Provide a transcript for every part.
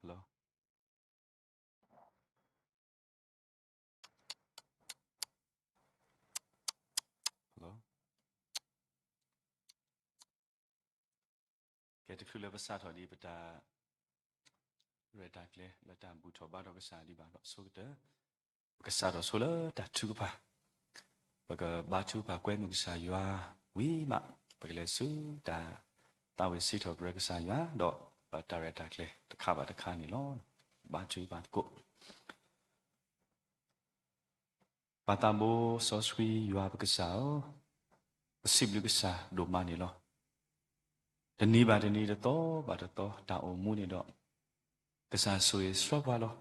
Hello? Hello? ကဲ တချုးလၢပစးထီၣ်ဒံးပတၢ်ရဲၣ်တၢ်ကျဲၤလၢတၢ်ဘူၣ်ထီၣ်ဘါထီၣ်ကစၢ်ဒံးဘၣ်ဒီး အဆိကတၢၢ် ပကစးထီၣ်ဆိလၢတၢ်ထုကဖၣ်, ပကဘါထုကဖၣ်ကွဲမုာ်ကစၢ်ယွၤဝံၤမး ပကလဲၤဆူတၢ်သးဝံၣ်စံးထီၣ်ပတြၢၤကစၢ်ယွၤ ဒီးပတၢ်ရဲၣ်တၢ်ကျဲၤတခါဘၣ်တခါန့ၣ်လီၤ. ဘါထုကဖၣ်သကိး ပၢ်သးဘိစီဆှံယွၤပကစၢ်ဧၢ, ပစံးဘျုးကစၢ်ဒိၣ်မးန့ၣ်လီၤ. တနံၤဘၣ်တနံၤ တသီဘၣ်တသီ တၢ်အိၣ်မူန့ၣ်ဒီး ကစၢ်ဆိၣ်ဂ့ၤဆှၢပှၤလီၤ.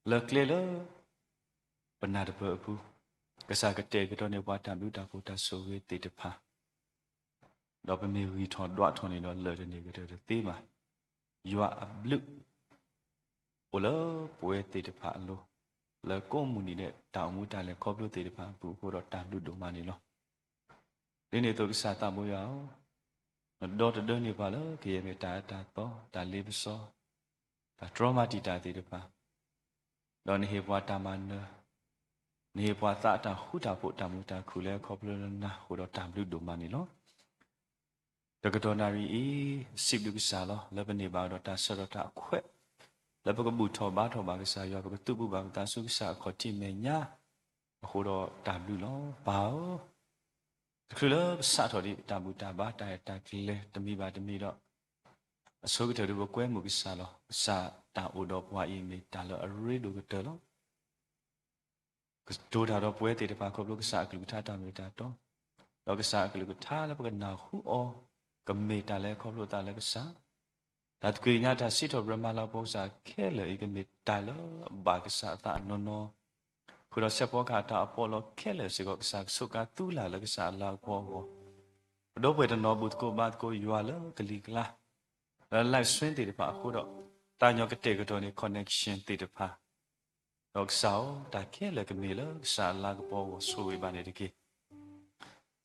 လၢကျဲလၢ ပနၢ်တပၢၢ်အပူၤ, ကစၢ်ကတဲာ်ကတီၤန့ၢ်ပှၤတၢ်ဘျုးတၢ်ဖှိၣ်တၢ်ဆိၣ်ဂ့ၤသ့ၣ်တဖၣ် ဒီးပမ့ၢ်ဂံၢ်ထီၣ်ဒွးထီၣ်န့ၣ်ဒီး လၢာ်တန့ၢ်ကတၢၢ်တသ့ဘၣ်. ယွၤအဘျုး အိၣ်လၢပဝဲသ့ၣ်တဖၣ်အလိၤ, လၢကိးမုၢ်နံၤဒဲး တၢ်အိၣ်မူတၢ်လဲၤခီဖျိသ့ၣ်တဖၣ်အပူၤအဃိဒီး တၢ်ဘျုးဒိၣ်မးန့ၣ်လီၤ. ဒ်န့ၣ်အသိးကစၢ်သးဘိယွၤဧၢ, နဒီသဒၢန့ၢ်ပှၤလၢကယဲၢ်မ့ၢ်တၢ်အၢတၢ်သီ, တၢ်လ့ပစီ, တၢ်တြီမၤတံာ်တာ်သ့ၣ်တဖၣ်, ဒီးနဟ့ၣ်ပှၤတၢ်မၤနၢၤ, နဟ့ၣ်ပှၤသးအတၢ်ဃူတၢ်ဖိး တၢ်မုာ်တၢ်ခုၣ်လၢခီဖျိလၢနၤအဃိဒီး တၢ်ဘျုးဒိၣ်မးန့ၣ်လီၤ. တကတီၢ်နၣ်ရံၣ်အံၤ စံးဘျုးကစၢ်လီၤ. လၢပန့ၢ်ဘၣ်ဒီးတၢ်ဆၢကတီၢ်တၢ်အခွဲး, လၢပကဘူၣ်ထီၣ်ဘါထီၣ်ဘၣ်ကစၢ်ယွၤ, ပကသုးဘူးဘၣ်ပသးဆူကစၢ်အခီၣ်ထံးမဲာ်ညါအဃိဒီး တၢ်ဘျုးလီၤ. ပၢ်ဧၢ, တချုးလၢပစးထီၣ်ဒံးတၢ်ဘူၣ်တၢ်ဘါတၢ်ရဲၣ်တၢ်ကျဲၤတမံၤဘၣ်တမံၤဒီး အဆိကတၢၢ်ဒုးပကွဲမုာ်ကစၢ်လီၤ. ကစၢ်တၢ်အိၣ်ဒီးပှၤအံၤမ့ၢ်တၢ်လၢအရ့ဒိၣ်ကတၢၢ်လီၤ. ကတိၤတၢ်ဒီးပဝဲသ့ၣ်တဖၣ်ခီဖျိကစၢ်အကလုၢ်ကထါတၢ်မ့ၢ်တၢ်တီ, ဒီးကစၢ်အကလုၢ်ကထါလၢပကနၢ်ဟူအီၤ ကမ့ၢ်တၢ်လၢခီဖျိသးလၢကစၢ်, တၢ်သကွံၢ်ကညးတၢ်စံးထီၣ်ပတြၢၤမၤလၤကပီၤကစၢ်ခဲလၢာ်အံၤ ကမ့ၢ်တၢ်လၢအဘၣ်ကစၢ်အသးအနီၢ်နီၢ်, ဃုာ်ဒီးဆဲးဖီကဟၣ်တၢ်အပီးအလီခဲလၢာ်စ့ၢ်ကီး ကစၢ်ကဆိးကါသူလၢ်လၢကစၢ်အလၤကပီၤအဂီၢ်, ပဒီပုၢ်ဝဲၢ်တနီၤဘူၣ်သကိးဘါသကိးယွၤလၢကလံၤကျါ လၢ live stream သ့ၣ်တဖၣ်အဃိဒီး သးကညီၤကတဲာ်ကတီၤန့ၢ် connection သ့ၣ်တဖၣ်, ဒီးကစၢ်ဧၢ, တၢ်ခဲလၢာ်ကမ့ၢ်လၢကစၢ်အလၤကပီၤအဂီၢ် ဆိၣ်ဂ့ၤဘၣ်န့ၣ်တက့ၢ်.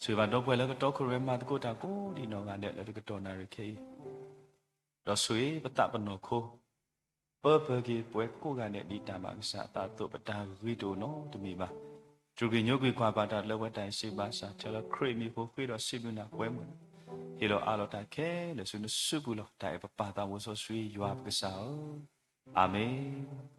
ဆိၣ်ဂ့ၤဘၣ်ဒီပုၢ်ဝဲၢ်လၢကတီခိၣ်ရိၣ်မဲမၤသကိးတၢ်ကိးဒံးနီၢ်ဂၤဒဲးလၢတကတီၢ်နၣ်ရံၣ်ခဲအံၤ, ဒီးဆိၣ်ဂ့ၤပသးပနီၢ်ခိ, ပၢပၢက့ၤပဝဲကိးဂၤဒဲးဒ်တၢ်ဘၣ်ကစၢ်အသးအသိး ပတၢ်ဂ့ၤတအိၣ်နီတမံၤဘၣ်. တြူာ်က့ၤညိကွံာ်ကွၢ်ပာ်တၢ်လၢပဝဲတၢ်အံၤစံးဘၣ်ဆၣ် ထဲလၢခရံာ်အမံၤဖိဃ့ဒီးစံးဘျုးနၤကွဲမုာ်, ဟ့ၣ်လီၤအးလီၤတၢ်ခဲလၢာ်ဆူနစုပူၤလီၤ. တၢ်အဲၣ်ပပၢ်သးဘိစီဆှံယွၤပကစၢ်ဧၢ, အၤမ့ၣ်.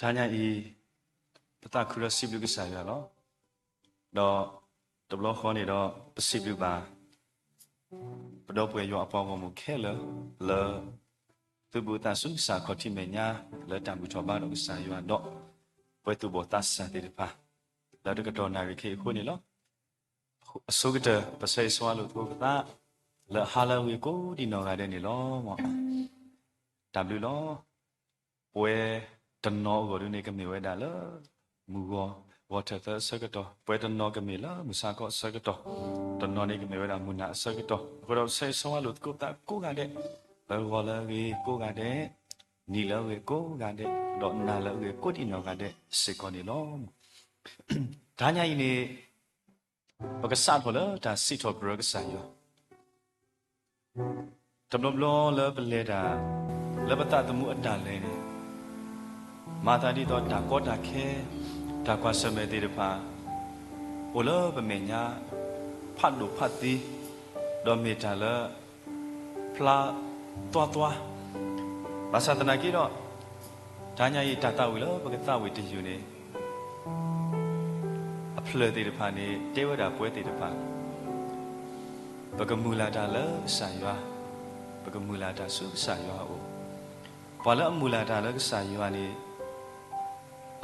တဟါညါအံၤ ပသးခုဒီးစံးဘျုးကစၢ်ယွၤလီၤ. ဒီးတဘျီဃီန့ၣ်ဒီး ပစံးဘျုးဘၣ် ပဒီပုၢ်ဝဲၢ်ယွၤအပှၤဂီၢ်မုၢ်ခဲလၢာ် လၢ သုးဘူးသးဆူကစၢ်ခီၣ်ထံးမဲာ်ညါ လၢတၢ်ဘူၣ်ထီၣ်ဘါထီၣ်ကစၢ်ယွၤဒီး ပှၤသူၣ်ဘီၣ်သးစၢ်သ့ၣ်တဖၣ် လၢတကတီၢ်နၣ်ရံၣ်ခဲအံၤအဃိန့ၣ်လီၤ. အဆိကတၢၢ် ပဆၢဂ့ၤဆၢဝါလိာ်သကိးပသး လၢအဟါလၢအဂ့ၤကိးဒံးနီၢ်ဂၤဒဲးန့ၣ်လီၤ. တၢ်ဘျုးလီၤ. ပဝဲတနီၤအဂီၢ်ဒုန့ၣ် ကမ့ၢ်ဝဲဒၣ်လၢ မုၢ်ဂီၤ ဂီၤထၢၣ်သၢအဆၢကတီၢ်, ပဝဲတနီၤကမ့ၢ်လၢမုၢ်ဆါခီအဆၢကတီၢ်, တနီၤန့ၣ်ကမ့ၢ်ဝဲဒၣ်မုၢ်နၤအဆၢကတီၢ်, အဃိဒီးပဆၢဂ့ၤဆၢဝါလိာ်သကိးပသးကိးဂၤဒဲး, လၢဂီၤလၢအဂ့ၤကိးဂၤဒဲး, နံၤလၢအဂ့ၤကိးဂၤဒဲး, ဒီးနၤလၢအဂ့ၤကိးဒံးနီၢ်ဂၤဒဲးစ့ၢ်ကီးန့ၣ်လီၤ. တဟါညါအံၤန့ၣ် ပကစးထီၣ်လၢတၢ်စံးထီၣ်ပတြၢၤကစၢ်ယွၤ, တဘျီဘျီလၢပလဲၤတၢ် လၢပသးသမူအတၢ်လဲၤန့ၣ် မၤသးဒ်သိးတၢ်ကီတၢ်ခဲ တၢ်ကွၢ်ဆၢၣ်မဲာ်သ့ၣ်တဖၣ် အိၣ်လၢပမဲာ်ညါ ဖးဒိၣ်ဖးသံ, ဒီးမ့ၢ်တၢ်လၢ ဖျါသွါသွါ, ဘၣ်ဆၣ်သနာ်က့ဒီး တဟါညါအံၤ တၢ်သးဝံၣ်လၢပကသးဝံၣ်တယုၢ်န့ၣ် အဖျၢၣ်သ့ၣ်တဖၣ်န့ၣ် တဲဝဲဒၣ်ပှဲၤသ့ၣ်တဖၣ်, ပကမုၢ်လၢ်တၢ်လၢကစၢ်ယွၤ, ပကမုၢ်လၢ်တၢ်ဆူကစၢ်ယွၤအအိၣ်, ပှၤလၢအမုၢ်လၢ်တၢ်လၢကစၢ်ယွၤန့ၣ်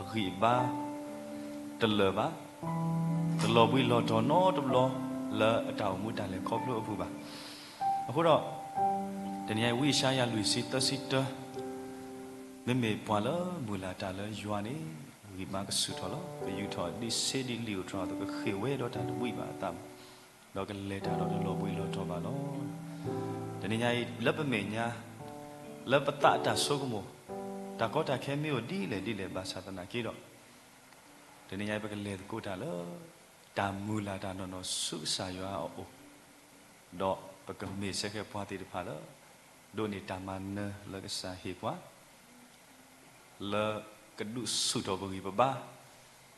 အဂံၢ်အဘါတလၢာ်ဘၣ်, တလီၤဘှံးလီၤတီၤနီတဘျီလၢအတၢ်အိၣ်မူတၢ်လဲၤခီဖျိအပူၤဘၣ်. အဃိဒီး တနံၤအံၤ ဝံယၡါယၤလွံၢ်ဆံသၢဆံတၢ, မ့မ့ၢ်ပှၤလၢမုၢ်လၢ်တၢ်လၢယွၤန့ၣ် ဂံၢ်ဘါကဆူၣ်ထီၣ်လီၤ. ကယူးထီၣ်ဒ်ဆ့ဒ်လံာ်ဧိၤတြီၤအသိး ကဃ့ၢ်ဝဲဒီးတၢ်တဘှံးဘၣ်အသး, ဒီးကလဲၤတၢ်ဒီးတလီၤဘှံးလီၤတီၤဘၣ်လီၤ. တနံၤညါအံၤ လၢပမဲာ်ညါ လၢပသးအတၢ်ဆိကမိၣ်, တၢ်ကီတၢ်ခဲမ့ၢ်အိၣ်ဒ်လဲၣ်ဒ်လဲၣ်ဘၣ်ဆၣ်သနာ်က့ဒီး, တနံၤညါအံၤ ပကလဲၤသကိးတၢ်လၢ တၢ်မုၢ်လၢ်တၢ်နီၢ်နီၢ်ဆူကစၢ်ယွၤအအိၣ်, ဒီးပကမ့ၢ်စ့ၢ်ကီးပှၤသ့ၣ်တဖၣ်လၢ ဒိးန့ၢ်တၢ်မၤနၢၤလၢကစၢ်ဟ့ၣ်ပှၤ လၢကဒုးဆူၣ်ထီၣ်ပဂံၢ်ပဘါ,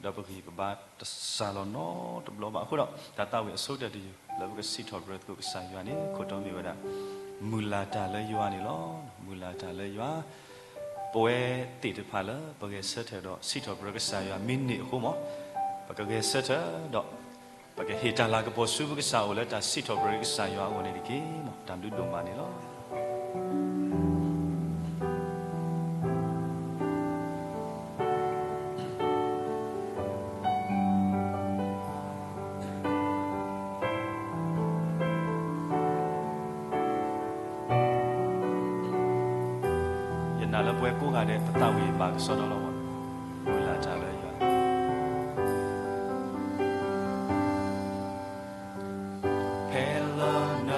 ဒီးပဂံၢ်ပဘါတစှၤလီၤနီတဘျီဘၣ်. အဃိဒီး တၢ်သးဝံၣ်အဆိကတၢၢ်တယုၢ် လၢပကစံးထီၣ်ပတြၢၤသကိးကစၢ်ယွၤန့ၣ် ခိၣ်တီမ့ၢ်ဝဲဒၣ် မုၢ်လၢ်တၢ်လၢယွၤန့ၣ်လီၤ. မုၢ်လၢ်တၢ်လၢယွၤ, ပဝဲသ့ၣ်တဖၣ်လၢပဂဲၤဆၢထၢၣ်ဒီးစံးထီၣ်ပတြၢၤကစၢ်ယွၤမ့ၢ်န့ၢ်အဃိမး, ပကဂဲၤဆၢထၢၣ်ဒီး ပကဟ့ၣ်တၢ်လၤကပီၤဆူပကစၢ်အအိၣ်လၢတၢ်စံးထီၣ်ပတြၢၤကစၢ်ယွၤအဂီၢ်န့ၣ်တက့ၢ်. တၢ်ဘျုးဒိၣ်မးန့ၣ်လီၤ. ယနာ်လၢပဝဲကိးဂၤဒဲး ပသးဝံၣ်ဘၣ်ကစီဒီလီၤ. မုၢ်လၢ်တၢ်လၢယွၤ ဖဲလၢန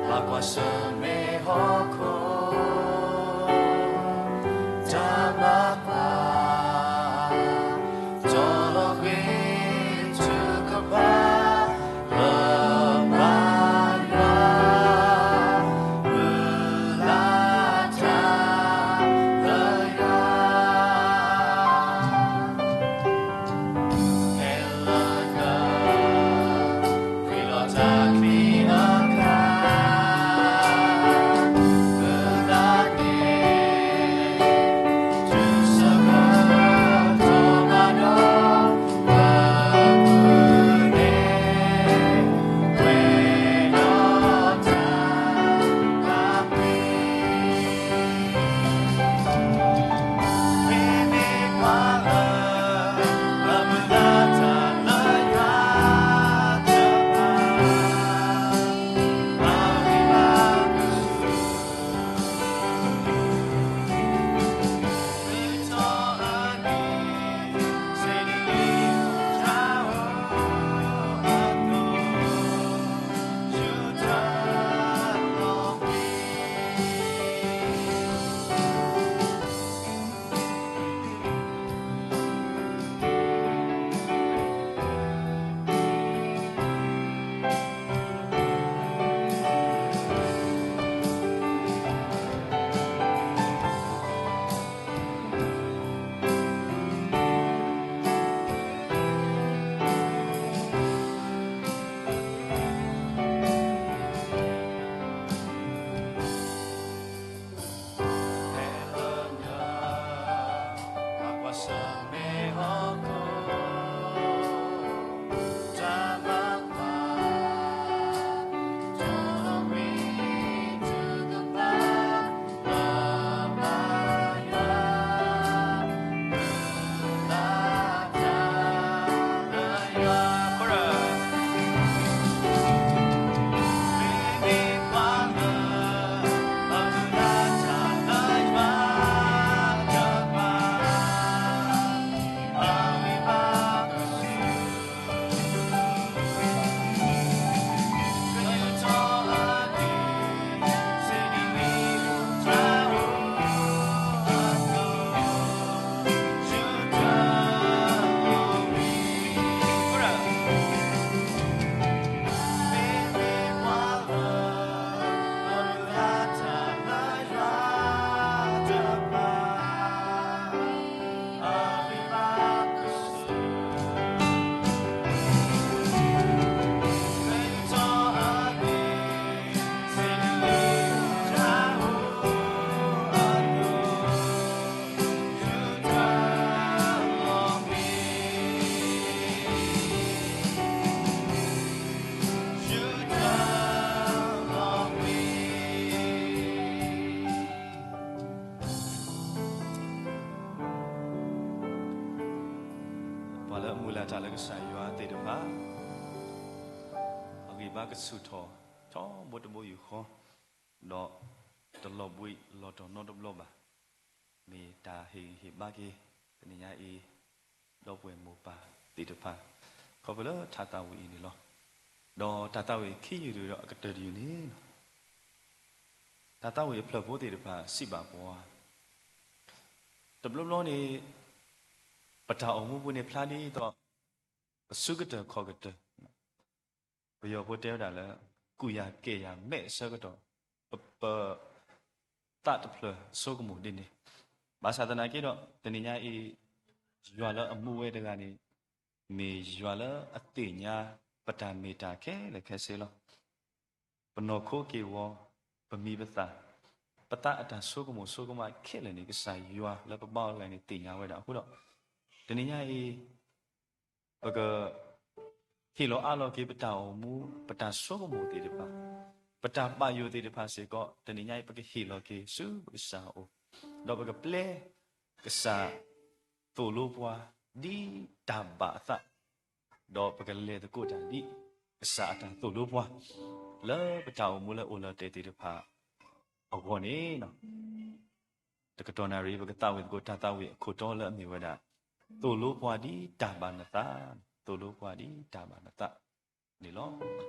ဘၣ်ကွၢ်ဆၢၣ်မဲာ်ဟီၣ်ခိၣ် တၢ်ဘၣ်ကွၢ် တီလီၤဂ့ၤ ထုကဖၣ် လၢဘၣ်ယွၤ မုၢ်လၢ်တၢ်လၢယွၤ ဖဲလၢန ကွံာ်လီၤတၢ်ချံအခါ ကစၢ်ယွၤသ့ၣ်တဖၣ် အဂံၢ်ဘါကဆူၣ်ထီၣ် ထီဘိတဘိယူၢ်ဃီ, ဒီးတလီၤဘှံးလီၤတီၤနီတဘျီဘၣ်. မ့ၢ်တၢ်ဟ့ၣ်ဂံၢ်ဟ့ၣ်ဘါက့ၤ တနံၤညါအံၤ ဒီပုၢ်ဝဲၢ်မိၢ်ပၢ်သ့ၣ်တဖၣ် ခီဖျိလၢတၢ်သးဝံၣ်အံၤန့ၣ်လီၤ. ဒီးတၢ်သးဝံၣ်ခံယုၢ်တယုၢ်ဒီးအကတၢၢ်တယုၢ်န့ၣ် တၢ်သးဝံၣ်အဖျၢၣ်ဖိသ့ၣ်တဖၣ်စံးဘၣ်ပှၤ တဘျီဘျီန့ၣ် ပတၢ်အိၣ်မူပူၤန့ၣ်ဖျါဒ်သိး ပစုကတၢၢ်ခီၣ်ကတၢၢ်, ပယီၤဖိတဲဝဲဒၣ်လၢ ကူၣ်ယၤကဲၣ်ယၤမဲာ်ဆၢကတီၢ်, ပ ပသးတဖျၢၣ်ဆိကမိၣ်ဒ်န့ၣ်, ဘၣ်ဆၣ်သနာ်က့ဒီး တနံၤညါအံၤ ယွၤလၢအမူဝဲတဂၤန့ၣ် မ့ၢ်ယွၤလၢအသ့ၣ်ညါပတၢ်မ့ၢ်တၢ်ခဲလၢာ်ခဲဆ့လီၤ. ပနီၢ်ခိက့ၢ်ဂီၤ, ပမံၤပသၣ်, ပသးအတၢ်ဆိကမိၣ်ဆိကမးခဲလၢာ်န့ၣ် ကစၢ်ယွၤလၢပဘါအီၤတဂၤန့ၣ် သ့ၣ်ညါဝဲဒၣ်အဃိဒီး တနံၤညါအံၤ ပက ဟ့ၣ်လီၤအးလီၤက့ၤပတၢ်အိၣ်မူ ပတၢ်ဆိကမိၣ်သ့ၣ်တဖၣ်, ပတၢ်ဘၣ်ယိၣ်သ့ၣ်တဖၣ်စ့ၢ်ကီး တနံၤညါအံၤ ပကဟ့ၣ်လီၤက့ၤဆူပကစၢ်အအိၣ်, ဒီးပကပျဲကစၢ်သိၣ်လိပှၤဒ်တၢ်ဘၣ်အသး, ဒီးပကလဲၤသကိးတၢ်ဒ်ကစၢ်အတၢ်သိၣ်လိပှၤ လၢပတၢ်အိၣ်မူလၢအိၣ်လၢတဲာ်သ့ၣ်တဖၣ်အဂီၢ်န့ၣ် တကတီၢ်နၣ်ရံၣ် ပကသးဝံၣ်သကိးတၢ်သးဝံၣ်အခိၣ်တီလၢအမ့ၢ်ဝဲဒၣ် သိၣ်လိပှၤဒ်တၢ်ဘၣ်နသး, သိၣ်လိပှၤဒ်တၢ်ဘၣ်နသးန့ၣ်လီၤ.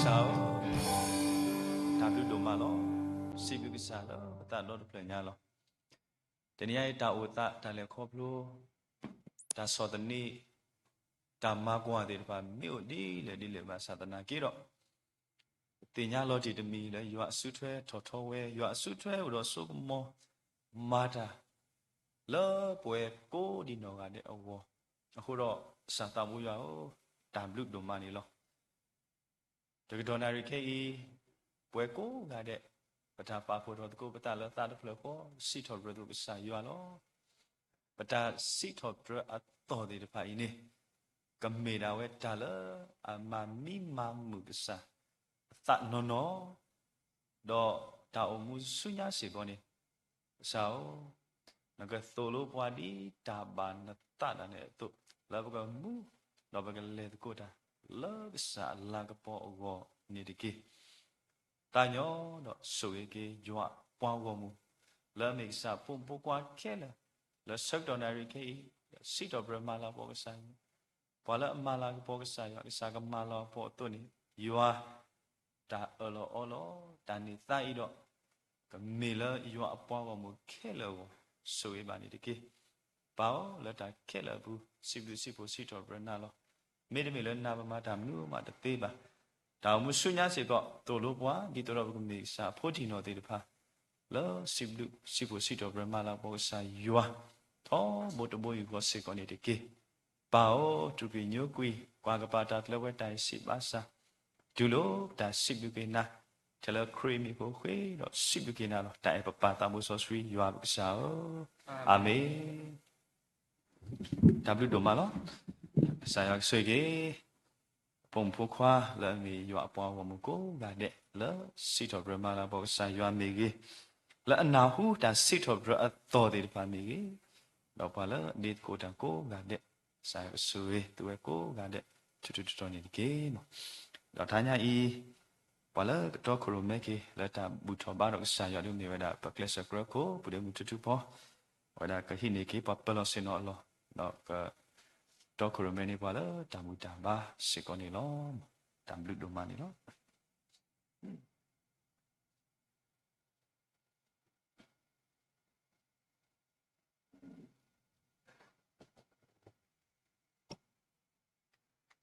ကစၢ်ဧၢ, တၢ်ဘျုးဒိၣ်မးလီၤ. စံးဘျုးကစၢ်လၢပသးဒီတဖျၢၣ်ညါလီၤ. တနံၤအံၤတၢ်အိၣ်သး တၢ်လဲၤခီဖျိ တၢ်ဆီၣ်သနံး တၢ်မၤကွၢ်သ့ၣ်တဖၣ် မ့ၢ်အိၣ်ဒ်လဲၣ်ဒ်လဲၣ်ဘၣ်ဆၣ်သနာ်က့ဒီး ပသ့ၣ်ညါလီၤတံၢ်တမံၤလၢယွၤအစုထွဲထီၣ်ထီဝဲ, ယွၤအစုထွဲအိၣ်ဒီးစိကမီၤ မၤတၢ်လၢပှၤကိးဒံနီၢ်ဂၤဒဲးအဂီၢ်, အဃိဒီးကစၢ်သးဘိယွၤဧၢ, တၢ်ဘျုးဒိၣ်မးန့ၣ်လီၤ. တကတီၢ်နၣ်ရံၣ်ခဲအံၤ, ပှၤကိးဂၤဒဲး ပတၢ်ပာ်ဖှိၣ်ထီၣ်သကိးပသးလၢသးတဖျၢၣ်ဃီ စံးထီၣ်ပတြၢၤသကိးကစၢ်ယွၤလီၤ. ပတၢ်စံးထီၣ်ပတြၢၤအသီၣ်သ့ၣ်တဖၣ်အံၤန့ၣ် ကမ့ၢ်ဒၣ်ဝဲတၢ်လၢအမၤမံမၤမုာ်ကစၢ်အသးနီၢ်နီၢ်, ဒီးတၢ်အိၣ်မူဆူညါစ့ၢ်ကီးန့ၣ် ကစၢ်ဧၢ, နကသိၣ်လိပှၤဒ်တၢ်ဘၣ်နသးဒၣ်နဲအသိး, လၢပကမူ ဒီးပကလဲၤသကိးတၢ်လၢကစၢ်အလၤကပီၤအဂီၢ်န့ၣ်တက့ၢ်. သးညီဒီးဆိၣ်ဂ့ၤက့ၤယွၤအပှၤဂီၢ်မုၢ် လၢအမ့ၢ်ကစၢ်အဖိမုၣ်ဖိခွါခဲလၢာ်, လၢဆၢကတီၢ်နၣ်ရံၣ်ခဲအံၤ စံးထီၣ်ပတြၢၤမၤလၤကပီၤကစၢ်ယွၤ, ပှၤလၢအမၤလၤကပီၤကစၢ်ယွၤ ကစၢ်ကမၤလၤကပီၤအသိးန့ၣ် ယွၤ တၢ်အၢၣ်လီၤအီလီၤ တၢ်န့ၢ်သါအံၤဒီး ကမ့ၢ်လၢယွၤအပှၤဂီၢ်မုၢ်ခဲလၢာ်အဂီၢ် ဆိၣ်ဂ့ၤဘၣ်န့ၣ်တက့ၢ်. ပၢ်ဧၢ, လၢတၢ်ခဲလၢာ်အပူၤ စံးဘျုးစံးဖှိၣ်စံးထီၣ်ပတြၢၤနၤလီၤ. မ့တမ့ၢ်လၢနၤ ပမၤတၢ်မနုၤမးတသ့ဘၣ်. တၢ်အိၣ်မူဆူညါစ့ၢ်ကီး သိၣ်လိပှၤ ဒ်သိးဒီးပကမ့ၢ်ကစၢ်အဖိတံၢ်နီၢ်သ့ၣ်တဖၣ် လၢစံးဘျုးစံးဖှိၣ်စံးထီၣ်ပတြၢၤမၤလၤကပီၤကစၢ်ယွၤ ထီဘိတဘိယူၢ်ဃီစ့ၢ်ကီးန့ၣ်တက့ၢ်. ပၢ်ဧၢ, တြူာ်က့ၤညိကွံာ် ကွၢ်ကပၤတၢ်ကျၢၤဝဲတၢ်အံၤစံးဘၣ်ဆၣ်, တုၤလိၣ်တၢ်စံးဘျုးက့ၤနၤ ထဲလၢခရံာ်အမံၤဖိဃ့ဒီးစံးဘျုးက့ၤနၤလီၤ. တၢ်အဲၣ်ပပၢ်သးဘိစီဆှံယွၤပကစၢ်ဧၢ, အၤမ့ၣ်. တၢ်ဘျုးဒိၣ်မးလီၤ. ကစၢ်ယွၤကဆိၣ်ဂ့ၤက့ၤ ဖိမုၣ်ဖိခွါလၢအမ့ၢ်ယွၤအပှၤဂီၢ်မုၢ်ကိးဂၤဒဲး လၢစံးထီၣ်ပတြၢၤမၤလၤကပီၤကစၢ်ယွၤမ့ၢ်ဂ့ၤ, လၢအနၢ်ဟူတၢ်စံးထီၣ်ပတြၢၤအသီၣ်သ့ၣ်တဖၣ်မ့ၢ်ဂ့ၤ, ဒီးပှၤလၢအဒ့သကိးတၢ်ကိးဂၤဒဲး, ကစၢ်ယွၤကဆိၣ်ဂ့ၤသုဝဲကိးဂၤဒဲး ထူထူတီၤတီၤန့ၣ်တက့ၢ်. ဒီးတဟါညါအံၤ ပှၤလၢကတီခိၣ်ရိၣ်မဲက့ၤ လၢတၢ်ဘူၣ်ထီၣ်ဘါထီၣ်ကစၢ်ယွၤဒ်မ့ၢ်ဝဲဒၣ် ပကျဲးစၢးကြၢးခိၣ် ပုၢ်ဒ့မုၣ်ထူထူဖီ အဝဲဒၣ်ကဟံးန့ၢ်က့ၤပှၤပၢၤလီၢ်ဆ့ၣ်နီၤအလီၢ်, ဒီးကတီခိၣ်ရိၣ်မဲန့ၣ် ပှၤလၢတၢ်ဘူၣ်တၢ်ဘါစ့ၢ်ကီးန့ၣ်လီၤ. တၢ်ဘျုးဒိၣ်မးန့ၣ်လီၤ.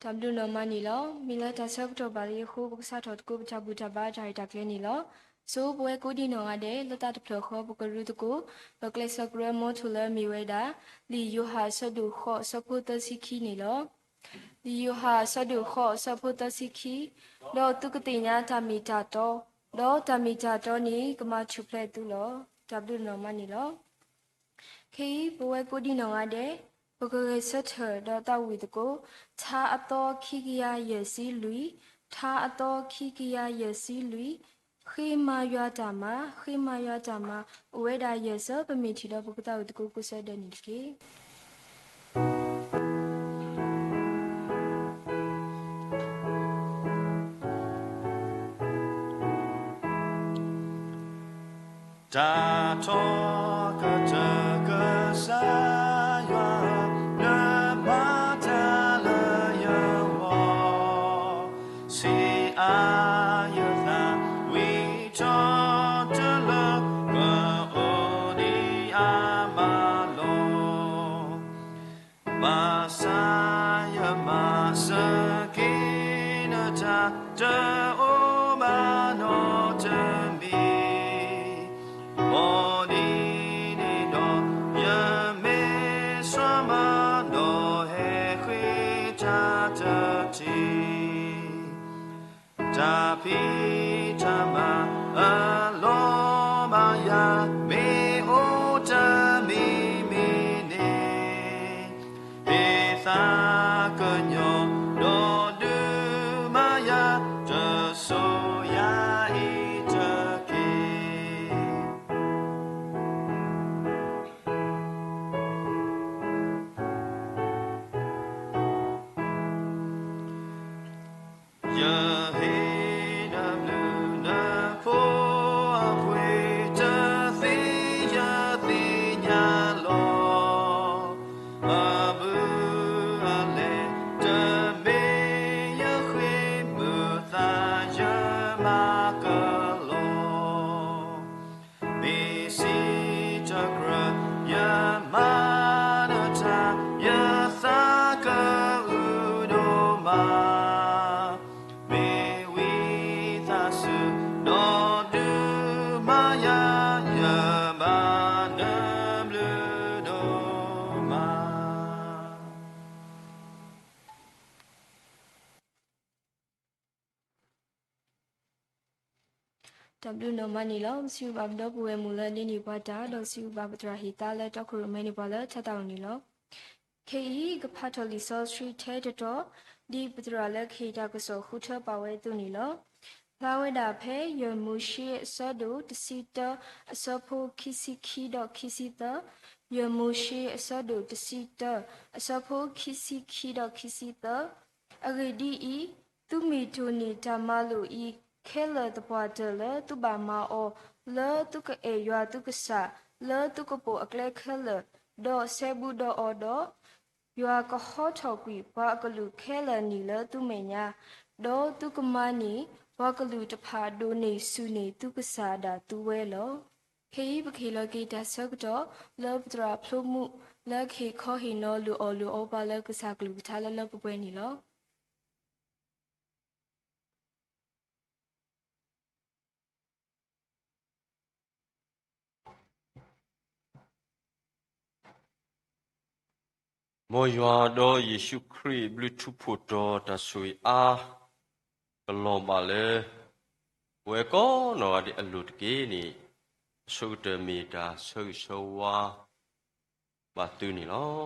တၢ်ဘျုးဒိၣ်မးန့ၣ်လီၤ. မ့ၢ်လၢတၢ်ဆၢကတီၢ်ဘၣ်လံအဃိ ပကစးထီၣ်သကိးပတၢ်ဘူၣ်တၢ်ဘါတၢ်ရဲၣ်တၢ်ကျဲၤန့ၣ်လီၤ. ဆိပဝဲကိးဒံနီၢ်ဂၤဒဲး လၢတၢ်တဖျၢၣ်ဃီ ပကရူသကိး ပကျဲးစၢးကြၢးမီထိၣ်လၢအမ့ၢ်ဝဲဒၣ် လံာ်ယိၤဟၣ်အဆၢဒိၣ်ဃိးအဆၢဖိသၢဆံခံန့ၣ်လီၤ. လံာ်ယိၤဟၣ်အဆၢဒိၣ်ဃိးအဆၢဖိသၢဆံခံ, ဒီးသုကသ့ၣ်ညါတၢ်မ့ၢ်တၢ်တီ, ဒီးတၢ်မ့ၢ်တၢ်တီန့ၣ် ကမၤထူၣ်ဖျဲးသုလီၤ. တၢ်ဘျုးဒိၣ်မးန့ၣ်လီၤ. ခဲအံၤ ပဝဲကိးဒံနီၢ်ဂၤဒဲး ပကဂဲၤဆၢထၢၣ်ဒီးသးဝံၣ်သကိး ထါအသီခံကယၤယဲၢ်ဆံလွံၢ်, ထါအသီခံကယၤယဲၢ်ဆံလွံၢ်, ဃ့မၤယွၤတၢ်မၤ, ဃ့မၤယွၤတၢ်မၤ, အိၣ်ဝဲဒၣ်ယဲၢ်ဆၢ ပမ့ၢ်ထံၣ်ဒီးပကသးဝံၣ်သကိးကိးဆၢဒဲးန့ၣ်တက့ၢ်. တၢ်ထီကတၢၢ်ကစၢ်ယွၤ နမၤတၢ်လၢယဂီၢ်, ဆံးအါယသးဝံၣ်ထီၣ်တလၢ ကအိၣ်ဒံးအမၤလိာ် ဘၣ်ဆၣ်ယမၤစၢၤက့ၤနတၢ် တအိၣ်ဘၣ်နီတမံၤ, မ်ဒ်န့ၣ်ဒီး ယမ့ၢ်စွၤမၤ ဒီးဟဲဃ့တၢ်တထံၣ် တၢ်ဖံးတၢ်မၤအလီၢ်မၤယၤ မ့ၢ်အိၣ်တမံၤမံၤန့ၣ်, ဟ့ၣ်သးကညီၤ ဒီးဒုးမၤယၤ တစိၤယၤအံၤတက့ၢ်. ယဟ့ၣ်နဘျုးနဖှိၣ် တၢ်ဘျုးနီၢ်မးန့ၣ်လီၤ. ပစံးဘျုးဘၣ်ပဒီပုၢ်ဝဲၢ်မုၢ်လၢဒ်န့ၣ်ပှၤတၢ်, ဒီးပစံးဘျုးဘၣ်ပသရၣ်ဟ့ၣ်သါလၢတီခိၣ်ရိၣ်မဲန့ၢ်ပှၤလၢထါသးအိၣ်န့ၣ်လီၤ. ခဲအံၤ ကဖးထီၣ်လံာ်စီဆှံထဲတတီၤ, ဒ်ပသရၣ်လၢကဟ့ၣ်တၢ်ကစီၣ်ဃုထၢပာ်ဝဲအသိးန့ၣ်လီၤ. ဖျါဝဲဒၣ်ဖဲယဲၢ်မိၤၡ့အဆၢဒိၣ်တဆံတၢ အဆၢဖိခံဆံခံဒီးခံဆံသၢ, ယဲၢ်မိၤၡ့အဆၢဒိၣ်တဆံတၢ အဆၢဖိခံဆံခံဒီးခံဆံသၢ, အဂ့ၢ်ဒ်အံၤ, သုမ့ၢ်တိၢ်န့ၢ်တၢ်မၤလိာ်အံၤခဲလၢာ် သပှၢ်တၢၢ်လၢသုဘၣ်မၤအီၤ, လၢသုကအဲၣ်ယွၤသုကစၢ်လၢသုကပိာ်အကျဲခဲလၢာ်, ဒီးဆဲးဘူးဒီးအီၤဒီး, ယွၤကဟီထီၣ်ကွံာ်ပှၤအကလုာ်ခဲလၢာ်န့ၣ်လၢသုမဲာ်ညါ, ဒီးသုကမၤန့ၢ်ပှၤကလုာ်တဖၣ်ဒိၣ်န့ၢ်ဆူၣ်န့ၢ်သုကစၢ်ဒၣ်သုဝဲလီၤ. ခဲအံၤပကဟ့ၣ်လီၤက့ၤတၢ်ဆၢကတီၢ် လၢပသရၣ်ဖျိမုၣ် လၢကဟ့ၣ်ခီဟ့ၣ်နီၤလိာ်အီၣ်လိာ်အီပှၤလၢကစၢ်ကလုၢ်ကထါလၢလၢပှဲၤပှဲၤန့ၣ်လီၤ. မ်ယွၤဒီးယ့ၣ်ၡူးခရံာ်အဘျုးထူးဖှိၣ်ဒီးတၢ်ဆိၣ်ဂ့ၤအါ ကလီၤဘၣ်လၢ ပဝဲကိးနီၢ်ဂၤဒဲးအလိၤတက့ၢ်န့ၣ်, အဆိကတၢၢ်မ့ၢ်တၢ်ဆၢဂ့ၤဆၢဝါ ဘၣ်သုန့ၣ်လီၤ.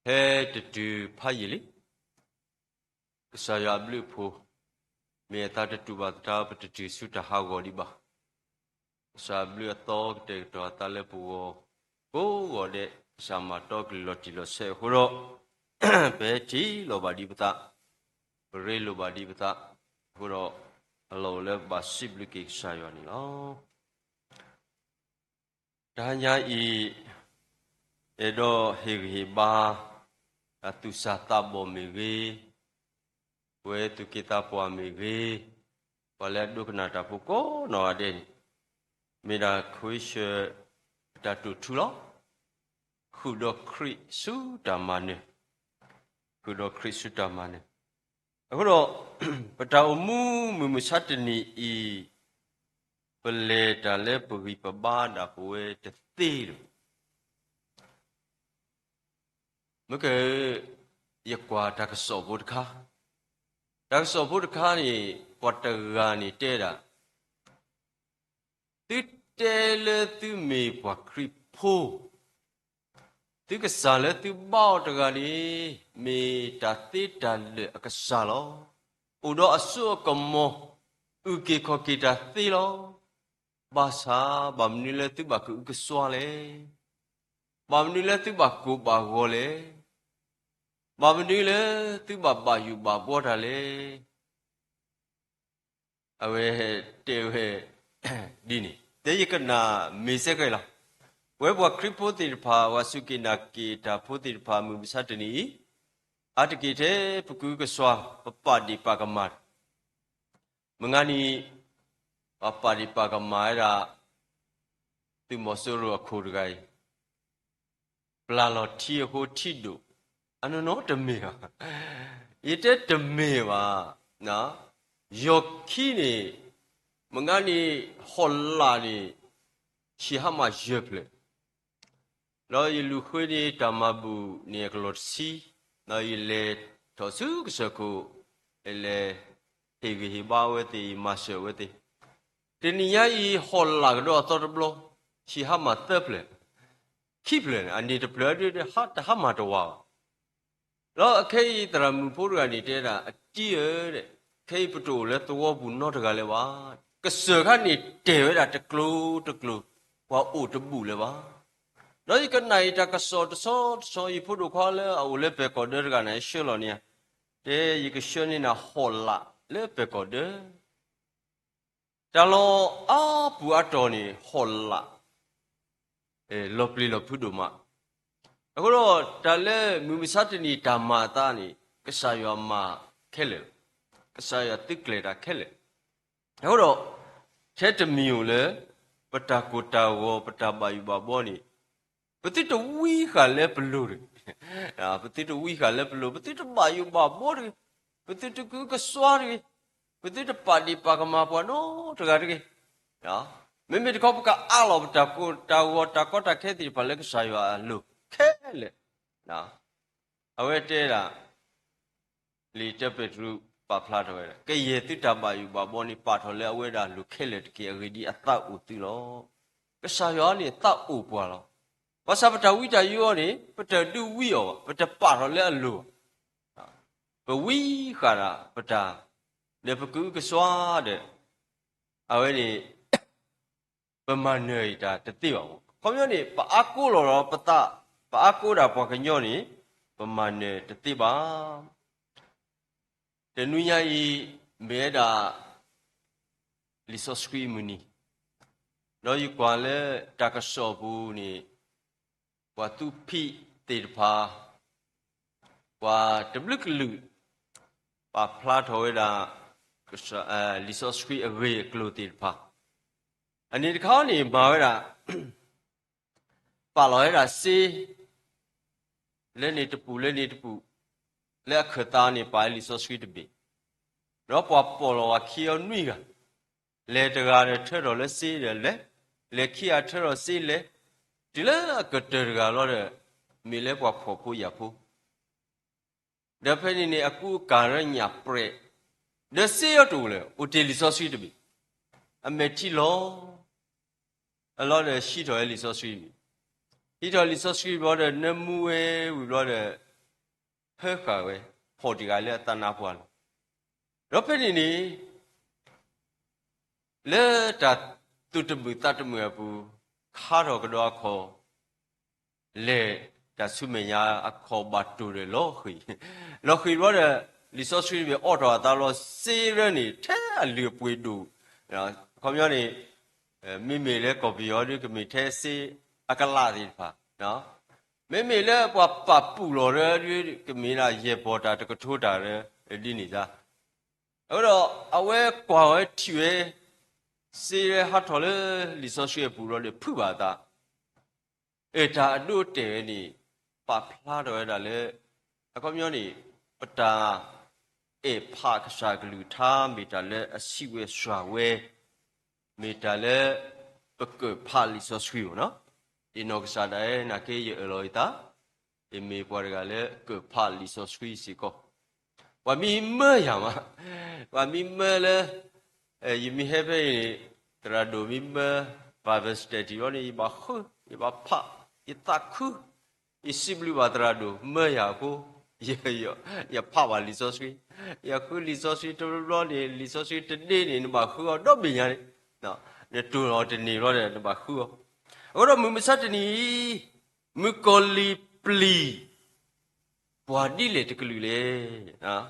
ဖဲတတုၤဖးယံာ်လံ ကစၢ်ယွၤအဘျုးအဖှိၣ် မ့ၢ်အသးတတူၢ်ဘၣ်သတး ပတတုၤဆူတၢ်ဟးဂီၤဒံးဘၣ်. ကစၢ်အဘျုးအသီကတဲာ်ကတီၤအသးလၢပဂီၢ်ကိးဂီၤဒဲး, ကစၢ်မၤတီကလုၢ်လီၤတံၢ်လီၤဆဲးအဃိဒီး, ပဟဲထံၣ်လိာ်ဘၣ်ဒံးပသး, ပရ့လိာ်ဘၣ်ဒံးပသးအဃိဒီး, အလီၢ်အိၣ်လၢပဘၣ်စံးဘျုးက့ၤကစၢ်ယွၤန့ၣ်လီၤ. တဟါညါအံၤ, အဲၣ်ဒိးဟ့ၣ်ဂံၢ်ဟ့ၣ်ဘါ အသူၣ်စၢ်သးဘီၣ်မ့ၢ်ဂ့ၤ, ပဝဲသူၣ်က့သးပှၢ်မ့ၢ်ဂ့ၤ, ပှၤလၢအဒိကနၣ်တၢ်ဖိကိးနီၢ်ဂၤဒဲးန့ၣ်, မ့ၢ်ဒၣ် ခွ့ဆၢၣ် အတၢ်တိာ်ထူလီၤ. ဃုာ်ဒီးခရံာ်ဆူတၢ်မၤနၢၤ, ဃုာ်ဒီးခရံာ်ဆူတၢ်မၤနၢၤ. အဃိဒီး, ပတၢ်အိၣ်မူမုၢ်မဆါတနံၤအံၤ, ပလဲၤတၢ်လၢပဂံၢ်ပဘါဒၣ်ပဝဲတသ့လၢၤဘၣ်. မ့ၢ်က, ယကွၢ်တၢ်ကစီၣ်ဖိတခါ, တၢ်ကစီၣ်ဖိတခါန့ၣ်, ပှၤတဂၤန့ၣ်တဲဒၣ်, သုတဲလၢသုမ့ၢ်ပှၤခရံာ်ဖိ, သုကစၢ်လၢသုဘါအီၤတဂၤန့ၣ်, မ့ၢ်တၢ်သ့တၢ်လၢာ်အကစၢ်လီၤ. အိၣ်ဒီးအစိအကမီၤ, အုၣ်က့ၤခီၣ်က့ၤတၢ်သ့လီၤ. ဘၣ်ဆၣ်ဘၣ်မနုၤလၢသုဘၣ်ကအုကစွါလဲၣ်. ဘၣ်မနုၤလၢသုဘၣ်ကိၢ်ဘၣ်ဂီၤလဲၣ်. ဘၣ်မနုၤလၢသုဘၣ်ဘၣ်ယိၣ်ဘၣ်ဘှီတၢ်လဲၣ်. အဝဲတဲဝဲဒ်န့ၣ်, တဲယကနၣ်မ့ၢ်စ့ၢ်ကီးလီၤ. ပဝဲပှၤခရံာ်ဖိသ့ၣ်တဖၣ်, ပှၤစူၢ်က့ၤနာ်က့ၤတၢ်ဖိသ့ၣ်တဖၣ် မုၢ်မဆါတနံၤအံၤ, အါတက့ၢ်ထဲပကအုကစွါ, ပပာ်ဒ့ၣ်ပာ်ကမၣ်, မုၢ်ဂၤနံၤ, ပပာ်ဒ့ၣ်ပာ်ကမၣ်ဝဲဒၣ် သုးမီၤစိရိၤအခိၣ်တဂၤအံၤ, ပျၢ်လီၤထံအဃိထံဒိၣ်, အနီၢ်နီၢ်တမ့ၢ်ဘၣ်. ယတဲတမ့ၢ်ဘၣ်. ယီၤခံန့ၣ်, မုၢ်ဂၤနံၤ, ဟီၣ်လာ်န့ၣ်, ဆံးဟါမၢ်ယဲၢ်ဖျၢၣ်, ဒီးယလူၤဃုန့ၢ်တၢ်မၤဘူၣ်န့ၣ်အကလီၢ်တဆံ, ဒီးယလဲၤထီၣ်ဆူကစၢၢ်ခိၣ်, လဲၤဟ့ၣ်ဂံၢ်ဟ့ၣ်ဘါအဝဲသ့ၣ်, မၤစၢၤအဝဲသ့ၣ်. တနံၤညါအံၤ ဟီၣ်လာ်ကဒီးအသီတဘျီ, ဆံးဟါမၢ်သၢဖျၢၣ်, ခံဖျၢၣ်န့ၣ်, အန့ၣ်တဖျၢၣ်ဒၣ်တဟါမၢ်တဝၤဘၣ်. ဒီးအခဲအံၤသရၣ်မုၣ်ဖိတဂၤန့ၣ်တဲဒၣ်, အတံဧၢ, ခဲအံၤပတအိၣ်လၢသဝီပူၤနီတဂၤလၢၤဘၣ်. ကစၢၢ်ခါန့ၣ်တဲာ်ဝဲဒၣ်တကျိၤတကျိၤ, ပှၤအိၣ်တဘူၣ်လၢၤဘၣ်. ဒီးယကနၣ်အံၤတၢ်ကစီၣ်တဆီတဆီ, ယဖိဒိၣ်ခွါလၢအအိၣ်လၢပဲာ်ကီၢ်ဒၢတဂၤန့ၣ် ဆှၢလီၤန့ၢ်ဧါ, တဲယကဆှၢန့ၢ်နၤဟီၣ်လာ်လၢပဲာ်ကီၢ်ဒၢ တၢ်လီၢ်အါပူၤအါတီၤန့ၣ် ဟီၣ်လာ် လီၤပျံၤလီၤဖုးဒိၣ်မး. အဃိဒီးတၢ်လၢမုၢ်မဆါတနံၤတၢ်မၤအသးန့ၣ် ကစၢ်ယွၤမၤခဲလၢာ်, ကစၢ်ယွၤသုးကျဲၤတၢ်ခဲလၢာ်. အဃိဒီး ထဲတမံၤဧိၤလၢ ပတၢ်ကိၢ်တၢ်ဂီၤ ပတၢ်ဘၣ်ယိၣ်ဘၣ်ဘှီန့ၣ် ပသုတဝံဃာ်လၢပလိၤတဂ့ၤ, ပသုတဝံဃာ်လၢပလိၤ, ပသုတဘၣ်ယိၣ်ဘၣ်ဘှီတဂ့ၤ, ပသုတကအုကစွါတဂ့ၤ, ပသုတပာ်ဒ့ၣ်ပာ်ကမၣ်ပှၤနီတဂၤတဂ့ၤ. မ့မ့ၢ်တခီ ပကအးလီၤပတၢ်ကိၢ်တၢ်ဂီၤတၢ်ကီတၢ်ခဲသ့ၣ်တဖၣ်လၢကစၢ်ယွၤအလိၤခဲလၢာ်. အဝဲတဲဒၣ် လံာ်တၢပ့းတရူး ပာ်ဖျါထီၣ်ဝဲဒၣ် ကယဲၢ်သုတၢ်ဘၣ်ယိၣ်ဘၣ်ဘီန့ၣ် ပာ်ထီၣ်လၢအဝဲဒၣ်အလိၤခဲလၢာ်တက့ၢ်. အဂ့ၢ်ဒ်အံၤ, အသးအိၣ်သုလီၤ. ကစၢ်ယွၤန့ၣ် အသးအိၣ်ပှၤလီၤ. ဘၣ်ဆၣ်ပတၢ်ဝံတၢ်ယိးအံၤန့ၣ် ပတဒုးဝံအီၤဘၣ်, ပတပာ်ထီၣ်လၢအလိၤဘၣ်. ပဝံဃာ်ဒၣ်ပတၢ် ဒီးပကအုကစွါဒီး အဝဲန့ၣ် ပမၤနၢၤတၢ်တသ့ဘၣ်. အခီပညီန့ၣ် ပအါကိးလီၤဒီးပသး, ပအါကိးဒၣ်ပှၤကညီန့ၣ် ပမၤနၢၤတသ့ဘၣ်. တနွံညါအံၤ မ့ၢ်ဝဲဒၣ် လံာ်စီဆှံမုၢ်နံၤ, ဒီးယကွၢ်လၢတၢ်ကစီၣ်ပူၤန့ၣ် ပှၤသူဖံးသ့ၣ်တဖၣ် ပှၤတဘျုးကလုာ် ပာ်ဖျါထီၣ်ဝဲဒၣ် လံာ်စီဆှံအဂ့ၢ်အကျိၤသ့ၣ်တဖၣ်, အန့ၣ်တခါန့ၣ် မၤဝဲဒၣ် ပာ်လီၤဝဲဒၣ်စ့ လၢန့ၣ်တပူၤလၢန့ၣ်တပူၤ, လၢအခၢၣ်သးန့ၣ် ပာ်လံာ်စီဆှံတဘ့ၣ်, ဒီးပှၤပိာ်လီၤဝဲခံအီၤနွံဂၤ, လဲၤတဂၤဒီးထၢထီၣ်လၢစ့ဒီးလဲၤ, လဲၤခံဂၤထၢထီၣ်စ့လဲၤ, တုၤလၢအကတၢၢ်တဂၤလီၤဒီး မ့ၢ်လၢပှၤဖှီၣ်ဖိယာ်ဖိ ဒီးဖဲန့ၣ်န့ၣ် အကူအကၤလၢညၣ်ပြဲး, ဒီးစ့အီၤတအိၣ်လၢၤ, အိၣ်တ့ၢ်လံာ်စီဆှံတဘ့ၣ်, အမဲာ်ထံလီၤ, အလီၤဒီးဟံးထီၣ်ဝဲလံာ်စီဆှံတဘ့ၣ်, ဟံးထီၣ်လံာ်စီဆှံဘျီဒီး နၢမူဝဲဝံၤဘျီဒီး ဖၢဃာ်ဝဲ, ဖီၣ်တံၢ်ဃာ်လၢအသးနါပှၢ်လီၤ. ဒီးဖဲန့ၣ်န့ၣ် လၢတၢ်သူၣ်တမုာ်သးတမုာ်အပူၤ ခါထီၣ်ကဒီးအခီၣ် လဲၤတၢ်ဆူမဲာ်ညါအခီၣ်ဘၣ်တိၢ်ဒီးလီၤဃံၤ, လီၤဃံၤဘျီဒီး လံာ်စီဆှံတဘ့ၣ်အီၣ်ထီၣ်အသးလီၤစ့လၢန့ၣ် ထဲအလုၢ်အပှ့ၤဒိၣ်, အခီပညီန့ၣ် မ့မ့ၢ်လၢကီၢ်ပယီၤဒ်ကမ့ၢ်ထဲစ့အကလးသ့ၣ်တဖၣ်, မ့မ့ၢ်လၢပှၤပာ်ပူၣ်လီၤရၢဒ်ကမ့ၢ်ဒၣ်ယဲၢ်ဘီၣ်တၢ်တကထိတၢ်ရၢ ဒ်န့ၣ်သါ, အဃိဒီးအဝဲကွၢ်ဝဲထံၣ်ဝဲ စ့ဟးထီၣ်လၢလံာ်စီဆှံအပူၤလီၤဒီးဖုးဘၣ်အသး အတၢ်အဒိအတဲာ်ဝဲန့ၣ် ပာ်ဖျါထီၣ်ဝဲဒၣ်လၢ အခီပညီန့ၣ် ပတၢ်အဲၣ်ဖးကစၢ်ကလုၢ်ကထါ မ့ၢ်တၢ်လၢအဆံးဝဲစှၤဝဲ, မ့ၢ်တၢ်လၢပကၢၣ်ဖးလံာ်စီဆှံအီၤနီၤ. ယနီၢ်ကစၢ်ဒၣ်အဲၣ်နာ်က့ ယအၢၣ်လီၤယသး ယမ့ၢ်ပှၤတဂၤလၢကၢၣ်ဖးလံာ်စီဆှံစ့ၢ်ကီး, ပှၤမ့ၢ်မၢယၤမး, ပှၤမ့ၢ်မၢလၢ ယမ့ၢ်ဟဲဖဲအံၤန့ၣ် သရၣ်ဒိၣ်မ့ၢ်မၢ Bible study အီၤန့ၣ် ယဘၣ်ဃု, ယဘၣ်ဖး, ယသးခု, ယစံးဘျုးဘၣ်သရၣ်ဒိၣ် မၢယၤအဃိ ယဖးဘၣ်လံာ်စီဆှံ, ယဃုလံာ်စီဆှံတဘျီဘျီန့ၣ် လံာ်စီဆှံတဒ့န့ၣ် နဘၣ်ဃုအီၤဒီဘ့ၣ်ညါန့ၣ်, နတိၢ်လီၤတန့ၢ်ဘျီဒီး နဘၣ်ဃုအီၤ. အဃိဒီးမုၢ်မဆါတနံၤအံၤ မုၣ်ကီၤလံၢ်ပျံၤ ပှၤဒ်လဲၣ်တကလုာ်လဲၣ်.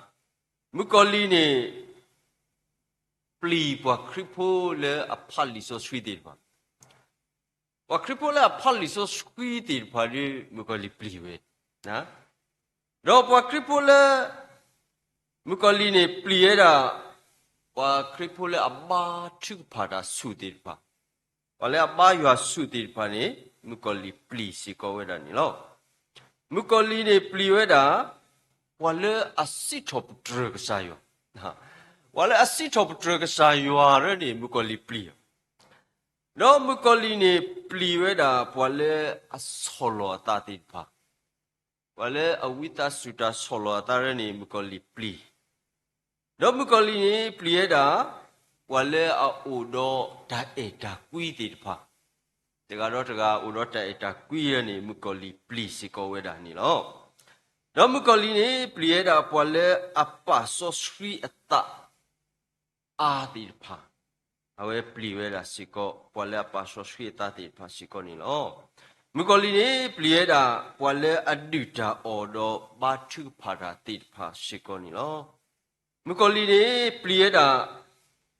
မုၣ်ကီၤလံၢ်န့ၣ် ပျံၤပှၤခရံာ်ဖိလၢအဖးလံာ်စီဆှံသ့ၣ်တဖၣ်, ပှၤခရံာ်ဖိလၢအဖးလံာ်စီဆှံသ့ၣ်တဖၣ်ဒီး မုၣ်ကီၤလံၢ်ပျံၤဝဲ, ဒီးပှၤခရံာ်ဖိလၢ မုၣ်ကီၤလံၢ်န့ၣ်ပျံၤဝဲဒၣ် ပှၤခရံာ်ဖိလၢအဘါထုကဖၣ်တၢ်ဆူၣ်သ့ၣ်တဖၣ်, ပှၤလၢအဘါယွၤဆူၣ်သ့ၣ်တဖၣ်န့ၣ် မုၣ်ကီၤလံၢ်ပျံၤစ့ၢ်ကီးဝဲဒၣ်န့ၣ်လီၤ. မုၣ်ကီၤလံၢ်န့ၣ်ပျံၤဝဲဒၣ် ပှၤလၢအစံးထီၣ်ပတြၢၤကစၢ်ယွၤ, ပှၤလၢအစံးထီၣ်ပတြၢၤကစၢ်ယွၤရၢန့ၣ် မုၣ်ကီၤလံၢ်ပျံၤအီၤ, ဒီးမုၣ်ကီၤလံၢ်န့ၣ်ပျံၤဝဲဒၣ် ပှၤလၢအဆီၣ်လီၤအသးသ့ၣ်တဖၣ်, ပှၤလၢအဝံသးစူၤတၢ်ဆီၣ်လီၤအသးရၢန့ၣ် မုၣ်ကီၤလံၢ်ပျံၤ ဒီးမုၣ်ကီၤလံၢ်န့ၣ်ပျံၤဝဲဒၣ် ပှၤလၢအအိၣ်ဒီးတၢ်အဲၣ်တၢ်ကွံသ့ၣ်တဖၣ်, တဂၤဒီးတဂၤအိၣ်ဒီးတၢ်အဲၣ်တၢ်ကွံန့ၣ် မုၣ်ကီၤလံၢ်ပျံၤစ့ၢ်ကီးဝဲဒၣ်န့ၣ်လီၤ. ဒီးမုၣ်ကီၤလံၢ်န့ၣ်ပျံၤဝဲဒၣ် ပှၤလၢအပာ်စီဆှံအသးအါသ့ၣ်တဖၣ်, အဝဲပျံၤဝဲဒၣ်စ့ၢ်ကီး ပှၤလၢအပာ်စီဆှံအသးသ့ၣ်တဖၣ်စ့ၢ်ကီးန့ၣ်လီၤ. မုၣ်ကီၤလံၢ်န့ၣ်ပျံၤဝဲဒၣ် ပှၤလၢအဒုၣ်တၢ်အီၣ်ဒီးဘါထုကဖၣ်တၢ်သ့ၣ်တဖၣ်စ့ၢ်ကီးန့ၣ်လီၤ. မုၣ်ကီၤလံၢ်န့ၣ်ပျံၤဝဲဒၣ်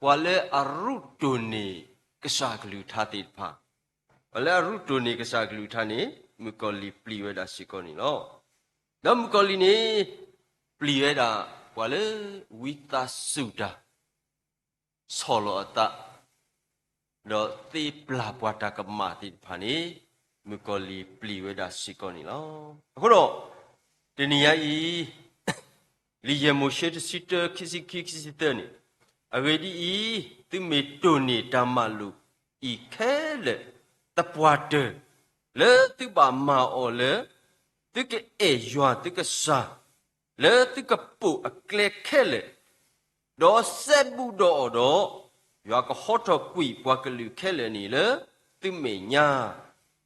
ပှၤလၢအရူးတိၢ်န့ၢ်ကစၢ်ကလုၢ်ကထါသ့ၣ်တဖၣ်, ပှၤလၢအရူးတိၢ်န့ၢ်ကစၢ်ကလုၢ်ကထါန့ၣ် မုၣ်ကီၤလံၢ်ပျံၤဝဲဒၣ်စ့ၢ်ကီးန့ၣ်လီၤ. ဒီးမုၣ်ကီၤလံၢ်န့ၣ် ပျံၤဝဲဒၣ် ပှၤလၢဝံသးစူၤတၢ် ဆီၣ်လီၤအသး ဒီးသ့ပျၢ်ပှၤတၢ်ကမၣ်သ့ၣ်တဖၣ်န့ၣ် မုၣ်ကီၤလံၢ်ပျံၤဝဲဒၣ်စ့ၢ်ကီးန့ၣ်လီၤ. အဃိဒီး တနံၤညါအံၤ လံာ်ယဲၢ်မိၤၡ့တဆံတၢ ခံဆံခံ ခံဆံသၢန့ၣ်, အဂ့ၢ်ဒ်အံၤ, သုမ့ၢ်တိၢ်န့ၢ်တၢ်မၤလိာ်အံၤခဲလၢာ် သပှၢ်တၢၢ် လၢသုဘၣ်မၤအီၤလၢ သုကအဲၣ်ယွၤသုကစၢ် လၢသုကပိာ်အကျဲခဲလၢာ် ဒီးစဲဘူးဒီးအီၤဒီး, ယွၤကဟီထီၣ်ကွံာ်ပှၤကလုာ်ခဲလၢာ်န့ၣ်လၢသုမဲာ်ညါ,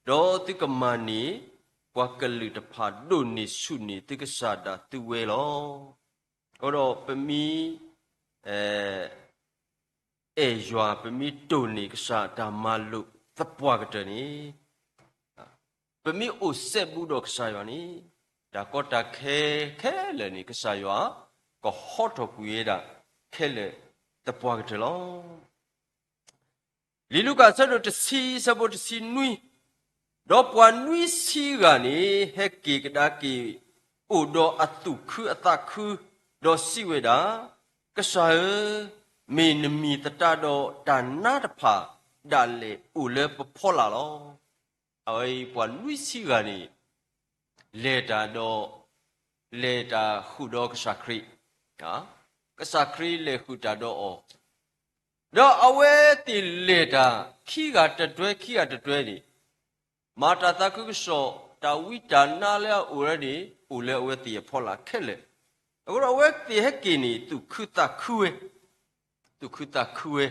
ဒီးသုကမၤန့ၢ်ပှၤကလုာ်တဖၣ်ဒိၣ်န့ၢ်ဆူၣ်န့ၢ်သုကစၢ်ဒၣ်သုဝဲလီၤ. အဃိဒီးပမ့ၢ် အဲၣ်ယွၤ ပမ့ၢ်တိၢ်န့ၢ်ကစၢ်တၢ်မၤလိာ်သပှၢ်ကတၢၢ်န့ၣ်, ပမ့ၢ်အိၣ်စဲဘူးဒီးကစၢ်ယွၤန့ၣ်, တၢ်ကီတၢ်ခဲခဲလၢာ်န့ၣ် ကစၢ်ယွၤကဟီထီၣ်ကွံာ်ဝဲဒၣ်ခဲလၢာ်သပှၢ်ကတၢၢ်လီၤ. လံာ်လူၤကၣ်အဆၢဒိၣ်တဆံ အဆၢဖိတဆံနွံ, ဒီးပှၤနွံဆံဂၤန့ၣ် ဟဲက့ၤကဒါက့ၤအိၣ်ဒီးအသူၣ်ခုအသးခု, ဒီးစံးဝဲဒၣ်, ကစၢ်ဧၢ, မ့ၢ်နမံၤသတးဒီး တၢ်နါတဖၣ်ဒၣ်လဲာ်အိၣ်လၢပဖီလာ်လီၤ. အဝဲအံၤပှၤနွံဆံဂၤန့ၣ် လဲၤတၢ်ဒီး, လဲၤတၢ်ဃုာ်ဒီးကစၢ်ခရံာ်, ကစၢ်ခရံာ်လဲၤဃုာ်တၢ်ဒီးအီၤ, ဒီးအဝဲသ့ၣ်လဲၤတၢ်ခံဂၤတတွဲ ခံဂၤတတွဲန့ၣ်, မၤတၢ်သးခုကစီၣ် တၢ်ဝံတၢ်နါလၢအအိၣ်ဝဲန့ၣ် အိၣ်လၢအဝဲသ့ၣ်အဖီလာ်ခဲလၢာ်, အဃိဒီးအဝဲသ့ၣ်ဟဲက့ၤန့ၣ် သူၣ်ခုသးခုဝဲ, သူၣ်ခုသးခုဝဲ,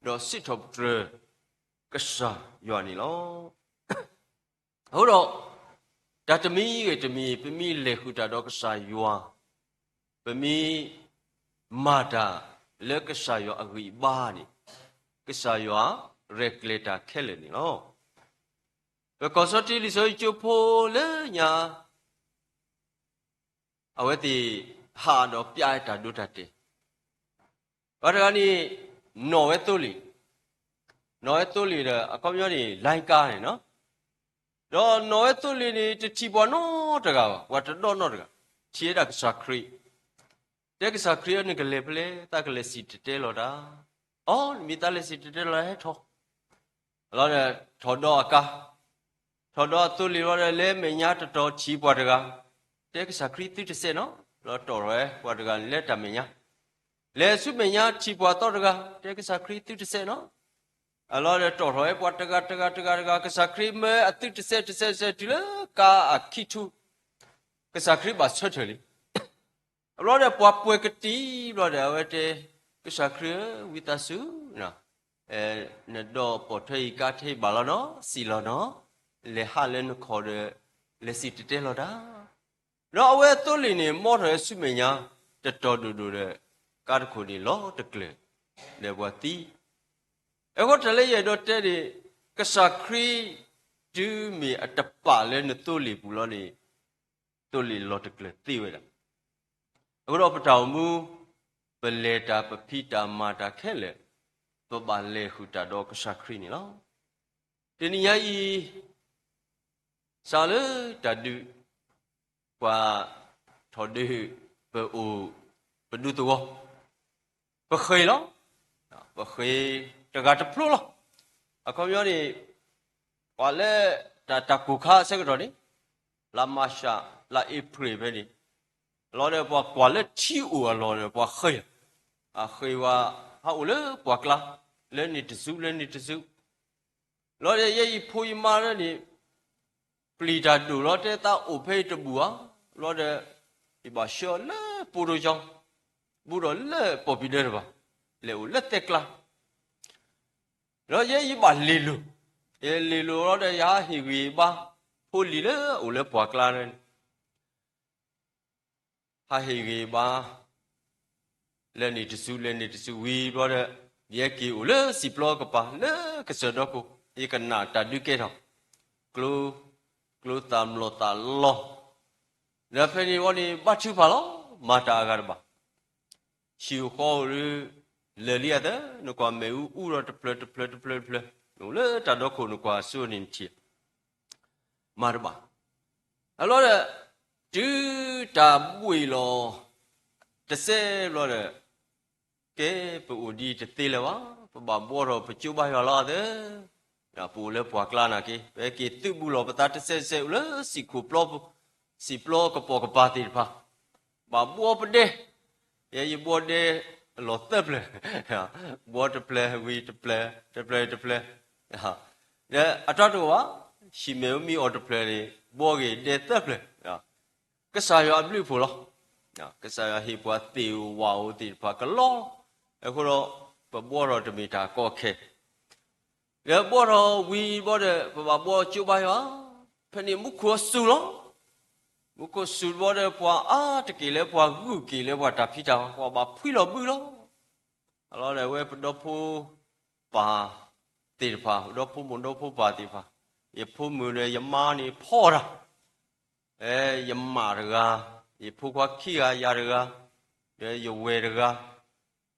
ဒီးစံးထီၣ်ပတြၢၤကစၢ်ယွၤန့ၣ်လီၤ. အဃိဒီး တၢ်တမံၤဂ့ၤတမံၤ ပမ့ၢ်လဲၤဃုာ်တၢ်ဒီးကစၢ်ယွၤ, ပမ့ၢ်မၤတၢ်လၢကစၢ်ယွၤအဂံၢ်အဘါန့ၣ်, ကစၢ်ယွၤရဲၣ်ကျဲၤတၢ်ခဲလၢာ်န့ၣ်လီၤ. ပကီၢ်စီၤတံလံၤစီၤယိၤကၠိဖိလၢညါ အဝဲသ့ၣ်ဟးဒီးပျၢ်တၢ်ဒိတၢ်တဲာ်, ပှၤတဂၤန့ၣ် နီၣ်ဝဲသိလ့ၣ်, နီၣ်ဝဲသိလ့ၣ်ဒီး အခီပညီန့ၣ် လိုင်းကားန့ၣ်နီၤ, ဒီးနီၣ်ဝဲသိလ့ၣ်န့ၣ် တထံၣ်ပှၤနီတဂၤဘၣ်, ပှၤတဒီနီတဂၤ, ထံၣ်ဝဲဒၣ်ကစၢ်ခရံာ်, တဲကစၢ်ခရံာ် နကလဲၤဖဲလဲၣ်, သးကလဲၤစံၣ်တဲၤတဲလီၤတၢ်, အိ နမ့ၢ်သးလဲၤစံၣ်တဲၤတဲလီၤ ဟဲထီၣ် လီၤဒီး ထီၣ်ဒီးအကါ, ထီၣ်ဒီးအသိလ့ၣ်လီၤဒီး လဲၤမဲာ်ညါတတီၤထံၣ်ပှၤတဂၤ, တဲကစၢ်ခရံာ်သုတစဲးနီၤ, လီၤတီၣ်ထီၣ်ဝဲပှၤတဂၤန့ၣ်လၢတၢ်မဲာ်ညါ, လဲၤဆူမဲာ်ညါထံၣ်ပှၤသီတဂၤ, တဲကစၢ်ခရံာ်သုတစဲးနီၤ, အလီၤဒီးတီၣ်ထီၣ်ဝဲပှၤတဂၤတဂၤတဂၤတဂၤ, ကစၢ်ခရံာ်မၢအသုတစဲးတစဲးတစဲးတုၤလၢကါအခံထူ, ကစၢ်ခရံာ်ဘၣ်ဆၢထၢၣ်လံ အဘျီဒီး ပှၤပှဲၤကတံၢ်ဘျီဒီး အဝဲတဲ, ကစၢ်ခရံာ်ဧၢ, ဝံသးစူၤ, နဒီးပိာ်ထွဲအံၤကါထဲဘၣ်လီၤနီၤ, စံၣ်လီၤနီၤ, လဲၤဟးလၢနခီၣ်ဒီး လဲၤစံၣ်တဲၤတဲလီၤတၢ်, ဒီးအဝဲအသိလ့ၣ်န့ၣ် မီထီၣ်ဝဲဆူမဲာ်ညါ တတီၤဒိၣ်ဒိၣ်ဒီး ကါတခိၣ်န့ၣ်လီၤတကျၢၤ ဒီးပှၤသံ အဃိတၢ်လၢယအဲၣ်ဒိးတဲန့ၣ်, ကစၢ်ခရံာ်တုၤမ့ၢ်အတပာ်လၢနသိလ့ၣ်ပူၤလီၤန့ၣ်, သိလ့ၣ်လီၤတကျၢၤသ့ဝဲဒၣ်. အဃိဒီးပတၢ်အိၣ်မူ, ပလဲၤတၢ်ပဖံးတၢ်မၤတၢ်ခဲလၢာ်, ပဘၣ်လဲၤဃုာ်တၢ်ဒီးကစၢ်ခရံာ်န့ၣ်လီၤ. တနံၤညါအံၤ စးလၢတၢ်ဒုး ပှၤထီၣ်ဒုး ပအိၣ် ပဒူသဝီ ပဃ့ၤလီၤ. ပဃ့ၤတဂၤတဖျိလီၤ. အခီပညီန့ၣ် ပှၤလၢတၢ် တၢ်ကိၢ်ခါအဆၢကတီၢ်န့ၣ် လါမၤရှး လါအ့ဖြ့ၣ်ဖဲန့ၣ် လီၤဒီးပှၤကွၢ်လၢထံအိၣ်အလီၢ်ဒီးပှၤဃ့ၤ, အဃ့ၤဝဲ ဟးအိၣ်လၢပှၤကျါ လၢန့ၣ်တစု လၢန့ၣ်တစု လီၤဒီးယဲယဖိယမါလၢန့ၣ် ပျံၤတၢ်ဒိၣ်လီၤ တဲသးအိၣ်ဖဲအံၤတဘူၣ်ဧါ, လီၤဒီး ယဘၣ်ဆှၢအီၤလၢပိၢ်ဒိၣ်ယီၤ ဘူးဒီးလၢပီၣ်ပံၤဒၢတဖၣ် လဲၤအိၣ်လၢသဲကျါ ဒီးယဲယဘၣ်လ့ၤလိာ်, ယလ့ၤလိာ်လီၤဒီးယဟးဟ့ၣ်ဂံၢ်ဘါ ဖိလံၤလၢအအိၣ်လၢပှၤကျါန့ၣ် ဟးဟ့ၣ်ဂံၢ်ဘါ လၢန့ၣ်တစု လၢန့ၣ်တစုဝံၤဘျီဒီး ယဟဲက့ၤအိၣ်လၢစံၣ်ပျီကပၤ လၢကစၢၢ်ဒီခိၣ် ယကနၣ်တၢ်ဒုးကဲထီၣ် ကျိ ကျိသၣ်မျိာ်သၣ်လီၤ ဒီးဖဲန့ၣ်ဝံၤန့ၣ် ဘါထုကဖၣ်လီၤ မၤတၢ်အဂၤတဘၣ် ဟံၣ်ဃီဧိၤ လၢာ်လံအသး နကွၢ်မ့ၣ်အူအူဒီးတဖျၢၣ်တဖျၢၣ်တဖျၢၣ်တဖျၢၣ် နအိၣ်လၢတၢ်ဒီခိၣ် နကွၢ်ဆူန့ၣ်နထံၣ် မၤတဘၣ် အလီၤဒီး တုၤတၢ်ဘှံးလီၤ တစဲးဘျီဒီး ကဲ ပအိၣ်ဒ်တသ့လၢၤဘၣ် ပဘၣ်ဘှီထီၣ်ပကၠိဘါယွၤလီၤသး ပအိၣ်လၢပှၤကျါနာ်က့ ပဟဲက့ၤသုးဘူးလီၤပသးတစဲးတစဲးအိၣ်လၢစံၣ်ခိၣ်ပျီပူၤ စံၣ်ပျီကပိာ်ကပၤသ့ၣ်တဖၣ် ဘၣ်ဘှီပဒဲ ယဲယဘှီဒဲအလီၢ်သၢဖျၢၣ် ဘှီတဖျၢၣ်ဝံၤတဖျၢၣ် တဖျၢၣ်တဖျၢၣ် ဒီးအတၢ်တအိၣ်ဘၣ် ဟံၣ်မ့ၣ်အူမ့ၢ်အီၣ်တဖျၢၣ်န့ၣ် ဘှီဂ့ၤဒဲသၢဖျၢၣ် ကစၢ်ယွၤအဘျုးအဖှိၣ်လီၤ ကစၢ်ယွၤဟ့ၣ်ပှၤသ့ၣ်ဧိၤဝၣ်ဧိၤသ့ၣ်တဖၣ်ကလီ, အဃိဒီး ပဘှီထီၣ်တမ့ၢ်တၢ်ကီခဲ, ဒီးဘှီထီၣ်ဝံၤဘီဒီး ပဘၣ်ဘှီကၠိဘါယွၤ, ဖဲန့ၣ်မူခိၣ်စူၤလီၤ. မူခိၣ်စူၤဘီဒီး ပှၤအါတက့ၢ်လၢပှၤဂုာ်က့ၤလၢပှၤတၢ်ဖံးတၢ်မၤ ပှၤဘၣ်ဖှံလီၤဘုလီၤ. အလီၢ်ဒီး အဝဲပဒီဖိပၢ်သ့ၣ်တဖၣ်, ဒီဖိမိၢ်ဒီဖိပၢ်သ့ၣ်တဖၣ်, ယဖိမုၣ်ဒီးယမါန့ၣ်ဖီၣ်တၢ်, ယမၢ်တဂၤ, ယဖိခွါခံဂၤယၤတဂၤ, ဒီးယဝဲၢ်တဂၤ,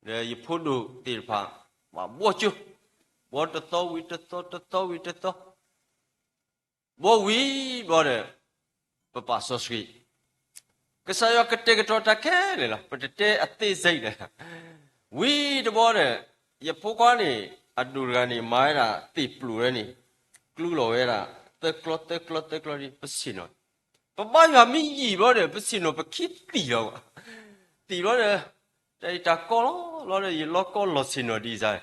ဒီးယဖိဒိၣ်သ့ၣ်တဖၣ်, ဘၣ်ဘှီကၠိ, ဘှီတသီဝံၤတသီ တသီဝံၤတသီ ဘှီဝံၤဘျီဒီး ပပာ်စီဆှံ, ကစၢ်ယွၤကတဲာ်ကတီၤတၢ်ခဲလၢာ်လီၤ. ပတတဲအသေးစိတ်ဒီး, ဝံၤတဘျီဒီး ယဖိခွါန့ၣ် အဒိၣ်တဂၤန့ၣ် မၤဝဲဒၣ်သ့ၣ်ပျိာ်ဝဲန့ၣ်, ကျူလီၤဝဲဒၣ် သၢကျီသၢကျီသၢကျီန့ၣ် ပဆ့ၣ်နီၤ, ပဘါယွၤမ့ၢ်ယံာ်ဘျီဒီး ပဆ့ၣ်နီၤပခံသံၣ်လီၤ, သံၣ်ဘျီဒီး တၢ်အံၤတၢ်ကီလီၤလီၤဒီး ယလီကီလီၤဆ့ၣ်နီၤဒ်အံၤစ့ၢ်,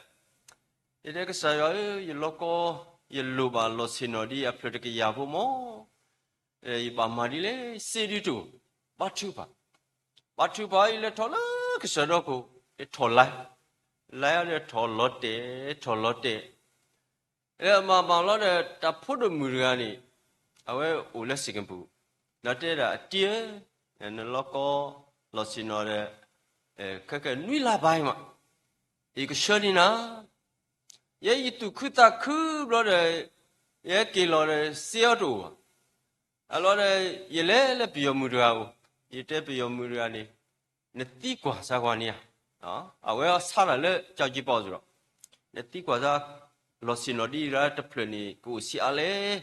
ယတဲကစၢ်ယွၤဧၢ, ယလီကီ, ယလိၣ်ဘၣ်လီၤဆ့ၣ်နီၤဒ်အဖျၢၣ်တကယၤဖိမၢ်, ယဘၣ်မၤဒ်လဲၣ်, စ့ဒုးတအိၣ်, ဘါထုကဖၣ်, ဘါထုကဖၣ်အံၤလဲၤထီၣ်လၢကစၢၢ်ဒီခိၣ်, လဲၤထီၣ်လဲ, လဲၤထီၣ်လီၤတဲာ်, ထီၣ်လီၤတဲာ် လၢအမၤမၤလီၤဒီး တၢ်ဖိဒိၣ်မုၣ်တဂၤန့ၣ် အဝဲအိၣ်လၢစ့ၢ်ကပူၤ, ဒီးတဲဒၣ်အတံဧၢ, နလီကီလီၤဆ့ၣ်နီၤဒီး ခဲကနွံလါဘါအံၤမး, ယကဆှၢန့ၢ်နၤ, ယဲယသူၣ်ခုသးခုဘျီဒီး ယဟဲက့ၤလီၤဒီး စ့အီၤတအိၣ်ဘၣ်, အလီၤဒီး ယလဲၤလၢပယီၤမုၣ်တဂၤအအိၣ်, ယတဲပယီၤမုၣ်တဂၤန့ၣ် နသံကွၢ်စၢ်ကွၢ်န့ၣ်ဧါ, အဝဲအီၤဆါတၢ်လၢကၠီကၠံပီၣ်စ့ၢ်ဒီး, နသံကွၢ်စၢ် လီၤဆ့ၣ်နီၤဒ်အံၤတဖျၢၣ်န့ၣ် ကအိၣ်ဆံးအါလဲၣ်,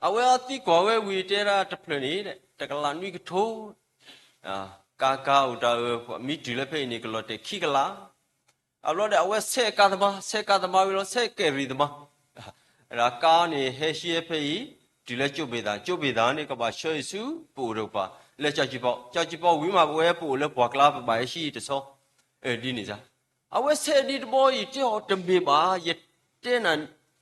အဝဲအီၤသံကွၢ်ဝဲဝံၤတဲဒၣ်တဖျၢၣ်န့ၣ် တကလးနွံကထိ, ကါကါအိၣ်တၢ်အၢ မ့ၢ်တုၤလၢဖဲအံၤန့ၣ် ကလီၤတဲာ်ခံကလး အဘျီဒီး အဝဲဆဲးကါသမါ, ဆဲးကါသမါဝံၤလီၤ ဆဲးကဲးရံၣ်သမါ, ဒီးကါန့ၣ်ဟဲဟံးဖဲအံၤ, တုၤလၢကၠိဘ့ၣ်သၣ်, ကၠိဘ့ၣ်သၣ်န့ၣ် ကဘၣ်ဆှၢအံၤဆူပအိၣ်တကပၤ, လၢကၠီကၠံပီၣ်, ကၠီကၠံပီၣ်ဝံၤမး ပဝဲပအိၣ်လၢပှၢ်ကျါ ပဘၣ်ဟဲဟံးတဆီ, ဒ်န့ၣ်စ့ၢ်, အဝဲဆဲးဒ်တဘီ ယတဲအီၤတမ့ၢ်ဘၣ်, ယတဲနၤ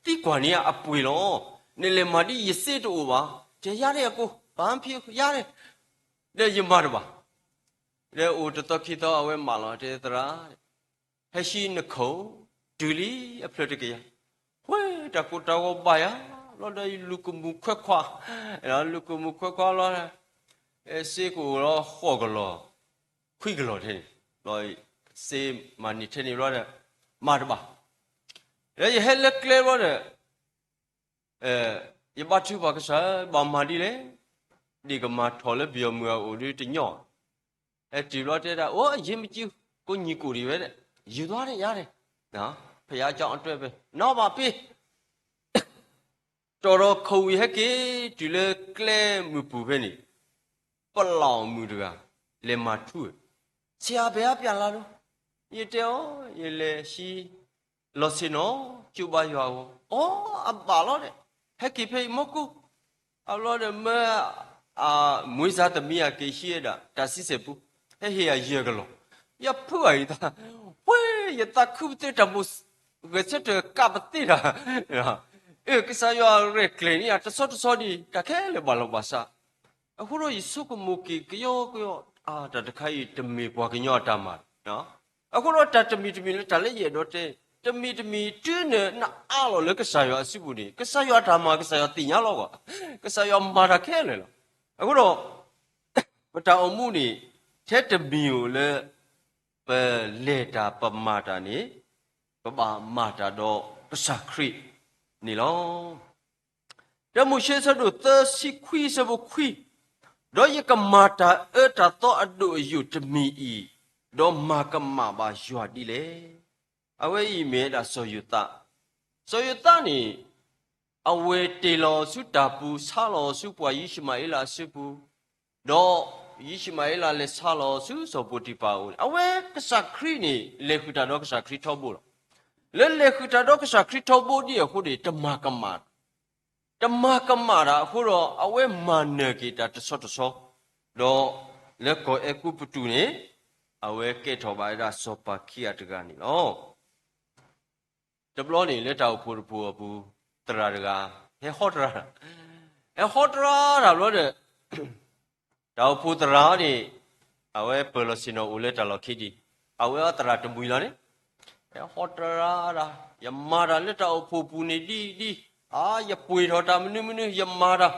သံကွၢ်န့ၢ်အပှ့ၤလီၤ, နလဲၤမၤဒ်ယစ့တအိၣ်ဘၣ်, တဲယါန့ၣ်အကိၢ်, ဘၣ်ဖံးယါန့ၣ်, ဒီးယမၤတဘၣ် ဒီးအိၣ်တသီခံသီ အဝဲမၢလီၤ တဲသရၣ်, ဟဲဟံးနခိၣ်, တုၤလံအဖျၢၣ်တကယၤ, ဝဲတၢ်ကိၢ်တၢ်ဂီၤဘၣ်ယၤ, လီၤဒီးလူၤကမူၤခွဲးခွါ, လူၤကမူၤခွဲးခွါလီၤ, စ့ကအိၣ်လီၤဃိးကလီၢ်, ခွံကလီၢ်ထဲန့ၣ်, စ့မၤန့ၢ်ထဲန့ၣ်ဘျီဒီး, မၤတဘၣ်, ဒီးယဟဲလၢကျဲဘျီဒီး ယဘါထုကဖၣ်ကစၢ် ဘၣ်မၤဒ်လဲၣ်, ဒ်ကမၤထီၣ်လၢပယီၤမုၢ်အအိၣ်ဒ်တညီ, ဟဲတုၤဘျီတဲဒၣ် အိၣ် အရေးမကြီး, ကိးညီကိးဒံးဝဲဒၣ်, ယူၤသွါန့ၣ်ယါန့ၣ်, ဖယါကၠီအတွဲပဲ, နီၢ်ဘၣ်ပ့ တီၢ်ဒီးခိၣ်ဝံၤဟဲက့ၤတုၤလၢကျဲမုၢ်ပူၤဖဲန့ၣ်, ပလီၢ်မုၢ်တဂၤ လဲၤမၤထူ, ဆရာဘယ်ကပြန်လာလို့, ယတဲအီၤ ယလဲၤဟံး လီၤဆ့ၣ်နီၤ ကၠိဘါယွၤအဂီၢ်, အိ အဘၣ်လီၤဒီး ဟဲက့ၤဖဲအံၤမီၢ်ကိၢ်, အဘျီဒီးမၢ အမွေးစားသမီး အက့ၤဟံးဝဲဒၣ် တၢ်ဆံဆဲၣ်ပူ, ဟဲဟ့ၣ်ယၤယဲၢ်ကလီၢ်, ယဖုအံၤသး, ဝဲ ယသးခုပသ့တၢ်မိၣ် ဂဲၤဆၢထၢၣ်ကးပသ့တၢ်, အၢ ကစၢ်ယွၤရဲၣ်ကျဲၤန့ၢ်ယၤတဆီတဆီဒံး တၢ်ခဲလၢာ်ဘၣ်လီၤဘၣ်စး, အဃိဒီးယဆိကမိၣ်က့ၤကယီကယီ, အါ တၢ်တခါအံၤတမ့ၢ်ပှၤကညီအတၢ်မၤ, အဃိဒီးတၢ်တမံၤတမံၤလၢတၢ်လၢယအဲၣ်ဒိးတဲ, တမံၤတမံၤတုၤနနအးလီၤလၢကစၢ်ယွၤအစုပူၤန့ၣ် ကစၢ်ယွၤအတၢ်မၤ ကစၢ်ယွၤသ့ၣ်ညါလီၤဘၣ်, ကစၢ်ယွၤမၤတၢ်ခဲလၢာ်လီၤ, အဃိဒီး ပတၢ်အိၣ်မူန့ၣ် ထဲတမံၤဧိၤလၢ ပလဲၤတၢ်ပမၤတၢ်န့ၣ် ပဘၣ်မၤတၢ်ဒီးကစၢ်ခရံာ်န့ၣ်လီၤ. တၢမိၤၡ့ဆၢဒိၣ်သၢဆံခွံဆၢဖိခွံ, ဒီးယကမၤတၢ်အၢတၢ်သီအဒိၣ်အယိာ်တမံၤအံၤ, ဒီးမၤကမၣ်ဘၣ်ယွၤဒ်လဲၣ်. အဝဲအံၤမ့ၢ်ဝဲဒၣ်စီၤယိၤသး, စီၤယိၤသးန့ၣ် အဝဲတ့ၢ်လီၤဆူတၢ်ပူၤ ဆါလီၤဆူပှၤယံၡမၤအ့လးအစုပူၤ, ဒီးယံၡမၤအ့လးလဲၤဆါလီၤဆူစီၤပိၤတံၤဖၢ်အအိၣ်န့ၣ် အဝဲကစၢ်ခရံာ်န့ၣ် လဲၤဃုာ်တၢ်ဒီးကစၢ်ခရံာ်ထီဘိလီၤ. လၢလဲၤဃုာ်တၢ်ဒီးကစၢ်ခရံာ်ထီဘိဒ်အဃိန့ၣ် တမၤကမၣ် တမၤကမၣ်တၢ်အဃိဒီး အဝဲမၤနၢၤက့ၤတၢ်တဆီတဆီ, ဒီးလၢကီၢ်အဲၤကူပတူးန့ၣ် အဝဲကဲထီၣ်ဘၣ်ဝဲဒၣ်စီၤပၤခံဂၤတဂၤန့ၣ်လီၤ. တဘျီန့ၣ်လၢတၢ်အိၣ်ဖှိၣ်တဖှိၣ်အပူၤ သရၣ်တဂၤ ဟဲဟီတရါ, ဟဲဟီတရါတၢ်ဘျီဒီး တၢ်အိၣ်ဖှိၣ်သရၣ်န့ၣ် အဝဲပၢၢ်လီၤဆ့ၣ်နီၤအိၣ်လၢတၢ်လီၢ်ခံဒံး, အဝဲအသရၣ်တမှံၤလီၤန့ၣ်, ဟီတရၤဒၣ်, ယမၤတၢ်လၢတၢ်အိၣ်ဖှိၣ်ပူၤန့ၣ်ဒ်အံၤဒ်အံၤ, ယပှ့ၤထီၣ်တၢ်မနုၤမနုၤ ယမၤတၢ်,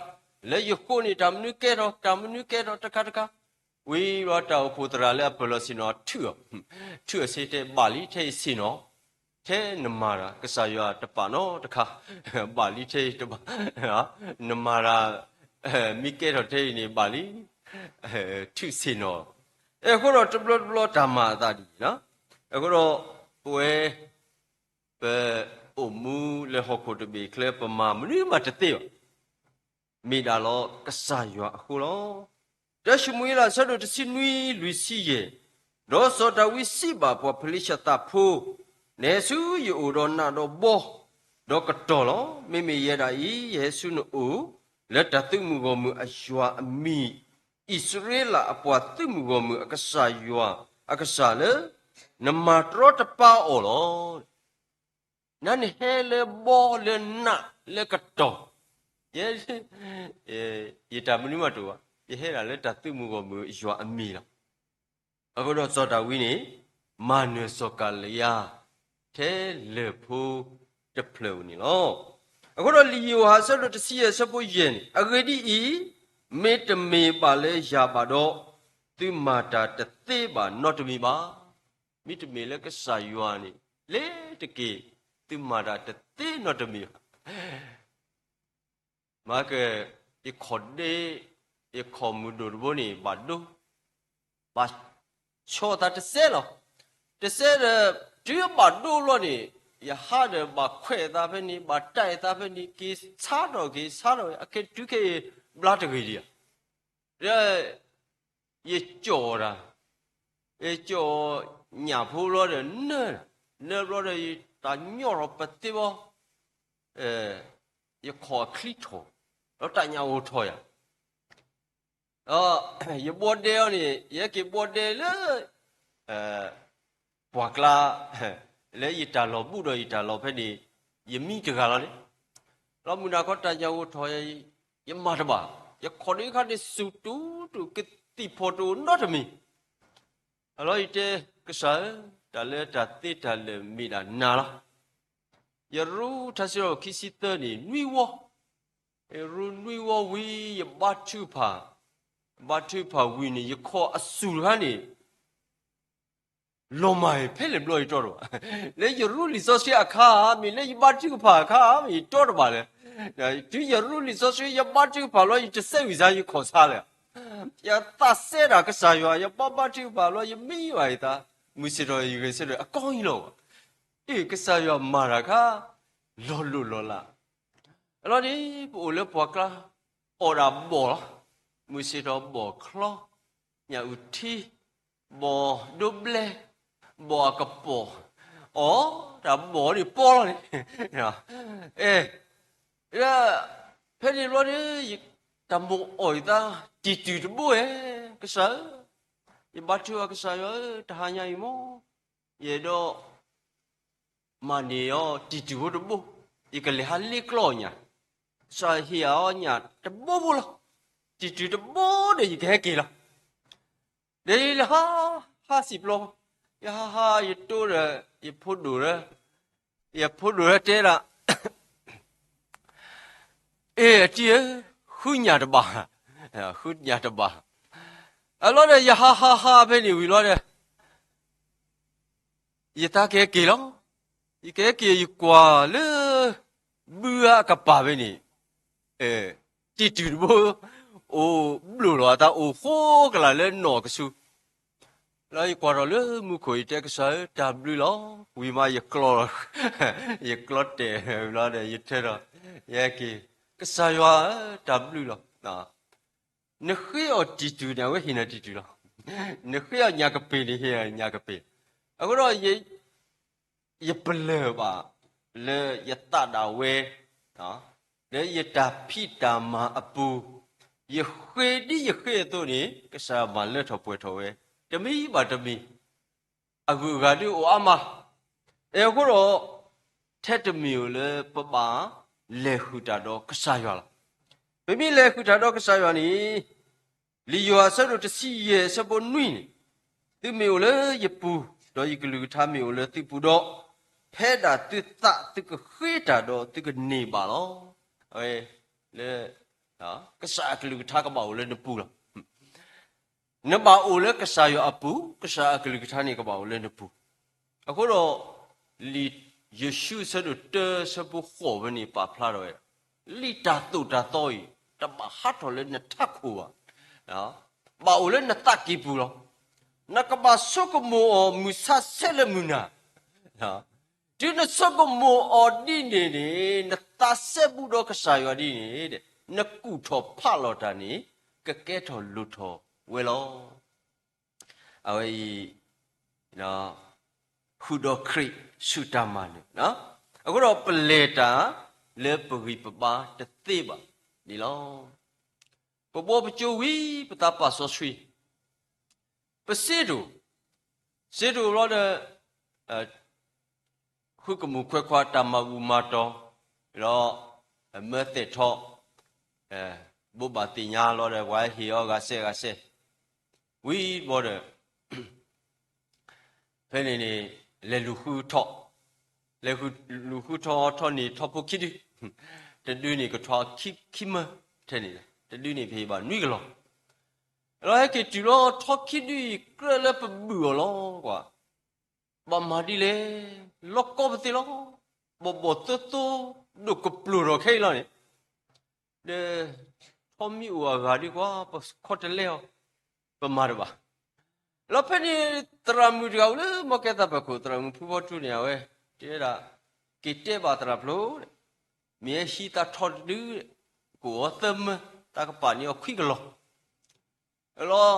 လၢယဃိန့ၣ် တၢ်မနုၤကဲထီၣ် တၢ်မနုၤကဲထီၣ်တခါတခါ, ဝံၤဒီးတၢ်အိၣ်ဖှိၣ်သရၣ်လၢအပၢၢ်လီၤဆ့ၣ်နီၤထုးအီၤ, ထုးအီၤစ့တဲဘၣ်လံ ထဲအံၤဆ့ၣ်နီၤ ထဲနမၤတၢ် ကစၢ်ယွၤတပာ်နီတခါ, ဘၣ်လံထဲအံၤတဘၣ်, နမၤတၢ် မ့ၢ်ကဲထီၣ်ထဲအံၤန့ၣ်ဘၣ်လံ, ထုးဆ့ၣ်နီၤ, အဃိဒီးတဘျီတဘျီတၢ်မၤအသးဒ်အံၤ, အဃိဒီး ပဝဲ ပအိၣ်မူလၢဟီၣ်ခိၣ်တဘ့ၣ်ချၢ ပမၤမနုၤမးတသ့ဘၣ် မ့ၢ်ဒၣ်လီၤကစၢ်ယွၤအဃိလီၤ. တၢၡမူၤအ့လး အဆၢဒိၣ်တဆံနွံ လွံၢ်ဆံယဲၢ်, ဒီးစီၤဒၤဝံးစံးဘၣ်ပှၤဖလ့ၡသးဖိ, နဟဲဆူယအိၣ်ဒီးနးဒီးဘီ, ဒီးကတီၢ်လီၤ. မ့မ့ၢ်ယဲဒၣ်အံၤ ယဟဲဆူနအိၣ် လၢတၢ်သုးမုၢ်ဂီၢ်မုၢ်အယွၤအမံၤ, အံၣ်စရ့လးအပှၤသုးမုၢ်ဂီၢ်မုၢ်အကစၢ်ယွၤအကစၢ်လၢ နမၤတရီတပါအီၤလီၤ. နၤနဟဲလၢဘီလၢနးလၢကတီၢ်, ယဲ ယတၢ်မနုၤမးတအိၣ်ဘၣ်, ယဟဲဒၣ်လၢတၢ်သုးမုၢ်ဂီၢ်မုၢ်ယွၤအမံၤလီၤ. အဃိဒီးစီၤဒၤဝံးန့ၣ် မၤနၢၤစီၤကၤလယါ ထဲလၢၢ်ဖိတဖျၢၣ်ဧိၤန့ၣ်လီၤ. အဃိဒီးလံာ်ယိၤဟၣ် အဆၢဒိၣ်တဆံယဲၢ် အဆၢဖိယဲၢ်န့ၣ်, အဂ့ၢ်ဒ်အံၤ, မ့တမ့ၢ်ဘၣ်လၢယၤဘၣ်ဒီး, သုမၤတၢ်တသ့ဘၣ်နီတမံၤဘၣ်. မ့တမ့ၢ်လၢကစၢ်ယွၤန့ၣ် လဲၤတက့ၢ်, သုမၤတၢ်တသ့နီတမံၤဘၣ်. မၤက, ယခီၣ်ဒ့, ယခီၣ်မုၢ်ဒိၣ်တဘိန့ၣ် ဘၣ်ဒိ, ဘၣ်ဆီသးတစဲးလီၤ. တစဲးဒီး တုၤအဘၣ်ဒိလီၤန့ၣ်, ယဟးဒီးဘၣ်ခွဲးသးဖဲန့ၣ်, ဘၣ်တၢ်အသးဖဲန့ၣ်, က့ၤဆါထီၣ်က့ၤဆါထီၣ်, အခဲတုၤခဲအံၤ ဘျါတဂ့ၤဒံးဧါ. ဒီး ယကၠီၣ်တၢ်, ယကၠီၣ်ညၣ်ဖိလီၤဒီးနၢ, နၢဘျီဒီး ယတၢ်ညီထီၣ်ပသ့ဘီ, ယခီၣ်အချံထီၣ်, ဒီးတၢ်ညၣ်အိၣ်ထီၣ်ယၤ, ဒီး ယဘီဒဲအီၤန့ၣ် ယဟဲက့ၤဘီဒဲလၢ ပှၢ်ကျါ, လၢယတၢ်လီၢ်ဘူးဒီးယတၢ်လီၢ်ဖဲန့ၣ် ယမံတဂၤလီၤန့ၣ်, လီၤမုၢ်နၤခီတၢ်ညၣ်အိၣ်ထီၣ်ယၤ, ယမၤတဘၣ်, ယခီၣ်ဒ့ခါန့ၣ် စူၢ်တူၢ်တူၢ် ကသံၣ်ဖီၣ်တအိၣ်နီတမံၤ. အလီၢ်ယတဲ, ကစၢ်ဧၢ, တၢ်လၢတၢ်သ့တၢ်လၢာ်မ့ၢ်ဒၣ်နၤလီၤ. ယရူၢ်ထါစံးထီၣ်ခံဆံသၢန့ၣ် နွံဝီ, ယရူၢ်နွံဝီဝံၤ ယဘါထုကဖၣ်, ဘါထုကဖၣ်ဝံၤန့ၣ် ယခီၣ်အစူၢ်တခါန့ၣ် လီၤမၢ်အံၤ ဖဲလဲၣ်ဘျီယတီတဘၣ်. လၢယရူၢ်လံာ်စီဆှံအခါဧါ, မ့ၢ်လၢယဘါထုကဖၣ်အခါဧါ, မ့ၢ်ယတီတဘၣ်လဲၣ်. တုၤယရူၢ်လံာ်စီဆှံ ယဘါထုကဖၣ်လီၤ ယတစဲးဝံၣ်စါ ယခီၣ်ဆါလဲၣ်. ယသးစဲဒၣ်ကစၢ်ယွၤ, ယဘါဘါထုကဖၣ်လီၤ ယမံဘၣ်ယသး, မုၢ်ဆ့ၣ်ထီၣ်ယဂဲၤဆၢထၢၣ်အကီၢ်အံၤလီၤ. အ့ၣ် ကစၢ်ယွၤမၤတၢ်ခါ လီၤလိၢ်လီၤလး. အလီၢ်န့ၣ် ပအိၣ်လၢပှၢ်ကျါ, အီၣ်ဒၣ်ဘီၣ်လီၤ. မုၢ်ဆ့ၣ်ထီၣ်ဘီၣ်ချီ, ညၣ်အုၣ်ထံ, ဘီၣ်ဒိဘျဲၣ်, ဘီၣ်အကပီၤ, အီၣ်တၢ်ဘီၣ်န့ၣ်ပီလီၤန့ၣ်. အဲ ဖဲန့ၣ်ဘျီန့ၣ် တၢ်မိၣ်အီၣ်ယသး တံၢ်တုၤတဘိဧဲ, ကစၢ်ဧၢ, ယဘါထုကဖၣ်ကစၢ်ယွၤဧၢ, တဟါညါအံၤမ့ၢ် ယအဲၣ်ဒိး မၤန့ၢ်အီၤတံၢ်တုၤဖိတဘိ, ယကလဲၤဟးလ့ကျီညၣ်, ကစၢ်ဟ့ၣ်အီၤညၣ်တဘိဘိလီၤ. တံၢ်တုၤတဘိဒီး ယကဟဲက့ၤလီၤ. ဒီးယလဲၤဟး ဟးစံာ်ပျီ, ယဟးဟး ယတိဒီး ယဖိဒိၣ်ဒီး ယဖိဒိၣ်ဒီးတဲဒၣ် အ့ၣ် အတံၢ်ဧၢ, ဃုညၣ်တဘၣ်, ဃုညၣ်တဘၣ်. အလီၢ်ဒီး ယဟးဟးဟးဖဲန့ၣ်ဝံၤလီၤဒီး ယသးကဟဲက့ၤလီၤ. ယကဟဲက့ၤ ယကွၢ်လၢ ဘုအါအကပၤဖဲန့ၣ် တံၢ်တုၤတဘိ အိၣ်ဘျိၣ်လီၤအသး အိၣ်ဃိကလာ်လၢနီၣ်ကဆူ လီၤ ယကွၢ်ထီၣ်လၢမူခိၣ် ယတဲကစၢ်ဧၢ တၢ်ဘျုးလီၤ. ဝံၤမး ယကျီ, ယကျီတဲာ်လီၤဒီး ယထၢထီၣ်, ယဟဲက့ၤ, ကစၢ်ယွၤဧၢ တၢ်ဘျုးလီၤ. နဃ့အီၤတံၢ်တုၤန့ၣ် အဝဲဟ့ၣ်နၤတံၢ်တုၤလီၤ. နဃ့အီၤညၣ်ကပ့ၤန့ၣ် ဟ့ၣ်ညၣ်ကပ့ၤ. အဃိဒီး ယပလၢၢ်ဘၣ်လၢယသးဒၣ်ဝဲ လၢယတၢ်ဖံးတၢ်မၤအပူၤ, ယဃ့ဒ်ယဃ့အသိးန့ၣ် ကစၢ်မၤလၢထီၣ်ပှဲၤထီၣ်ဝဲ တမံၤဘၣ်တမံၤ, အဂုၤအဂၤဒုးအိၣ်အါမး. အဃိဒီး ထဲတမံၤဧိၤလၢပဘၣ်လဲၤဃုာ်တၢ်ဒီးကစၢ်ယွၤလီၤ. ပမ့ၢ်လဲၤဃုာ်တၢ်ဒီးကစၢ်ယွၤန့ၣ် လံာ်ယိၤဟၣ်အဆၢဒိၣ်တဆံယဲၢ်အဆၢဖိနွံန့ၣ်, သုမ့ၢ်အိၣ်လၢယပူၤ, ဒီးယကလုၢ်ကထါမ့ၢ်အိၣ်လၢသုပူၤဒီး, ဖဲဒၣ်သုသးသုကဃ့တၢ်ဒီးသုကန့ၢ်ဘၣ်လီၤ. အဝဲလၢ ကစၢ်အကလုၢ်ကထါကဘၣ်အိၣ်လၢနပူၤလီၤ. နဘၣ်အိၣ်လၢကစၢ်ယွၤအပူၤ, ကစၢ်အကလုၢ်ကထါန့ၣ်ကဘၣ်အိၣ်လၢနပူၤ. အဃိဒီး လံာ်ယိၤၡူအဆၢဒိၣ်တၢအဆၢဖိဃိးဝဲန့ၣ် ပာ်ဖျါထီၣ်ဝဲဒၣ်, လံာ်တၢ်သိၣ်တၢ်သီအံၤ တဘၣ်ဟးထီၣ်လၢနထးခိၣ်ဘၣ်. ဘၣ်အိၣ်လၢနသးကံၢ်ပူၤလီၤ. နကဘၣ်ဆိကမိၣ်အီၤမုၢ်ဆါဆဲးလၢမုၢ်နၤ တုၤနဆိကမိၣ်အီၤဒ်န့ၣ်န့ၣ် နသးစဲဘူးဒီးကစၢ်ယွၤဒ်န့ၣ်, နကူၣ်ထီၣ်ဖးလီၤတၢ်န့ၣ် ကကဲထီၣ်လိၣ်ထီၣ်ဝဲလီၤ. အဝဲအံၤ ဃုာ်ဒီးခရံာ်ဆူတၢ်မၤနၢၤ, အဃိဒီးပလဲၤတၢ်လၢပဂံၢ်ပဘါတသ့ဘၣ်န့ၣ်လီၤ. ပဘှီပကၠိဝံၤ ပသးပာ်စီဆှံ ပစ့တအိၣ်, စ့တအိၣ်ဘျီဒီး ဃုကမူၣ်ခွဲးခွါတၢ်မၤဘူၣ်မၤတီၤ, ဒီးမၢသဲးထီၣ်, ဘိးဘၣ်သ့ၣ်ညါလီၤဒီး ပှၤဟ့ၣ်အီၤဂၤစဲးဂၤစဲး, ဝံၤဘျီဒီး ဖဲန့ၣ်န့ၣ် လဲၤလူၤဃုထီၣ်, လဲၤလူၤဃုထီၣ်ထီၣ်န့ၣ်ထီၣ်ဖိခံဒု, တဒုန့ၣ်ကထီၣ်ခံမၢထဲန့ၣ်, တဒုန့ၣ်ပဟ့ၣ်ဘၣ်နွံကလီၢ်. လီၤဟဲက့ၤတုၤလီၤထီၣ်ခံဒုအံၤ ကြၢးလၢပဘုၣ်အီၤလီၤကွၢ်, ဘၣ်မၤဒ်လဲၣ်, လီၤကီပသ့လီၤ, ဘီၣ်ဘီၣ်သိသိ ဒိၣ်ကပျိၤထီၣ်ခဲအံၤလီၤန့ၣ်, ဒီး ထီၣ်မံအိၣ်အဂၤဒ်ကွၢ် ပခီတလဲအီၤ, ပမၤတဘၣ်. လီၤဖဲန့ၣ် သရၣ်မုၣ်တဂၤအိၣ်လၢ မီၢ်ကဲသးဖၢခိၣ် သရၣ်မုၣ်ဖုဖီထူန့ၣ် အဝဲတဲဝဲဒၣ်, က့ၤတဲဘၣ်သရၣ်ဖျိ, မ့ၢ်ဟဲဟံးသးထီၣ်တဒု, ကအိၣ်အီၤသၢမၢ, တၢ်ကပာ်န့ၢ်အီၤခွံကလီၢ်. လီၤ,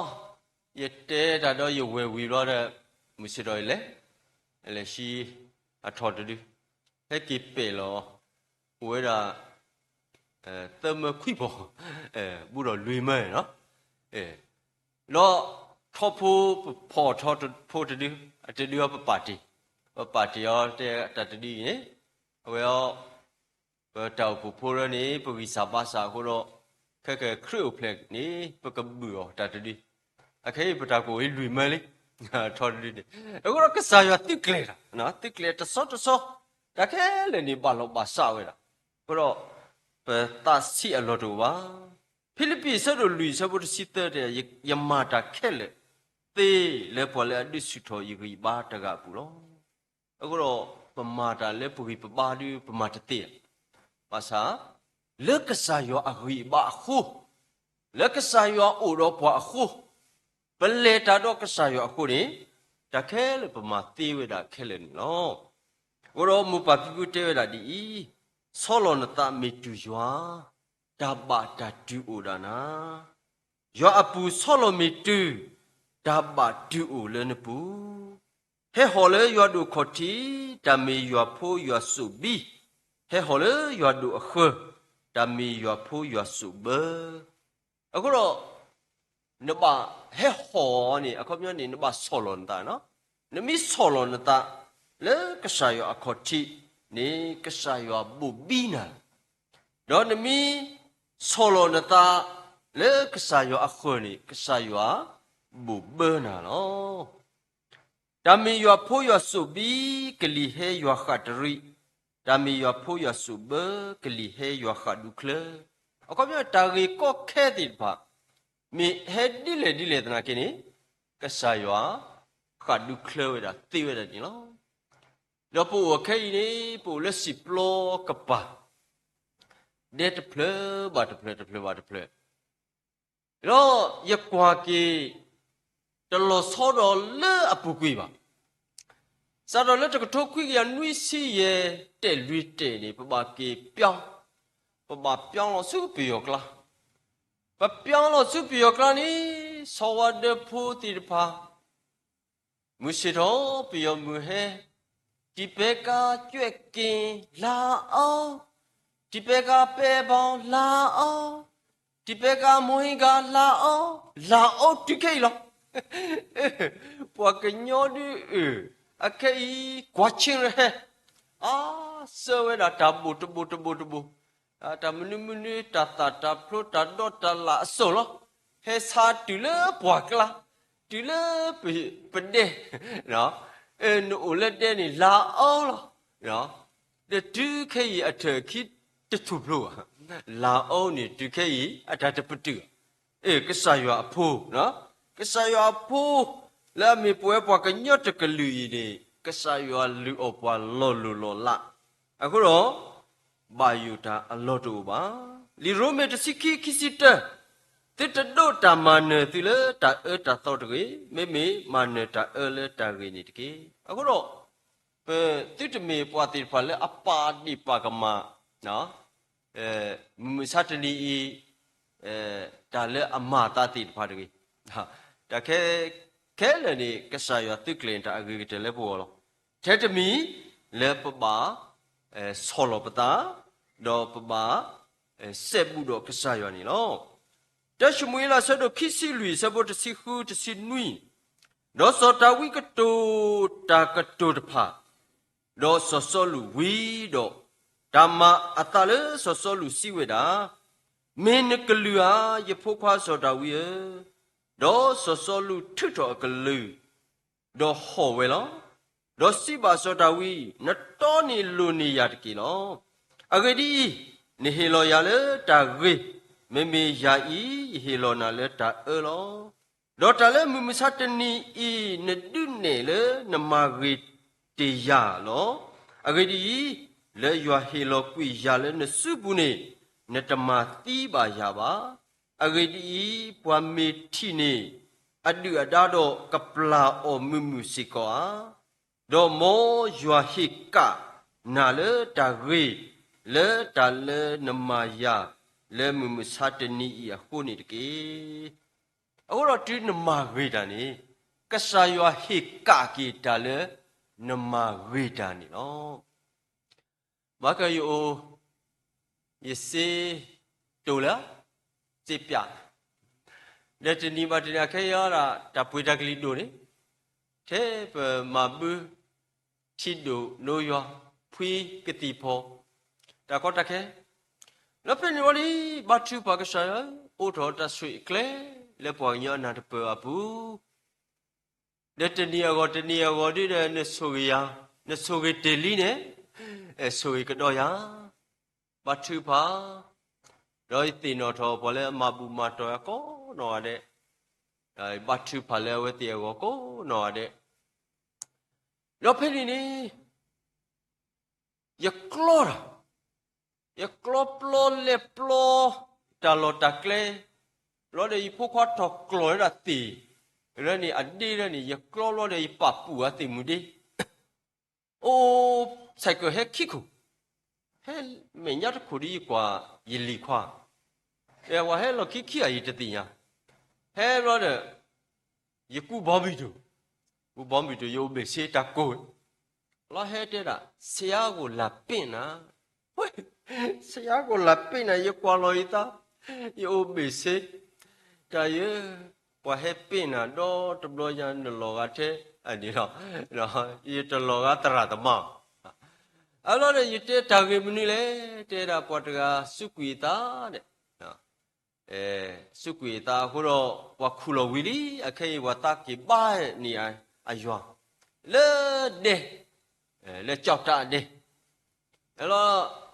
ယတဲတၢ်ဒီးယဝဲၢ်ဝံၤဘျီဒီး မုၢ်ဆ့ၣ်ထီၣ်ယလဲၤ, လဲၤဟံးအထီၣ်တဒု, ဟဲက့ၤပဲာ်လီၤ, အိၣ်ဝဲဒၣ် သၢမၢခွံဖီ, ဘူးဒီးလွံၢ်မၢလီၤ. ဒီးထီၣ်ဖိပဖီၣ်ထီၣ်ဖိတဒု, အတဒုအီၤပပာ်တ့ၢ်, ပပာ်တ့ၢ်အီၤတဲတၢ်တဒုအံၤန့ၣ်, အဝဲအီၤ ပတၢ်အိၣ်ဖှိၣ်ဖိရၢန့ၣ် ပဂံၢ်စၢ်ဘါစၢ်အဃိဒီး ခဲကခရံာ်အိၣ်ဖျဲၣ်န့ၣ် ပကဘုၣ်အီၤတၢ်တဒု, အခဲအံၤပတၢ်ကအိၣ်အံၤလွံၢ်မၢလံ, ထီၣ်တဒုန့ၣ်, အဃိဒီးကစၢ်ယွၤသုးကျဲၤတၢ်, သုးကျဲၤတဆီတဆီ, တၢ်ခဲလၢာ်န့ၣ်ဘၣ်လီၤဘၣ်စးဝဲဒၣ်, အဃိဒီး ပသးဆံးအလီၢ်တအိၣ်ဘၣ်. ဖံလံးပံးအဆၢဒိၣ်လွံၢ်အဆၢဖိတဆံသၢတဲ, ယမၤတၢ်ခဲလၢာ် သ့လၢပှၤလၢအဒုးဆူၣ်ထီၣ်ယဂံၢ်ဘါတဂၤအပူၤလီၤ. အဃိဒီး ပမၤတၢ်လၢပဂံၢ်ပဘါဒုး ပမၤတသ့, ဘၣ်ဆၣ် လၢကစၢ်ယွၤအဂံၢ်အဘါအဃိ, လၢကစၢ်ယွၤအိၣ်ဒီးပှၤအဃိ, ပလဲၤတၢ်ဒီးကစၢ်ယွၤအဃိန့ၣ်, တၢ်ခဲလၢာ်ပမၤသ့ဝဲဒၣ်ခဲလၢာ်န့ၣ်လီၤ. အဃိဒီးမိၢ်ပၢ်ဖံဖုတဲဝဲဒၣ်ဒ်အံၤ, ဆီလီၤနသးမ့ၢ်တုၤယွၤ, တၢ်ဘၣ်တၢ်တုၤအိၣ်ဒၣ်နၤ ယွၤအပူၤဆီလီၤမ့ၢ်တုၤ, တၢ်ဘၣ်တုၤအိၣ်လၢနပူၤ, ဟဲဟီၣ်လၢယွၤဒိၣ်ခီၣ်ထံး, တၢ်မ့ၢ်ယွၤဖိယွၤစိၣ်ဘံ, ဟဲဟီၣ်လၢယွၤဒိၣ်အဃၢၤ, တၢ်မ့ၢ်ယွၤဖိယွၤစိၣ်ဘၢ. အဃိဒီး နဘၣ်ဟဲဟီၣ်န့ၣ် အခီပညီန့ၣ် နဘၣ်ဆီၣ်လီၤနသး, နမ့ၢ်ဆီၣ်လီၤနသး လၢကစၢ်ယွၤအခီၣ်ထံးန့ၣ် ကစၢ်ယွၤဘိၣ်ဘံနၤ, ဒီးနမ့ၢ်ဆီၣ်လီၤနသး လၢကစၢ်ယွၤအဃၢၤန့ၣ် ကစၢ်ယွၤဘိၣ်ဘၢနၤလီၤ. တၢ်မ့ၢ်ယွၤဖိယွၤစိၣ်ဘံ ကလံၤဟဲယွၤဃၣ်တရံး, တၢ်မ့ၢ်ယွၤဖိယွၤစိၣ်ဘၢ ကလံၤဟဲယွၤဃၣ်ဒူချၢ. အခီပညီ တၢ်ဂ့ၢ်ကီခဲသ့ၣ်တဖၣ် မ့ၢ်ဟဲဒ်လဲၣ်ဒ်လဲၣ်သနာ်က့န့ၣ် ကစၢ်ယွၤဃၣ်ဒူချၢဝဲဒၣ်သ့ဝဲဒၣ်န့ၣ်လီၤ. ဒီးပအိၣ်အခဲအံၤန့ၣ် ပအိၣ်လၢစံၣ်ပျီကပၤ ဒဲတဖျၢၣ်ဘၣ်တဖျၢၣ် တဖျၢၣ်ဘၣ်တဖျၢၣ် ဒီးယကွၢ်က့ၤ တလီၤဆီဒီးလၢအပူၤကွံာ်ဘၣ်. စးထီၣ်လၢတကထိခွံကယၤနွံဆံယဲၢ် တဲာ်လွံၢ်တဲာ်န့ၣ် ပဘၣ်က့ၤပျီ, ပဘၣ်ပျီလီၤဆူပယီၤကျါ, ပပျီလီၤဆူပယီၤကျါန့ၣ် ဆီဝါဒၢဖိသ့ၣ်တဖၣ် မုၢ်ဆ့ၣ်ထီၣ်ပယီၤမုၢ်ဟဲ, ထံပဲကါကွဲးက့ၤလါအီ, ထံပဲကါပဲဘီလါအီ, ထံပဲကါမိၢ်ဟ့ၣ်ကါလါအီ, လါအီတုၤခဲအံၤလီၤ. ပှၤကညီဒုးအုၣ်, အခဲအံၤ ကွၢ်ဆ့ၣ်ရဟဲ, အါ, စၢၤဝဲဒၣ်တၢ်ဘိၣ်တဘိၣ်တဘိၣ်တဘိၣ်, တၢ်မနုၤမနုၤ တၢ်သၣ်တၢ်ဖျိတၢ်ဒီးတၢ်လၣ်အစိၣ်လီၤ. ဟဲဆါတုၤလၢပှၢ်ကျါ, တုၤလၢပဒဲ, နအိၣ်လၢဒဲန့ၣ် လၤအီလီၤ. ဒီးတုၤခဲအံၤအထၢၣ်အခံတထူၣ်ဖျိဘၣ်, လၤအီန့ၣ်တုၤခဲအံၤအတၢ်တပတုာ်ဘၣ်. ကစၢ်ယွၤအဖိ, ကစၢ်ယွၤအဖိ လၢအမ့ၢ်ပဝဲပှၤကညီတကလုာ်အံၤန့ၣ် ကစၢ်ယွၤလုၢ်အီၣ်ပှၤလီၢ်လိၢ်လီၢ်လး, အဃိဒီး ဘၣ်ယိၣ်တၢ်အလီၢ်တအိၣ်ဘၣ်. လံာ်ရိမ့ၤတဆံခံ ခံဆံတၢ, သုတဒိးတၢ်မၤနၢၤသုလၢတၢ်အၢတၢ်သီတဂ့ၤ, မ့မ့ၢ်မၤနၢၤတၢ်အၢလၢတၢ်ဂ့ၤန့ၣ်တက့ၢ်. အဃိဒီး ပသုတမ့ၢ်ပှၤသ့ၣ်တဖၣ်လၢအပာ်ဒ့ၣ်ပာ်ကမၣ် မုၢ်မဆါတနံၤအံၤ တၢ်လၢအမၤအသးသ့ၣ်တဖၣ်တဂ့ၤ. တၢ်ခဲ ခဲလၢာ်န့ၣ် ကစၢ်ယွၤသုးကျဲၤတၢ်အဂ့ၤကတၢၢ်လၢပဂီၢ်လီၤ. ထဲတမံၤလၢပဘၣ်ဆီၣ်လီၤပသး, ဒီးပဘၣ်စဲဘူးဒီးကစၢ်ယွၤန့ၣ်လီၤ. တၢၡမူၤအ့လး အဆၢဒိၣ်ခံဆံလွံၢ် အဆၢဖိတဆံဃု တဆံနွံ, ဒီးစီၤဒၤဝံးကတိၤတၢ်ကတိၤတဖၣ်, ဒီးစီၤစီလူးဝံၤဒီး တၢ်မၤအသးလၢစီၤစီလူးစံးဝဲဒၣ်, မ့ၢ်နကလုၢ်ဧါ, ယဖိခွါစီၤဒၤဝံးဧၢ. ဒီးစီၤစီလူးထုးထီၣ်အကလုၢ်, ဒီးဟီၣ်ဝဲလီၤ. ဒီးစံးဘၣ်စီၤဒၤဝံး, နတီန့ၢ်လိၤန့ၢ်ယၤတက့ၢ်လီၤ. အဂ့ၢ်ဒ်အံၤ, နဟ့ၣ်လီၤယၤလၢတၢ်ဂ့ၤ, မ့မ့ၢ်ယၤအံၤ ယဟ့ၣ်လီၤနၤလၢတၢ်အၢလီၤ. ဒီးတၢ်လၢမုၢ်မဆါတနံၤအံၤ နဒုးနဲၣ်လၢနမၤဂ့ၤတ့ၢ်ယၤလီၤ. အဂ့ၢ်ဒ်အံၤ, လၢယွၤဟ့ၣ်လီၤကွံာ်ယၤလၢနစုပူၤန့ၣ်, နတမၤသံဘၣ်ယၤဘၣ်. အဂ့ၢ်ဒ်အံၤ, ပှၤမ့ၢ်ထံၣ်န့ၣ် အဒုၣ်အဒါဒီး ကပျၢ်အီၣ်မုာ်မုာ်စ့ၢ်ကီးဧါ. ဒီးမ်ယွၤဟ့ၣ်ကၣ်နၤလၢတၢ်ဂ့ၤ, လၢတၢ်လၢနမၤယၤ လၢမုၢ်မဆါတနံၤအံၤအဃိန့ၣ်တက့ၢ်. အဃိဒီးတုၤနမၤဂ့ၤတၢ်န့ၣ်, ကစၢ်ယွၤဟ့ၣ်ကၣ်က့ၤတၢ်လၢနမၤဂ့ၤတၢ်န့ၣ်လီၤ. ဘၣ်ကယအိၣ်, ယစ့တိၢ်လၢ, စ့ပျး, ဒီးတနံၤဘၣ်တနံၤအခဲအံၤဒၣ် တၢ်ပှ့ၤတၢ်ကလံၤဒိၣ်န့ၣ်, ထဲပမၤဘု ထံဒိၣ်နိယွၤ, ဖှံကသံၣ်ဖီ, တၢ်ကီတၢ်ခဲ, ဒီးဖဲန့ၣ်ဝံၤလံ, ဘါထုကဖၣ်ကစၢ်ယွၤ, အိးထီၣ်တၢ်ဆိၣ်ဂ့ၤအကျဲ လၢပှၤကညီအနၢ်တပၢၢ်အပူၤ ဒီးတနံၤအဂီၢ်တနံၤအဂီၢ်ဒ်ဒီး နဆိၣ်ဂ့ၤယၤ, နဆိၣ်ဂ့ၤတ့ၢ်လံန့ၣ်, ဆိၣ်ဂ့ၤကဒီးယၤ, ဘါထုကဖၣ်, ဒီးယသ့ၣ်နီၣ်ထီၣ်ပှၤလၢအမၤဘူၣ်မၤတီၢ်ယၤကိးနီၢ်ဂၤဒဲး, ဘါထုကဖၣ်လၢအဝဲသ့ၣ်အဂီၢ်ကိးနီၢ်ဂၤဒဲး, ဒီးဖဲန့ၣ်န့ၣ် ယကျီတၢ်, ယကျီပျီလဲၤပျီ တၢ်လီၢ်တၢ်ကျဲ, ဘျီဒီးယဖိခွါထီၣ်ကျီၢ်ဝဲဒၣ်သ့ၣ်, လၢန့ၣ်အဒ့လၢန့ၣ် ယကျီဘျီဒီးယပာ်ပူၤအသ့ၣ်မုၢ်ဒ့, အိၣ်, ဆဲးကၢၣ်ဟဲခံခိၣ်, ဟဲမဲာ်ညါတခိၣ်ဒီးယကွၢ်ယလံၤခွါ, ပှၤဟဲလီၢ်ခံခံဂၤယတသ့ၣ်ညါ, ဟဲဘျီဒီး ယကူဘီမုၢ်တူၤ, ကူဘီမုၢ်တူၤ ယအိၣ်ဘ့ၣ်ဆ့တၢ်ကိၢ်, လီၤဟဲတဲဒၣ် ဆရာကိုလာပင့်နၤ, ဆရာကိုလာပင့်နၤ ယကွၢ်လီၤယသး, ယအိၣ်ဘ့ၣ်ဆ့, တၢ်ယဲ, ပှၤဟဲပင့်နၤဒီတဘျီညါ နလီၤဂာ်ထဲအန့ၣ်လီၤ, ယတလီၤဂာ်သရၣ်သမါ, အလီၤဒီး ယတဲတၢ်ဂ့ၢ်မနုၤလဲၣ်, တဲဒၣ်ပှၤတဂၤစူးကွံာ်အသးဒီး စူးကွံာ်အသးအဃိဒီး ပှၤခူၣ်လီၤဝံၤလံ, အခဲအံၤပှၤသးက့ၤဘါန့ၢ်အယွၤ လၢဒဲ, လၢကၠီၣ်တၢ်အဒဲ, အလီၤ,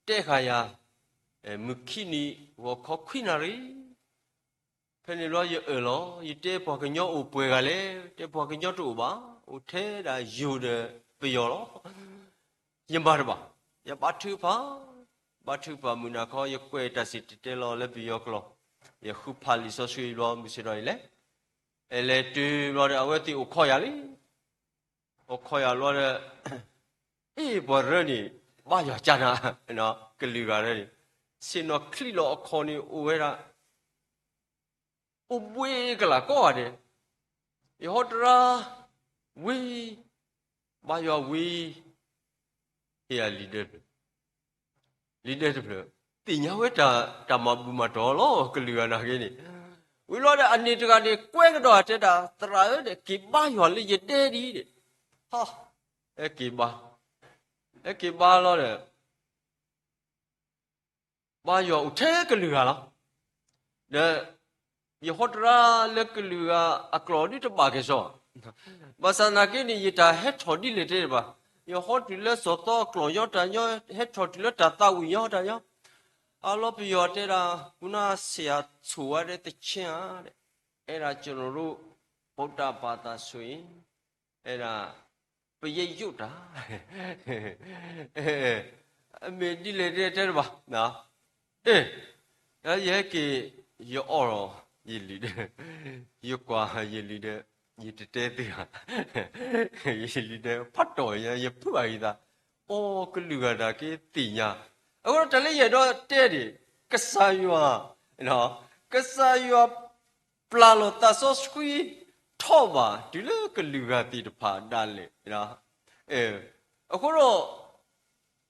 တဲဃာ်ယၤ, မုၢ်ခံနံၤ ဂီၤခီခွံနၣ်ရံၣ်, ဖဲန့ၣ်ဘျီယအၢၣ်လီၤ, ယတဲပှၤကညီအိၣ်ပှဲၤဂၤလဲၣ်, တဲပှၤကညီတအိၣ်ဘၣ်, အိၣ်ထဲဒၣ်ယိၤဒီးပယီၤလီၤ. ယမၤတဘၣ်, ယဘါထုကဖၣ်, ဘါထုကဖၣ်မုၢ်နၤခီ ယကွဲးတၢ်စံၣ်တဲၤတဲလီၤလၢပယီၤကျိာ်, ယဃုဖးလံာ်စီဆှံဘျီမုၢ်ဆ့ၣ်ထီၣ်အံၤလဲၣ်, လဲၤတုၤဘျီဒီး အဝဲသ့ၣ်အိၣ်ခိးယၤလံ, အိၣ်ခိးယၤဘျီဒီး, အ့ၣ် ပှၤရၢန့ၣ် ဘါယွၤကၢ်နၤ, ကလုာ်ဂၤရၢန့ၣ်, ဆ့ၣ်နီၤချံးလီၤအခီၣ်န့ၣ်အိၣ်ဝဲဒၣ် အိၣ်ဘှံးကလာ်ကိးဂၤဒဲး, ယဟီတရါ, ဝံၤ, ဘါယွၤဝံၤ, ဟ့ၣ်ယၤလံာ်ဒၢတဖျၢၣ်, လံာ်ဒၢတဖျၢၣ်, သ့ၣ်ညါဝဲတၢ်မၤဘူၣ်မၤတီၢ်လီၤ ကလုာ်ဂၤနာ်က့န့ၣ်, ဝံၤလီၤဒီးအန့ၣ်တဂၤန့ၣ် ကွဲကဒီးတဲဒၣ် သရၣ်ဧၢဒီး က့ၤဘါယွၤလၢယဒဲဒ်ဒီး, ဟဲက့ၤဘါ, ဟဲက့ၤဘါလီၤဒီး ဘါယွၤအိၣ်ထဲကလုာ်ဂၤလီၤ. ဒီး ယဟီတရါလၢကလုာ်ဂၤအကျိာ်ဒုးတဘၣ်ကဲၣ်ဆိး, ဘၣ်ဆၣ်သနာ်က့န့ၣ် ယတၢ်ဟဲထီၣ်ဒ်လဲၣ်တဲတဘၣ်, ယဟီတုၤလၢစီၤသီအကျိာ်ညီတၢ်ညီ, ဟဲထီၣ်တုၤလၢတၢ်သးဝံၣ်ညီတၢ်ညီ, အလီၤပယီၤတဲဒၣ် ခုနဆရာ ဆိုဝါတဲ့သီချင်းဧါ, အဲဒါကျွန်တော်တို့ ဗုဒ္ဓဘာသာဆိုရင် အဲဒါ ပရိတ်ရွတ်တာ, မ့ၢ်ဒ်လဲၣ်တဲတဲတဘၣ်, အဲ ယဟဲက့ၤ ယအီၣ်ဒီး ယလံၤဒီး ယကွၢ်ယလံၤဒီး ယတတဲသ့ဘၣ်, ယလံၤဒီး ဖးတီၢ်ညါ ယဖုးအဂံၢ်သး, အိၣ်ကလုာ်ဂၤဒၣ်က့သ့ၣ်ညါ, အဃိဒီးတၢ်လၢယအဲၣ်ဒိးတဲန့ၣ် ကစၢ်ယွၤ ကစၢ်ယွၤ ပျၢ်လီၤသးစီဆှံထီၣ်ဘၣ်တုၤလၢကလုာ်ဂၤသ့ၣ်တဖၣ်ဒၣ်လဲာ်, အဃိဒီး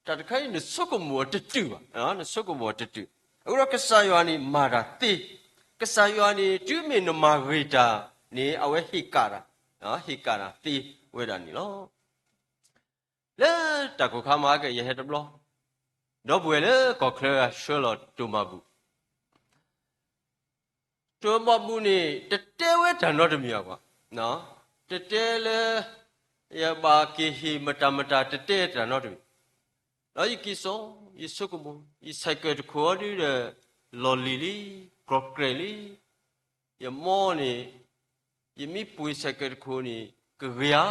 တၢ်တခါအံၤ နဆိကမိၣ်အီၤတတုာ်ဘၣ်, နဆိကမိၣ်အီၤတတုာ်, အဃိဒီးကစၢ်ယွၤန့ၣ်မၤတၢ်သ့, ကစၢ်ယွၤန့ၣ် တုၤမ့ၢ်နမၤဂ့ၤတၢ်န့ၣ် အဝဲဟ့ၣ်ကၣ်တၢ်, ဟ့ၣ်ကၣ်တၢ်သ့ဝဲဒၣ်န့ၣ်လီၤ. လၢတၢ်ကိၢ်ခါမၤက့ၤ ယဟဲတဘျီ, ဒီပုၢ်ဝဲၢ်လၢကီၢ်ချၢဆှၢလီၤတိၢ်မၤဘူၣ်, တိၢ်မၤဘူၣ်န့ၣ် တတဲဝဲတၢ်နီတမံၤဘၣ်, တတဲလၢ ယဘၣ်က့ၤဟ့ၣ်မတၤမတၤ တတဲတၢ်နီတမံၤ, ဒီးယက့ၤစိာ် ယဆိကမိၣ် ယဆဲးကဲးတခိၣ်အီၤဒုဒီး လီၢ်လံၤလံ, ကြိးကြဲးလံ, ယမိၢ်န့ၣ် ယမ့ၢ်ပှ့ၤဆဲးကဲးတခိၣ်န့ၣ် ကဂ့ၤဧါ,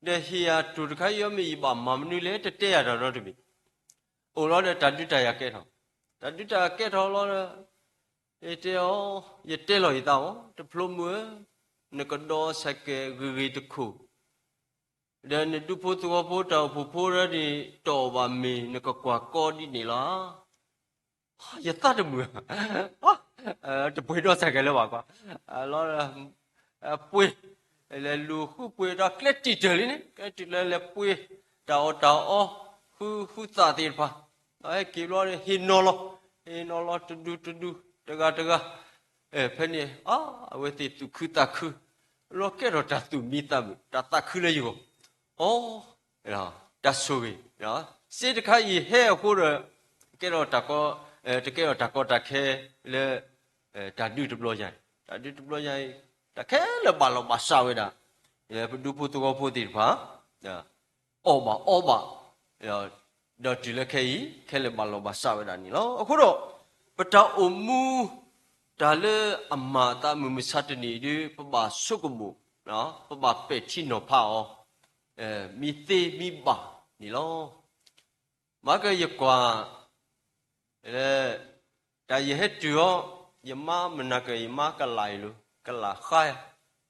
ဒီးဟ့ၣ်ယၤတိၢ်တခါအံၤ မ့ၢ်ယဘၣ်မၤမနုၤလဲၣ် တတဲယၤတၢ်နီတမံၤ, အိၣ်လီၤဒီးတၢ်ဒုးတၢ်ယၤကဲထီၣ်, တၢ်ဒုးတၢ်ယၤကဲထီၣ်လီၤဒီး ယတဲအီၤ, ယတဲလီၤယသးမး တဖျိမုၣ်ဧၢ, နကဒီးဆဲးကဲးဂ့ၤဂ့ၤတခိၣ် ဒီးနဒူဖိသဝီဖိတၢ်အိၣ်ဖှိၣ်ဖိဒၣ်န့ၣ် တအီၣ်ဘၣ်မ့ၤ နကကွၢ်ကီဒ်န့ၣ်လီၤ. ယသးတမုာ်, တပှ့ၤဒီးဆဲးကဲးလၢၤဘၣ်ကွၢ်, လီၤ ပှ့ၤ, လဲၤလူၤဃုပှ့ၤဒီးကျဲတံာ်တၢၢ်လံန့ၣ် ကျဲတံာ်တၢၢ်လဲၤပှ့ၤ တၢ်အီၣ်တၢ်အီ ဃုဃုသးသ့ၣ်တဖၣ်, ဟဲက့ၤဘျီန့ၣ် ဟ့ၣ်နီၤလီၤ, ဟ့ၣ်နီၤလီၤတဒူတဒူ တဂၤတဂၤ, ဖဲန့ၣ် အဝဲသ့ၣ်သူၣ်ခုသးခု, လီၤကဲထီၣ်တၢ်သူၣ်မံသးမုာ် တၢ်သးခုလၢယဂီၢ်, အီ တၢ်ဆိၣ်ဂ့ၤ, စ့တခါအံၤဟဲအဃိဒီး ကဲထီၣ်တၢ်ကီ, တကဲထီၣ်တၢ်ကီတၢ်ခဲလၢ တၢ်ဒုးတဘျီညါအံၤ, တၢ်ဒုးတဘျီညါအံၤ တၢ်ခဲလၢာ်ဘၣ်လီၤဘၣ်စးဝဲဒၣ်, ပဒူဖိသဝီဖိသ့ၣ်တဖၣ် အီၣ်ဘၣ်အီဘၣ်, ဒီးတုၤလၢခဲအံၤ ခဲလၢာ်ဘၣ်လီၤဘၣ်စးဝဲဒၣ်န့ၣ်လီၤ. အဃိဒီး ပတၢ်အိၣ်မူ တၢ်လၢအမၤအသးမုၢ်မဆါတနံၤအံၤဒုး ပဘၣ်ဆိကမိၣ်, ပဘၣ်ပဲာ်ထံနီၤဖးအီၤ, မ့ၢ်သ့မ့ၢ်ဘၣ်န့ၣ်လီၤ. မၤကယကွၢ် လၢ တၢ်ယဟဲတုၤအီၤ, ယမါမနၤက ယမါကလးအံၤလီၤ, ကလးဃါယၤ,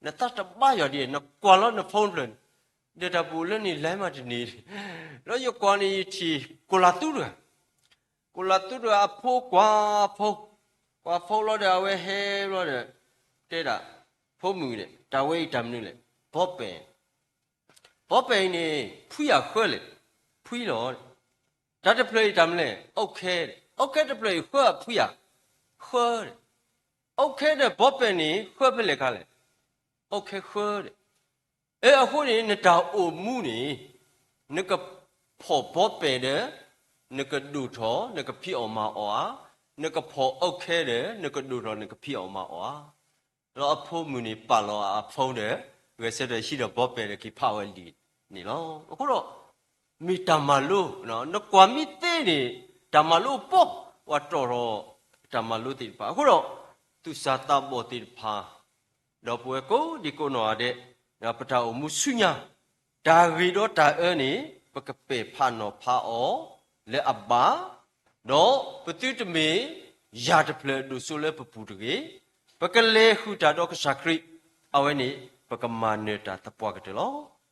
နသးတဘါယွၤဒ်အံၤ နကွၢ်လီၤန phone တဖျၢၣ်န့ၣ်, ဒီးတၢ်ပူၤလၢန့ၣ်လဲၤမးတန့ၢ်, လၢယကွၢ်န့ၣ် ယထံၣ် ကိၣ်လးသူတဂၤ, ကိၣ်လးသူတဂၤအဖိကွၢ်ဖိ, ကွၢ်ဖိလီၤဒီး အဝဲဟဲလီၤဒီး တဲဒၣ် ဖိမုၣ်န့ၣ် တၢ်ဝဲအံၤတၢ်မနုၤလဲၣ်, ဘီပဲၣ် ဘီပဲၣ်အံၤန့ၣ် ဖှံယၤဃၢလဲၣ်, ဖှံလီၤ, တၢ်တဖျၢၣ်အံၤတၢ်မနုၤလဲၣ်, အုတ်ခဲ, အုတ်ခဲတဖျၢၣ်အံၤဃၢအဖှံယၤ, ဃၢ, အုတ်ခဲဒီးဘီပဲၣ်န့ၣ် ဃၢဖဲလဲၣ်ခါလဲၣ်, အုတ်ခဲဃၢဒီး, အဃိန့ၣ် နတၢ်အိၣ်မူန့ၣ် နကဖီၣ်ဘီပဲၣ်ဒီး နကဒိၣ်ထီၣ် နကဖံးအီၣ်မၤအီၣ်ဧါ, နကဖီၣ်အုတ်ခဲဒီး နကဒိၣ်ထီၣ် နကဖံးအီၣ်မၤအီၣ်ဧါ. ဒီးအဖိမုၣ်န့ၣ် ပာ်လီၤအ phone ဒီး ဂဲၤဆၢထၢၣ်ဟံးဒီးဘီပဲၣ်ဒီးက့ၤဖးဝဲလံာ်န့ၣ်လီၤ. အဃိဒီး မ့ၢ်တၢ်မၤလိ, နကွၢ်မ့ၢ်သ့န့ၣ် တၢ်မၤလိပီ, ပှၤတီၣ်ထီၣ်တၢ်မၤလိသ့ၣ်တဖၣ်. အဃိဒီး သူၣ်စၢ်သးဘီၣ်သ့ၣ်တဖၣ် ဒီးပဝဲကိးဒံကိးနီၢ်ဂၤဒဲး ပတၢ်အိၣ်မူဆူညါ တၢ်ဂ့ၤဒီးတၢ်အၢန့ၣ် ပကပဲာ်ဖးနီၤဖးအီၤလၢအဘၣ်, ဒီးပသုတမ့ၢ်ယၢ်တဖျၢၣ်ဒိၣ်စိလၢပပူၤတဂ့ၤ, ပကလဲၤဃုာ်တၢ်ဒီးကစၢ်ခရံာ်, အဝဲန့ၣ် ပကမၤနၢၤတၢ်သပှၢ်ကတၢၢ်လီၤ.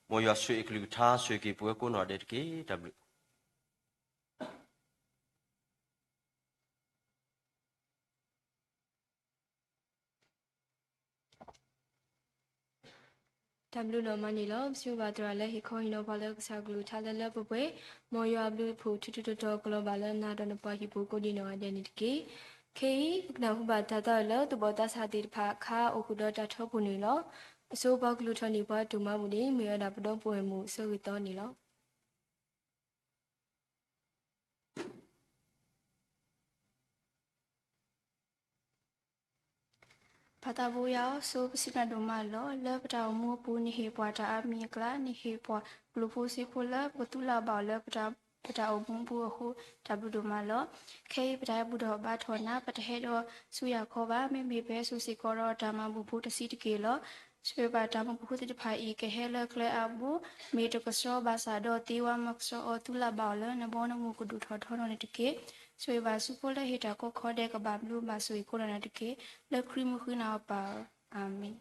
မ်ယွၤဆိၣ်ဂ့ၤအကလုၢ်ကထါ ဆိၣ်ဂ့ၤက့ၤပဝဲကိးနီၢ်ဂၤဒဲးတက့ၢ်. တၢ်ဘျုး တၢ်ဘျုးနီၢ်မးန့ၣ်လီၤ. ပစံးဘျုးဘၣ်သရၣ်လၢဟ့ၣ်ခီဟ့ၣ်နီၤပှၤလၢကစၢ်ကလုၢ်ကထါလၢလၢပှဲၤပှဲၤ, မ်ယွၤအဘျုးအဖှိၣ် ထူးထူးတီၤတီၤ ကလီၤဘၣ်လၢနၤဒီးနပှၤဟံၣ်ဖိကိးဒံနီၢ်ဂၤဒဲးန့ၣ်တက့ၢ်. ခဲအံၤ ပကနၢ်ဟူဘၣ်တၢ်သးဝံၣ်လၢသူၣ်ဘီၣ်သးစၢ်သ့ၣ်တဖၣ်အခါ အိၣ်ဃုာ်ဒီးတၢ်ထီပူၤန့ၣ်လီၤ. အဆိပှၤကလုၢ်ထီၣ်န့ၢ်ပှၤတိၢ်မၤဘူၣ်န့ၣ် မ့ၢ်ဝဲဒၣ်ပဒီပုၢ်ဝဲၢ်မုၣ်အဆၢဂ့ၤသီန့ၣ်လီၤ. ပၢ်သးဘိယွၤဧၢ, ဆိပစံးနၤဒိၣ်မးလီၤ. လၢပတၢ်အိၣ်မူအပူၤ နဟ့ၣ်ပှၤတၢ်အါမံၤအကျါ, နဟ့ၣ်ပှၤကျိၣ်ဖိစ့ဖိလၢ ပကသူၣ်လၢ်ဘၣ်အီၤလၢ ပတၢ်အိၣ်မူအပူၤအဃိ, တၢ်ဘျုးဒိၣ်မးလီၤ. ခဲအံၤပတၢ်ဟဲဘူၣ်ထီၣ်ဘါထီၣ်နၤ, ပတဟဲဒီးဆူယၤခီဘၣ်, မ့မ့ၢ်ပဟဲစိာ်စ့ၢ်ကီးဒီးတၢ်မၤဘူၣ်ဖိတဆံးတက့ၢ်လီၤ. ဆိၣ်ဂ့ၤဘၣ်တၢ်မၤဘူၣ်ဖိသ့ၣ်တဖၣ်အံၤ ကဟဲလၢကျဲအါဘိ, မ့ၢ်တကဆှီဘၣ်ဆၣ်ဒီးသ့ဝဲမၤကဆှီအီၤ သူၣ်လၢ်ဘၣ်အီၤလၢ နဘီနမုၢ်ကဒိၣ်ထီၣ်ထီထီၣ်န့ၣ်တက့ၢ်. ဆိၣ်ဂ့ၤဘၣ်ဆူဖိလၢဟ့ၣ်တၢ်ကီခီဒဲး ကဘၣ်ဘျုးဘၣ်ဆိၣ်ဂ့ၤကိးဂၤဒဲးန့ၣ်တက့ၢ်. လၢခရံာ်မုၢ်ဃုနၤအပၢ်ဧၢ, အၤမ့ၣ်.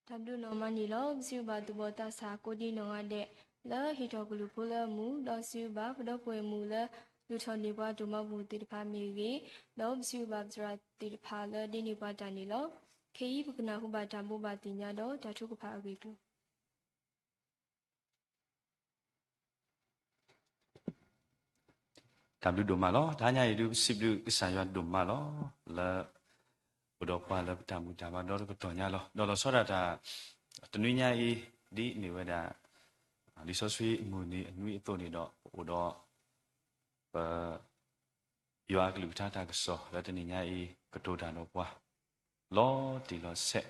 တၢ်ဘျုးနီၢ်မးန့ၣ်လီၤ. ပစံးဘျုးဘၣ်သူၣ်ဘီၣ်သးစၢ်ကိးဒံနီၢ်ဂၤဒဲး လၢဟ့ၣ်ထီၣ်ကလုၢ်ဖိလၢအမူ, ဒီးစံးဘျုးဘၣ်ပဒီပုၢ်ဝဲၢ်မုၣ်လၢ လုၢ်ထီၣ်န့ၢ်ပှၤဒိၣ်မးပူၤသ့ၣ်တဖၣ်မ့ၢ်ဂ့ၤ, ဒီးပစံးဘျုးဘၣ်ပသရၣ်သ့ၣ်တဖၣ်လၢဒုးနဲၣ်ပှၤတၢ်န့ၣ်လီၤ. ခဲအံၤပကနၢ်ဟူဘၣ်တၢ်ဘိးဘၣ်သ့ၣ်ညါဒီးတၢ်ထုကဖၣ်အဂ့ၢ်အကျိၤ တၢ်ဘျုးဒိၣ်မးလီၤ. တဟါညါအံၤဒုး ပစံးဘျုးကစၢ်ယွၤဒိၣ်မးလီၤ. လၢ အိၣ်ဒီးပှၤလၢပတၢ်ဘူၣ်တၢ်ဘါဒီတကတီၢ်ညါလီၤ. ဒီးလီၤဆီဒၣ်တၢ် တနွံညါအံၤ ဒ်မ့ၢ်ဝဲဒၣ် လံာ်စီဆှံအမုၢ်နံၤအနွံအသိးန့ၣ်ဒီး ပအိၣ်ဒီး ပ ယွၤအကလုၢ်ကထါတၢ်ကစီၣ်လၢတနံၤညါအံၤ ကတိၤတၢ်ဒီးပှၤ လီၤတံၢ်လီၤဆဲး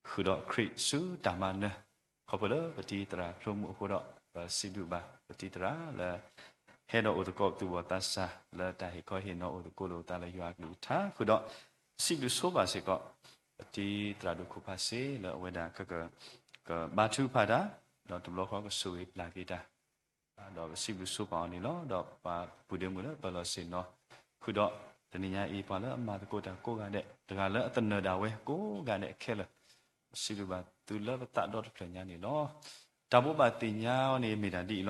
ဃုာ်ဒီးခရံာ်ဆူတၢ်မၤနၢၤ ခီဖျိလၢပတံၤသရၣ်ဖျိမုၢ်အဃိဒီး ပစံးဘျုးဘၣ်ပတံၤသရၣ်လၢ ဟဲဒီးအိၣ်သကိးသူၣ်ဘီၣ်သးစၢ်လၢတၢ်ဟ့ၣ်ခီဟ့ၣ်နီၤအိၣ်သကိးလိာ်ပသးလၢယွၤအကလုၢ်ကထါ ဃုာ်ဒီး စံးဘျုးဆိပာ်စ့ၢ်ကီး ပတံၤသရၣ်ဒိၣ်ခိၣ်ဖးစ့လၢအဝဲဒၣ်က ကဘါထုကဖၣ်တၢ် ဒီးတဘျီဃီကဆိၣ်ဂ့ၤပျၢ်က့ၤတၢ် ဒီးပစံးဘျုးဆိပာ်အီၤန့ၣ်လီၤ. ဒီးပှၤပုၢ်ဒ့မုၣ်လၢပလီၢ်ဆ့ၣ်နီၤ ဃုာ်ဒီး တနံၤညါအံၤ ပှၤလၢအမၤသကိးတၢ်ကိးဂၤဒဲး တဂၤလၢအသနၢၣ်ဒၣ်ဝဲကိးဂၤဒဲးခဲလၢာ် ပစံးဘျုးဘၣ်သုလၢပသးဒီတဖျၢၣ်ညါန့ၣ်လီၤ. တၢ်ဘိးဘၣ်သ့ၣ်ညါအီၤန့ၣ်မ့ၢ်တၢ်ဒ်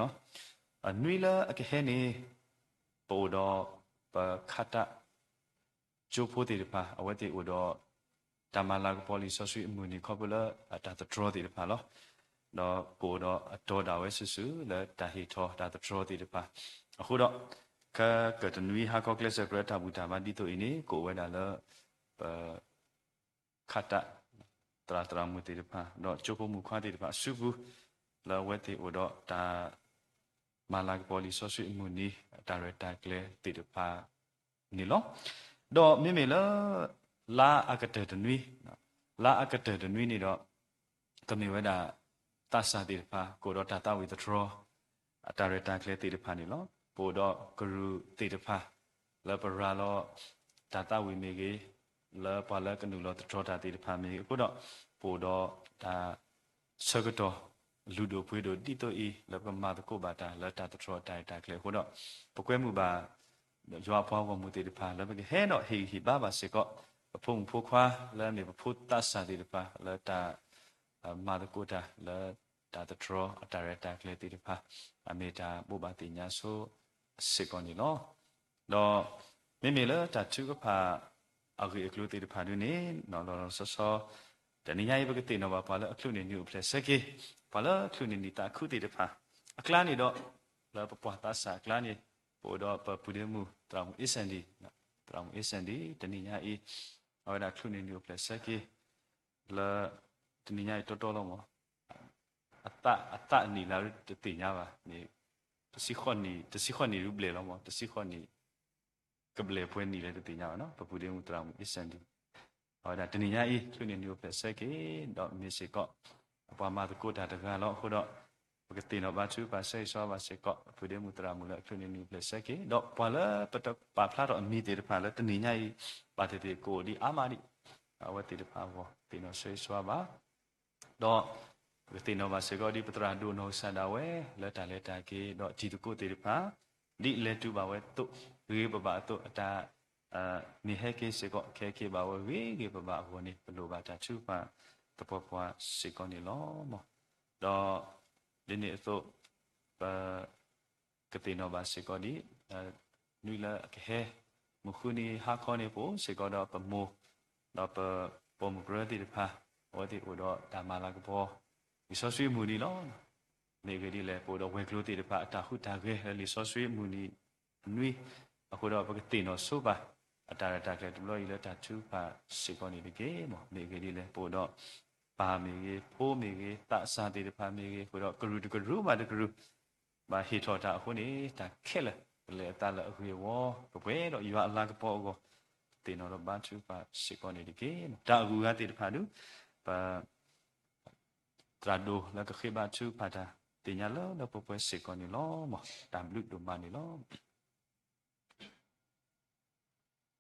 အံၤလီၤ. နွံလၢအကဟဲန့ၣ် ပအိၣ်ဒီး ပခးတၢ် ကၠိဖိသ့ၣ်တဖၣ် အဝဲသ့ၣ်အိၣ်ဒီး တၢ်မၤလၤကပီၤလံာ်စီဆှံအမုၢ်နံၤ ခီဖျိလၢတၢ်သတြီၤသ့ၣ်တဖၣ်လီၤ. ဒီးပအိၣ်ဒီးအတီၤဒၣ်ဝဲစုာ်စုာ်လၢတၢ်ဟ့ၣ်ထီၣ်တၢ်သတြီၤသ့ၣ်တဖၣ် အဃိဒီး ခဲကတနွံဟါခီကျဲးစၢးကြၢးတၢ်ဘူၣ်တၢ်ဘါဒ်သိးအံၤန့ၣ် ကအိၣ်ဝဲဒၣ်လၢ ပ ခးတၢ် သရၣ်သရၣ်မုၣ်သ့ၣ်တဖၣ် ဒီးကၠိဖိမုၣ်ခွါသ့ၣ်တဖၣ်အစုပူၤ လၢအဝဲသ့ၣ်အိၣ်ဒီးတၢ် မၤလၤကပီၤလံာ်စီဆှံအမုၢ်နံၤ တၢ်ရဲၣ်တၢ်ကျဲၤသ့ၣ်တဖၣ်န့ၣ်လီၤ. ဒီးမ့မ့ၢ်လၢ လါအကတၢၢ်တနွံ လါအကတၢၢ်တနွံန့ၣ်ဒီး ကမ့ၢ်ဝဲဒၣ် သးစၢ်သ့ၣ်တဖၣ် ကအိၣ်ဒီးတၢ်သးဝံၣ်သတြီၤ အတၢ်ရဲၣ်တၢ်ကျဲၤသ့ၣ်တဖၣ်န့ၣ်လီၤ. ပအိၣ်ဒီးကရူၢ်သ့ၣ်တဖၣ် လၢပရၤလီၤ တၢ်သးဝံၣ်မ့ၢ်ဂ့ၤ, လၢပှၤလၢကနုာ်လီၤသတြီၤတၢ်သ့ၣ်တဖၣ်မ့ၢ်ဂ့ၤ, အဃိဒီး ပအိၣ်ဒီးတၢ် ဆၢကတီၢ် လုၢ်ဒိၣ်ပှ့ၤဒိၣ်ဒ်သိးအံၤ လၢပကမၤသကိးဘၣ်တၢ်လၢတၢ်သတြီၤတၢ်ရဲၣ်တၢ်ကျဲၤအဃိဒီး ပကွဲမုာ်ဘၣ် ယွၤအပှၤဂီၢ်မုၢ်သ့ၣ်တဖၣ် လၢပကဟဲဒီးဟ့ၣ်ဂံၢ်ဟ့ၣ်ဘါဘၣ်စ့ၢ်ကီး ပဖိမုၣ်ဖိခွါ လၢအမ့ၢ်ပဖိသးစၢ်သ့ၣ်တဖၣ် လၢတၢ် မၤသကိးတၢ်လၢတၢ်သတြီၤအတၢ်ရဲၣ်တၢ်ကျဲၤသ့ၣ်တဖၣ် အမ့ၢ်တၢ်ဘိးဘၣ်သ့ၣ်ညါဆိစ့ၢ်ကီးန့ၣ်လီၤ. ဒီးမ့မ့ၢ်လၢတၢ်ထုကဖၣ်အဂ့ၢ်အကျိၤသ့ၣ်တဖၣ်ဒုန့ၣ် လီၤလီၤဆီဆီ တနံၤညါအံၤ ပကသ့ၣ်နီၣ်ဘၣ်ပှၤလၢအချုးန့ၢ်နံၤအိၣ်ဖျဲၣ်ဆၢက့ၤ, ပှၤလၢချုးန့ၢ်နံၤသးခုသ့ၣ်တဖၣ် အကျါန့ၣ်ဒီး လၢပပှၤသးစၢ်အကျါန့ၣ် ပအိၣ်ဒီးပပုၢ်ဒ့မုၣ်သရၣ်မုၣ်အ့စၣ်ဒံၣ်, သရၣ်မုၣ်အ့စၣ်ဒံၣ် တနံၤညါအံၤ အဝဲဒၣ်ချုးန့ၢ်နံၤအိၣ်ဖျဲၣ်ဆၢက့ၤ လၢ တနံၤညါအံၤတီတီလီၤမး, အသး အသးနံၣ်လၢတသ့ၣ်ညါဘၣ်, တဆံဃိးနံၣ် တဆံဃိးနံၣ်ဒုဘျဲၣ်လီၤမး, တဆံဃိးနံၣ် ကဘျဲၣ်ပှဲၤနံၣ်လၢတသ့ၣ်ညါဘၣ်နီၤ, ပပုၢ်ဒ့မုၣ်သရၣ်မုၣ်အ့စၣ်ဒံၣ် အဝဲဒၣ်တနံၤညါအံၤ ချုးန့ၢ်နံၤအိၣ်ဖျဲၣ်ဆၢက့ၤ ဒီးမ့ၢ်စ့ၢ်ကီး အပှၤမၤသကိးတၢ်တဂၤလီၤအဃိဒီး ပကသ့ၣ်နီၣ်ဘါထုကဖၣ်ဆၢဂ့ၤဆၢဝါဘၣ်စ့ၢ်ကီး အပုၢ်ဒ့မုၣ်သရၣ်မုၣ်လၢအချုးန့ၢ်နံၤအိၣ်ဖျဲၣ်ဆၢက့ၤ ဒီးပှၤလၢပတပာ်ဖျါထီၣ်အမံၤသ့ၣ်တဖၣ်လၢတနံၤညါအံၤ ဘၣ်သ့ၣ်သ့ၣ်ကအိၣ်ဒံးအါမးဒံး အဝဲသ့ၣ်တဖၣ်အဂီၢ် သ့ၣ်နီၣ်ဆၢဂ့ၤဆၢဝါဘၣ် ဒီး ပကသ့ၣ်နီၣ်ဘၣ်စ့ၢ်ကီးဒ်ပသရၣ်ဒိၣ်နီၢ်ကစၢ်ဒၣ်ဝဲ လၢတၢ်လဲၤတၢ်က့ၤ ဒီးတံၤသကိးသ့ၣ်တဖၣ် ဒ်လဲၤတုၤဘၣ်ဝဲသိး ဂ့ၤပဘၣ်အသိး အတၢ် မ့ၢ်ဟဲက့ၤစ့ၢ်ကီး ကဟဲက့ၤဘၣ်ဝဲဂ့ၤဂ့ၤဘၣ်ဘၣ်အဂီၢ်န့ၣ် ပလိၣ်ဘၣ်တၢ်ထုကဖၣ်သပှၢ်ပှၢ်စ့ၢ်ကီးန့ၣ်လီၤ. ဒီး ဒ်န့ၣ်အသိး ပ ကသ့ၣ်နီၣ်ဘၣ်စ့ၢ်ကီးဒ် နွံလၢအကဟဲ မုၢ်ဃုနံၤဟါခီန့ၣ် ပအိၣ်စ့ၢ်ကီးဒီးပမိၢ် ဒီးပပိာ်မုၣ်ကရၢသ့ၣ်တဖၣ် အဝဲသ့ၣ်အိၣ်ဒီးတၢ်မၤလၤကပီၤ လံာ်စီဆှံအမုၢ်နံၤလီၤ. မ့ၢ်အဂ့ၢ်ဒ်လဲၣ် ပအိၣ်ဒီးဝဲၤကျိၤသ့ၣ်တဖၣ် အတၢ်ဟူးတၢ်ဂဲၤလၢလံာ်စီဆှံအမုၢ်နံၤနွံ အဃိဒီးပကသ့ၣ်နီၣ်ဆိပာ် အတၢ်ရဲၣ်တၢ်ကျဲၤတဘျီအံၤလၢတၢ်ထုကဖၣ်စ့ၢ်ကီးန့ၣ်တက့ၢ်. မ့ၢ်အဂ့ၢ်ဒ်လဲၣ် ပအိၣ်ဒီး ပၢ်မ့ၢ်ဂ့ၤ ဖိမ့ၢ်ဂ့ၤ သးစၢ်သ့ၣ်တဖၣ်မ့ၢ်ဂ့ၤ အဃိဒီးကရူၢ်တကရူၢ်ဘၣ်တကရူၢ် ဘၣ်ဟ့ၣ်ထီၣ်တၢ်အဃိန့ၣ် တၢ်ခဲလၢာ် ကလဲၤအသးလၢအဂ့ၤအဝီ ကပှဲၤဒီးယွၤအလၤကပီၤအဂီၢ် သ့ၣ်နီၣ်ဒီးဘါထုကဖၣ်စ့ၢ်ကီးန့ၣ်တက့ၢ်. တၢ်အဂုၤအဂၤသ့ၣ်တဖၣ်ဒု ပ သရၣ်ဒိၣ်လၢကဃ့ဘါထုကဖၣ်တၢ် သ့ၣ်ညါလၢလၢပှဲၤပှဲၤစ့ၢ်ကီးန့ၣ်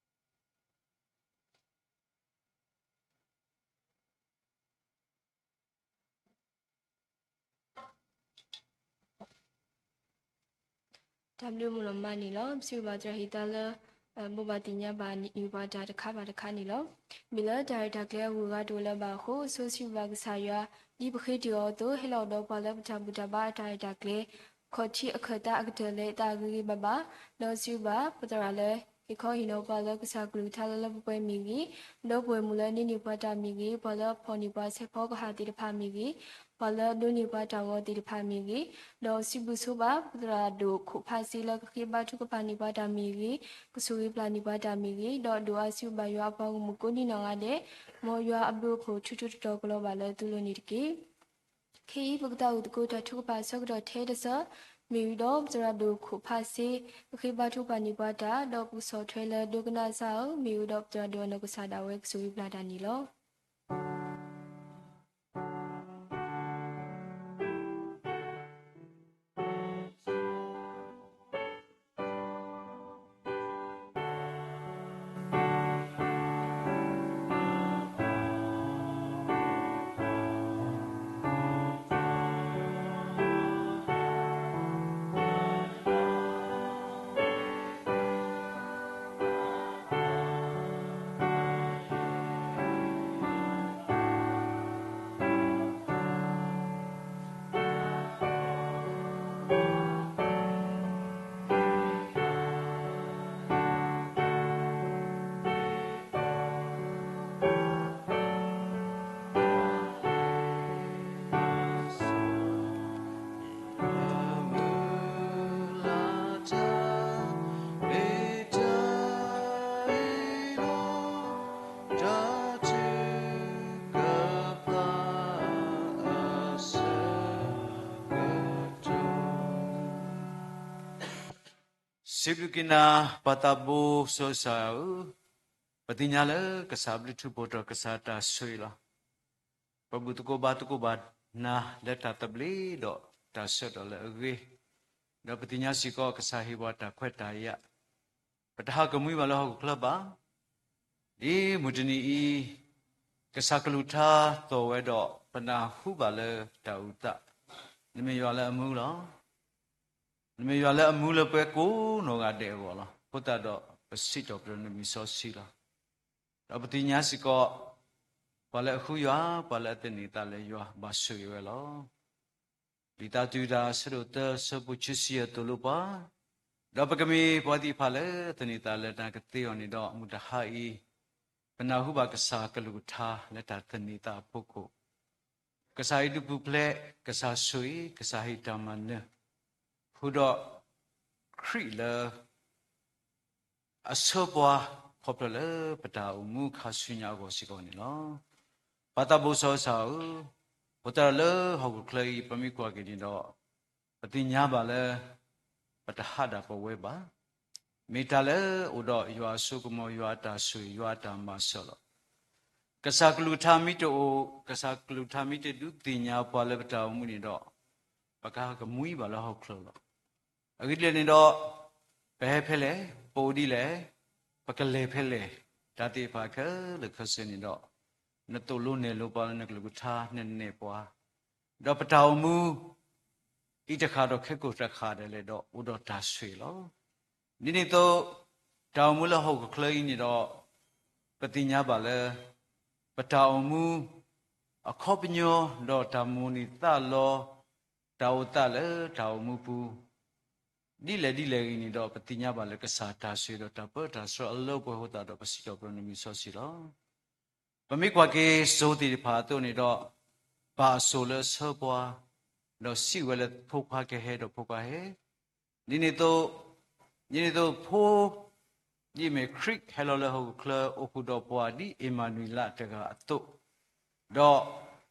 လီၤ. တၢ်ဘျုးဒိၣ်မးန့ၣ်လီၤ. တၢ်ဘျုးမုၢ်လီၤမးန့ၣ်လီၤ. ပစံးဘျုးဘၣ်သရၣ်ဟံၣ်သးလၢ ဘိးဘၣ်သ့ၣ်ညါဘၣ်န့ၢ်ပှၤတၢ်တခါဘၣ်တခါန့ၣ်လီၤ. မ့ၢ်လၢတၢ်ရဲၣ်တၢ်ကျဲၤအဂုၤအဂၤတအိၣ်လၢၤဘၣ်အဃိ ဆိစံးဘျုးဘၣ်ကစၢ်ယွၤ ဒ်ပဃ့တ့ၢ်အီၤအသိး ဟဲလီၤဒီးပှၤလၢပတၢ်ဘူၣ်တၢ်ဘါအတၢ်ရဲၣ်တၢ်ကျဲၤ ခီၣ်ထံးအခၢၣ်သးအကတၢၢ်လၢအသးဂ့ၤဂ့ၤဘၣ်ဘၣ်, ဒီးစံးဘျုးဘၣ်ပသရၣ်လၢ ဟ့ၣ်ခီဟ့ၣ်နီၤပှၤလၢကစၢ်ကလုၢ်ကထါလၢလၢပှဲၤပှဲၤမ့ၢ်ဂ့ၤ, ဒီပုၢ်ဝဲၢ်မုၣ်လၢန့ၢ်န့ၢ်ပှၤတၢ်မ့ၢ်ဂ့ၤ, ပှၤလၢအဖီၣ်န့ၢ်ပှၤဆဲးဖီကဟၣ်သ့ၣ်တဖၣ်မ့ၢ်ဂ့ၤ, ပှၤလၢအဒိးန့ၢ်ပှၤတၢ်ဂီၤသ့ၣ်တဖၣ်မ့ၢ်ဂ့ၤ, ဒီးစံးဘျုးဆိဘၣ် ပသရၣ်ဒိၣ်ခိၣ်ဖးစ့လၢကဃ့ဘါထုကဖၣ်န့ၢ်ပှၤတၢ်မ့ၢ်ဂ့ၤ, ကဆိၣ်ဂ့ၤပျၢ်န့ၢ်ပှၤတၢ်မ့ၢ်ဂ့ၤ, ဒီးဒိၣ်အါစံးဘျုးဘၣ်ယွၤအပှၤဂီၢ်မုၢ်ကိးဒံနီၢ်ဂၤဒဲး, မ်ယွၤအဘျုးအဖှိၣ်ထူထူတီတီကလီၤဘၣ်လၢသုလိၤန့ၣ်တက့ၢ်. ခဲအံၤ ပကသးအိၣ်သကိးတၢ်ထုကဖၣ်အဆၢကတီၢ်ထဲတဆၢ, မ့ၢ်ဝံၤဒီးပသရၣ်ဒိၣ်ခိၣ်ဖးစ့ ကဃ့ဘါထုကဖၣ်န့ၢ်ပှၤတၢ်, ဒီးပကဆီၣ်ထွဲလၢဒိကနၣ်စၢ်ဧၢ, မ့ၢ်ဝံၤဒီးပသရၣ်ဒိၣ်အနီၢ်ကစၢ်ဒၣ်ဝဲကဆိၣ်ဂ့ၤပျၢ်တၢ်န့ၣ်လီၤ. စံးဘျုးက့ၤနၤ ပၢ်သးဘိစီၤအၤဧၢ, ပသ့ၣ်ညါလၢကစၢ်ဘျုးထူးဖှိၣ်ထီၣ် ကစၢ်တၢ်ဆိၣ်ဂ့ၤလီၤ. ပဘူၣ်သကိးဘါသကိးဘၣ်နၤလၢတၢ်သဘျ့ဒီးတၢ်ဆၢကတီၢ်လၢအဂ့ၤ, ဒီးပသ့ၣ်ညါစ့ၢ်ကီး ကစၢ်ဟ့ၣ်ပှၤတၢ်ခွဲးတၢ်ယာ်, ပတဟးကမှံဘၣ်လၢဟီၣ်ခိၣ်ချၢဘၣ်. ဒ်မုၢ်တနံၤအံၤ ကစၢ်ကလုၢ်ကထါသိၣ်ဝဲဒီး ပနၢ်ဟူဘၣ်လၢတၢ်အုၣ်သး, နမ့ၢ်ယွၤလၢအမူလီၤ. နမ့ၢ်ယွၤလၢအမူလၢပှဲၤကိးနီၢ်ဂၤဒဲးအဂီၢ်လီၤ. အဃိသတးဒီးပစံးထီၣ်ပတြၢၤနမံၤစီဆှံလီၤ. ဒီးပသ့ၣ်ညါစ့ၢ်ကီး ပှၤလၢအဃုယွၤ, ပှၤလၢအသန့ၤသးလၢယွၤ ဘၣ်ဆိၣ်ဂ့ၤဝဲလီၤ. လံာ်သးတုၤတၢ်အဆၢဒိၣ်သၢ ဆၢဖိခံဆံယဲၢ်သိၣ်လိပှၤ, ဒီးပကမ့ၢ်ပှၤသ့ၣ်တဖၣ်လၢသန့ၤသးလၢတၢ်ကသ့အဂီၢ်န့ၣ်ဒီး မုၢ်တဟါအံၤ ပနၢ်ဟူဘၣ်ကစၢ်ကလုၢ်ကထါလၢတၢ်သန့ၤသးအဖီခိၣ်, ကစၢ်ဟ့ၣ်ဒုးပူၤဖျဲး, ကစၢ်ဆိၣ်ဂ့ၤ, ကစၢ်ဟ့ၣ်တၢ်မၤနၢၤ, ဃုာ်ဒီးခရံာ်လၢ အဆှၢပှၤခီဖျိလၢပတၢ်အိၣ်မူခါဆူညါအဂီၢ်စ့ၢ်ကီးန့ၣ်လီၤ. ပၢ်သးဘိစီၤအၤဧၢ, အဃိသတးဒီးလၢဟီၣ်ခိၣ်ချၢအံၤ ပမ့ၢ်ကွၢ်က့ၤန့ၣ်ဒီး ပသ့ၣ်ညါဘၣ်လၢ ပတဟးဒၣ်ပဝဲဘၣ်. မ့ၢ်တၢ်လၢအိၣ်ဒီးယွၤအစိကမီၤ, ယွၤအတၢ်ဆိၣ်ဂ့ၤ, ယွၤအတၢ်မၤစၢၤလီၤ. ကစၢ်ကလုၢ်ကထါမ့ၢ်တအိၣ်, ကစၢ်ကလုၢ်ကထါမ့ၢ်တဒုးသ့ၣ်ညါပှၤလၢပတၢ်အိၣ်မူန့ၣ်ဒီး ပကဟးကမှံဘၣ်လၢဟီၣ်ခိၣ်ချၢလီၤ. အဂ့ၢ်ဒ်လဲၣ်န့ၣ်ဒီး ပဟဲဖဲလဲၣ်, ပအိၣ်ဒ်လဲၣ်, ပကလဲၤဖဲလဲၣ်, တၢ်သ့ၣ်တဖၣ်ခဲလၢာ်ခဲဆ့န့ၣ်ဒီး နသိၣ်လိနဲၣ်လိပှၤလၢနကလုၢ်ကထါ နနဲၣ်ပှၤ, ဒီးပတၢ်အိၣ်မူ အံၤတဃၣ်ဒီးခဲကိာ်တဃၣ်ဒၣ်လဲာ်ဒီး အိၣ်ဒီးတၢ်ဆိၣ်ဂ့ၤလီၤ. ဒ်န့ၣ်အသိး တၢ်အိၣ်မူလၢဟီၣ်ခိၣ်ချၢအံၤန့ၣ်ဒီး ပသ့ၣ်ညါဘၣ်လၢ ပတၢ်အိၣ်မူ အခီပညီ ဒီးတၢ်မိၣ်န့ၢ်သးလီ တၢ်အိၣ်သးလၢတၢ်အိၣ်မူပူၤ ဒ်လဲၣ်ဒ်လဲၣ်ဂ့ၤန့ၣ်ဒီး ပသ့ၣ်ညါဘၣ်လၢကစၢ်တၢ်ဆိၣ်ဂ့ၤဒီးတၢ်ပၢတၢ်ဆှၢအလၢပှဲၤအဃိသတးဒီး ပစံးထီၣ်ပတြၢၤနမံၤစီဆှံလီၤ. ပမ့ၢ်ကွၢ်က့ၤစိၤသ့ၣ်တဖၣ်အသိးန့ၣ်ဒီး ပၢ်အစိၣ်လၢအဆှၢပှၤ, ဒီးစံးဝဲလၢဖိခွါကဟဲဒီးဖိခွါဟဲ, ဒ်န့ၣ်အသိး ဒ်န့ၣ်အသိးဖိ ဒ်အမ့ၢ်ခရံာ်ဟဲလီၤလၢဟီၣ်ခိၣ်ချၢ အိၣ်ဃုာ်ဒီးပှၤဒ်အ့မၤနူၤအ့လးတဂၤအသိး, ဒီး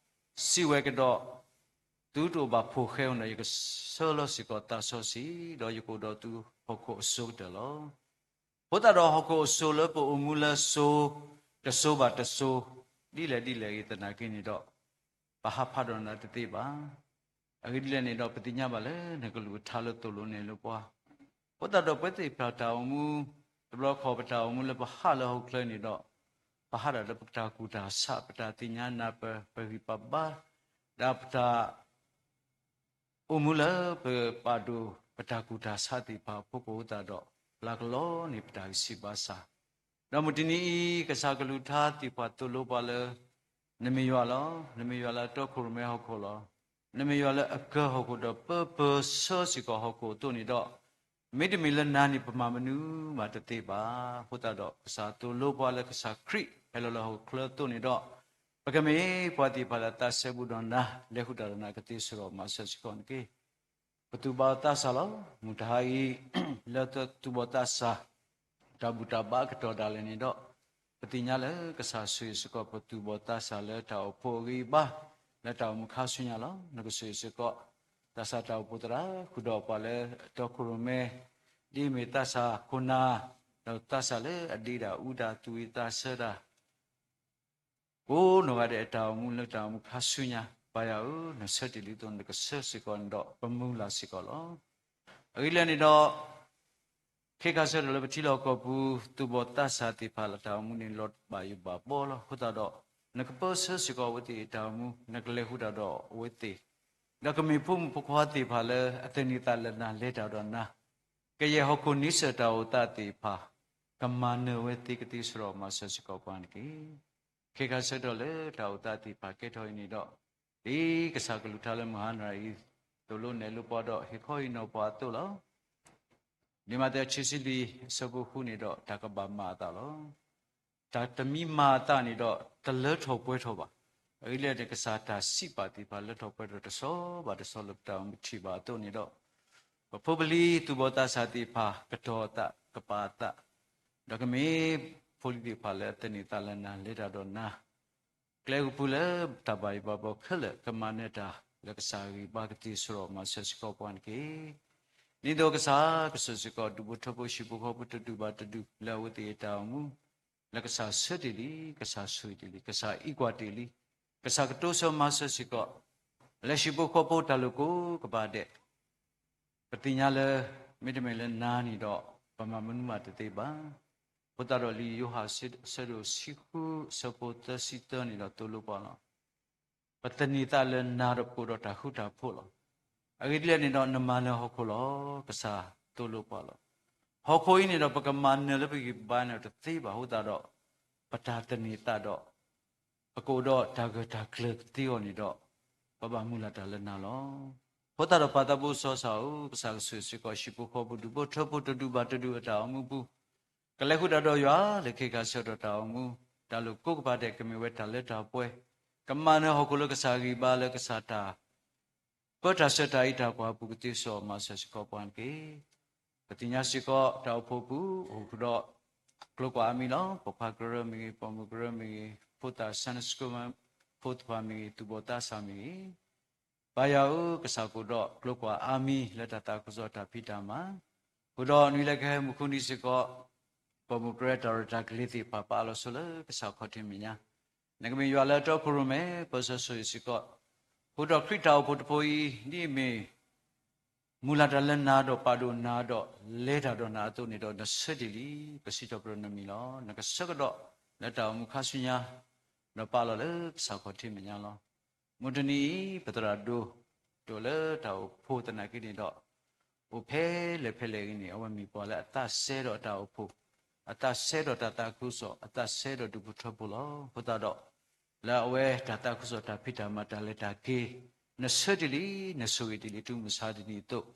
စံးဝဲကဒီး သုတအိၣ်ဘၣ်ဖိၣ်ဃဲအဃိဒီး ယကဆှၢလီၤစ့ၢ်ကီးသးစီဆှံ, ဒီးယကအိၣ်ဒီးသုဟီၣ်ခိၣ်အစိၤကတၢၢ်လီၤ. အဃိသတးဒီးဟီၣ်ခိၣ်အစိၤလၢပအိၣ်မူလၢစိၤ တစိၤဘၣ်တစိၤ ဒ်လဲၣ်ဒ်လဲၣ်ဂ့ၤသနာ်က့န့ၣ်ဒီး ပဟးဖးဒီးနၤတသ့ဘၣ်. အဂ့ၢ်ဒ်လဲၣ်န့ၣ်ဒီး ပသ့ၣ်ညါဘၣ်လၢနကလုၢ်ကထါလၢသိၣ်လိနဲၣ်လိပှၤ, အဃိသတးဒီးပဝဲသ့ၣ်တဖၣ်တၢ်အိၣ်မူ တဘျီဃီပတၢ်အိၣ်မူလၢပဟးလၢဟီၣ်ခိၣ်ချၢန့ၣ်ဒီး ပဟးဒၣ်လၢပတၢ်ကူၣ်တၢ်ဆး ပတၢ်သ့ၣ်ညါနၢ်ပၢၢ် ပဂံၢ်ပဘါ ဒီးပတၢ် အိၣ်မူလၢပပာ်ဒိၣ်ပတၢ်ကူၣ်တၢ်ဆးသ့ၣ်တဖၣ်အဖီခိၣ်အဃိသတးဒီး ပျၢ်ကလီန့ၢ်ပတၢ်ဂံၢ်စၢ်ဘါစၢ်, ဒီးမုၢ်တနံၤအံၤ ကစၢ်ကလုၢ်ကထါသ့ၣ်တဖၣ်သိၣ်လိပှၤလၢ နမ့ၢ်ယွၤလီၤ. နမ့ၢ်ယွၤလၢအတီခိၣ်ရိၣ်မဲဟီၣ်ခိၣ်လီၤ. နမ့ၢ်ယွၤလၢအကၢၢ်ဟီၣ်ခိၣ်ဒီးပၢပၢဆှၢစ့ၢ်ကီးဟီၣ်ခိၣ်အသိးန့ၣ်ဒီး, မ့တမ့ၢ်လၢနၤန့ၣ် ပမၤမနုၤမးတသ့ဘၣ်. အဃိသတးဒီး ကစၢ်သိၣ်လိပှၤလၢကစၢ်ခရံာ်ဟဲလီၤလၢဟီၣ်ခိၣ်ချၢအသိးန့ၣ်ဒီး, ပကမ့ၢ်ပှၤသ့ၣ်တဖၣ်လၢအသးစဲဘူးဒီးနၤ, လဲၤဃုာ်တၢ်ဒီးနၤကသ့စ့ၢ်ကီးမၤစၢၤစ့ၢ်ကီးန့ၣ်တက့ၢ်. ပသူၣ်ဘီၣ်သးစၢ်လီၤ. မုၢ်တဟါအံၤ လၢသူၣ်ဘီၣ်သးစၢ် တၢ်ဘူၣ်တၢ်ဘါအကတီၢ်ဒၣ်လဲာ်န့ၣ်ဒီး, ပသ့ၣ်ညါလၢကစၢ်ဆိၣ်ဂ့ၤစ့ၢ်ကီးပသူၣ်ဘီၣ်သးစၢ်လၢတၢ်အိၣ်ဖှိၣ်အဂံၢ်အဘါ, လၢတၢ်အိၣ်မူခါဆူညါလီၤ. နကဆိၣ်ဂ့ၤစ့ၢ်ကီး သးစၢ်တၢ်အိၣ်ဖှိၣ်သရၣ် ဃုာ်ဒီးပှၤလၢအတီခိၣ်ရိၣ်မဲ, ဒ်အမ့ၢ်သးစၢ်ခိၣ်နၢ်, ဒီးသးစၢ်လၢအဒ့တၢ်အူတၢ်သူၣ်ဝံၣ်သးဆၢတၢ် ကိးနီၢ်ဂၤဒဲးအတၢ်အိၣ်မူလၢတၢ်အိၣ်မူခါဆူညါ, ပၢ်ယွၤဧၢ, နဆၢတ့ၢ်လံအသိး နကဆှၢစ့ၢ်ကီးန့ၣ်ဒီး ပမုၢ်လၢ်စ့ၢ်ကီးလီၤ. အဂ့ၢ်ဒ်လဲၣ်န့ၣ်ဒီး, ခဲခါဆၢကတီၢ်လၢပထံလီၢ်ကီၢ်ပူၤ သူၣ်ဘီၣ်သးစၢ်သ့ၣ်တဖၣ်လၢတၢ်အိၣ်မူန့ၣ် လီၤဘၣ်ယိၣ်ဘၣ်ဘီလီၤ. အဃိသတးဒီး, နကပၢဆှၢစ့ၢ်ကီးအဝဲသ့ၣ်အတၢ်အိၣ်မူ, နကလဲၤဃုာ်တၢ်ဒီးအဝဲသ့ၣ်, ဒီးကမ့ၢ်ဖိမုၣ်ဖိခွါသ့ၣ်တဖၣ်လၢအသန့ၤသးလၢနၤ လဲၤတၢ်ဒီးနၤ, ကယဲၢ်ဟီၣ်ခိၣ်န့ဆၢၣ်တၢ်အိၣ်သးသ့ၣ်တဖၣ် ကမၤနၢၤဝဲသ့ကသ့စ့ၢ်ကီးမၤစၢၤစ့ၢ်ကီးပှၤန့ၣ်တက့ၢ်. ခဲခါဆၢကတီၢ်လၢတၢ်အိၣ်သးသ့ၣ်တဖၣ်ကဲထီၣ်အံၤန့ၣ်ဒီး, ဒ်ကစၢ်ကလုၢ်ကထါလၢမုၢ်ဟါနၤအံၤ သိၣ်လိနဲၣ်လိပှၤဒီးဟ့ၣ်ခီဟ့ၣ်နီၤပှၤအသိးလီၤ. လံာ်မးသဲခံဆံလွံၢ်အဆၢဖိဃုန့ၣ်ဒီး တၢ်ကဘၣ်မၤအသးလီၤ. တၢ်တမံၤမၤအသးန့ၣ်ဒီး တလၢထီၣ်ပှဲၤထီၣ်ဘၣ်. အဂ့ၢ်ဒ်လဲၣ်န့ၣ် ကစၢ်တၢ်စံးပာ်သ့ၣ်တဖၣ်လၢထီၣ်ပှဲၤထီၣ်တဆီဘၣ်တဆီလၢပတၢ်အိၣ်မူထံၣ်ဘၣ်အသိးန့ၣ်ဒီး, ပဖိပလံၤသူၣ်ဘီၣ်သးစၢ်သ့ၣ်တဖၣ် ကတီၤအသးကပာ်အသး, ဒီးကမ့ၢ်ဖိလံၤသ့ၣ်တဖၣ်လၢအသန့ၤသးလၢနၤ လဲၤတၢ်ဒီးနၤ, ကျဲကပူၤလၢတၢ်ဘၣ်ယိၣ်ဘၣ်ဘီခဲလၢာ် ကမၤနၢၤတၢ်လၢကစၢ်အဂံၢ်ဘါကသ့စ့ၢ်ကီးမၤစၢၤစ့ၢ်ကီးပှၤန့ၣ်တက့ၢ်. ဒ်သိးကစၢ်ကဆိၣ်ဂ့ၤစ့ၢ်ကီး ဒူၣ်ဖိထၢဖိဟံၣ်ဖိဃီဖိတဒူၣ်ဘၣ်တဒူၣ်လၢအဝဲသ့ၣ်အတၢ်အိၣ်မူ, လၢကစၢ်ဆၢတ့ၢ်လံ, ကစၢ်ဆိၣ်ဂ့ၤတ့ၢ်လံ, ကစၢ်အံးကွၢ်တ့ၢ်လံ, ကစၢ်ကတိၤဆၢမၤစၢၤစ့ၢ်ကီး, လၢဟံၣ်ဖိဃီဖိတၢ်လိာ်ကိးကပၤဒဲး ပသ့ၣ်ညါလၢ မ့တမ့ၢ်လၢနၤန့ၣ်ဒီး ပမၤမနုၤမးတသ့ဘၣ်. အဃိသတးဒီးလံာ်ယိၤဟၣ်အဆၢဒိၣ်ဆံဃု အဆၢဖိသၢဆံသၢန့ၣ်ဒီးသိၣ်လိပှၤလီၤ. ပသန့ၤသးလၢနၤဒီးပကအိၣ်ဒီးတၢ်ဃူတၢ်ဖိးလီၤ. အဂ့ၢ်ဒ်လဲၣ်န့ၣ်ဒီးနမၤနၢၤဟီၣ်ခိၣ်လီၤ. ကစၢ်သိၣ်လိပှၤလီၤ. ဟီၣ်ခိၣ်အံၤန့ၣ်ဒီးပကမၤနၢၤလၢပဂံၢ်ပဘါန့ၣ်ဒီးတသ့ဘၣ်အဃိသတးဒီး, ပတၢ်သန့ၤသးဒီး ပကအိၣ်ဒီးတၢ်ဂၢၢ်တၢ်ကျၢၤကသ့အဂီၢ်န့ၣ်ဒီး, ပဘၣ်မုၢ်လၢ်တၢ်လၢနၤလီၤ. အဃိသတးဒီးပၢ်သးဘိစီၤစၢ်ဧၢ, ကစၢ်ကဆိၣ်ဂ့ၤစ့ၢ်ကီးဟံၣ်ဖိဃီဖိဒူၣ်ဖိထၢဖိတဒူၣ်ဘၣ်တဒူၣ်အတၢ်အိၣ်မူပူၤ, ကလဲၤဃုာ်တၢ်ဒီးယွၤလၢခဲခါဆၢကတီၢ်တၢ်အိၣ်မူ, တၢ်လိာ်ကိးကပၤဒဲးကမ့ၢ်ဝဲတၢ်လၢတၢ်ပှဲၤ, ကမၤနၢၤဟီၣ်ခိၣ်လၢကစၢ်ဂံၢ်ဘါလၢကစၢ်တၢ် ပၢတၢ်ဆှၢတၢ်အံးတၢ်ကွၢ်ပူၤကသ့စ့ၢ်ကီးမၤစၢၤစ့ၢ်ကီးပှၤန့ၣ်တက့ၢ်. ပသ့ၣ်ညါစ့ၢ်ကီးတၢ်အိၣ်ဖှိၣ်ပူၤ အိၣ်ဃုာ်ဒီး ကျိၤကွၢ်အါမံၤလီၤ. ပိာ်ခွါကရၢမ့ၢ်ဂ့ၤ, ပိာ်မုၣ်ကရၢမ့ၢ်ဂ့ၤ, ဖိသၣ် Sunday School ဖိသၣ်ခွါမ့ၢ်ဂ့ၤ, သူၣ်ဘီၣ်သးစၢ်မ့ၢ်ဂ့ၤ, ပၢ်ယွၤဧၢ, ကစၢ်ကအိၣ်ဒီးကျိၤကွၢ်အါမံၤလၢတၢ်သးခုကစီၣ်တၢ်ဖံးတၢ်မၤ, ဃုာ်ဒီးနွံလၢကဟဲမုၢ်ဃုနံၤစ့ၢ်ကီး ပိာ်မုၣ်ကရၢတၢ်ရဲၣ်တၢ်ကျဲၤသ့ၣ်တဖၣ် ပအၢၣ်လီၤဆိလၢကစၢ်ခီၣ်ထံးမဲာ်ညါ, နကမ့ၢ်ယွၤလၢအတီခိၣ်ရိၣ်မဲ ပၢဆှၢဆိၣ်ဂ့ၤစ့ၢ်ကီး, ဃုာ်ဒီးခရံာ်တၢ်အိၣ်ဖှိၣ်တဖိအံၤ ဒ်အမ့ၢ် မုၢ်လၢ်တၢ်လၢနၤဒီးပာ်ဒိၣ်နၤဒီး လဲၤတၢ်ဒီးနၤအသိးန့ၣ်ဒီး နဆၢတ့ၢ်လံ, ပစံးထီၣ်ပတြၢၤနမံၤလီၤ. နကဆၢကဒီးလၢတၢ်အိၣ်မူခါဆူညါ, ဒီးပာ်လီၤလၢကစၢ်ခီၣ်ထံးမဲာ်ညါလီၤ. မုၢ်တနံၤအံၤ ပသရၣ်ဒိၣ် ဒိၣ်လၢတၢ်အိၣ်ဖှိၣ်သနာ်က့န့ၣ်ဒီး အိၣ်ဖဲလဲၣ်ဖဲလဲၣ်ဂ့ၤန့ၣ် အဝဲမ့ၢ်ပှၤလၢအသးစဲဒီးအတၢ်အိၣ်ဖှိၣ်, အသးစဲဒီးတၢ်သးခုကစီၣ်, အသးစဲဒီးဒူၣ်ဖိထၢဖိလီၤ. အဃိသတးဒီး လၢအဝဲတၢ်သးခုကစီၣ်တၢ်ဖံးတၢ်မၤတၢ်လဲၤတၢ်က့ၤ, နဆၢတ့ၢ်လံ, နဆိၣ်ဂ့ၤတ့ၢ်လံ တုၤမုၢ်ဆါတနံၤအသိး,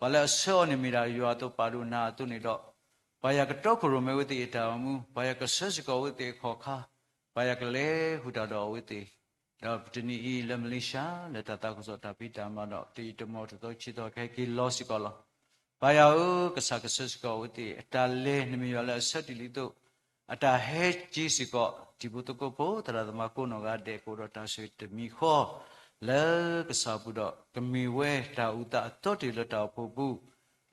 ပှၤလၢအဆှၢအီၤန့ၣ်မ့ၢ်ဒၣ်ယွၤအသိးပာ်ဒိၣ်နၤအသိးန့ၣ်ဒီး, ပၢ်ယွၤကတီခိၣ်ရိၣ်မဲအဝဲသ့ၣ်အတၢ်အိၣ်မူ, ပၢ်ယွၤကဆှၢစ့ၢ်ကီးအဝဲသ့ၣ်အခီၣ်ခါ, ပၢ်ယွၤကလဲၤဃုာ်တၢ်ဒီးအဝဲသ့ၣ်, ဒီးပတနံၤအံၤလၢ Malaysia လၢတၢ်သးခုကစီၣ်တၢ်ဖံးတၢ်မၤဒီး တယံာ်တမီၢ်တသီခံသီကဟဲက့ၤလီၤစ့ၢ်ကီးလီၤ. ပၢ်ယွၤဧၢ, ကစၢ်ကဆှၢစ့ၢ်ကီးအဝဲသ့ၣ်အတၢ်လဲၤ နမ့ၢ်ယွၤလၢအဆၢတ့ၢ်လံအသိး, အတၢ်ဟဲက့ၤစ့ၢ်ကီး တံၤဖိသကိးဖိ သရၣ်သမါကိးနီၢ်ဂၤဒဲး ကအိၣ်ဒီးတၢ်ဆိၣ်ဂ့ၤတမံၤဃီ လၢကစၢ်ပူၤဒီး ကမ့ၢ်ဝဲတၢ်အုၣ်သးအသီတ့ၢ်လၢတၢ်အိၣ်ဖှိၣ်ပူၤ,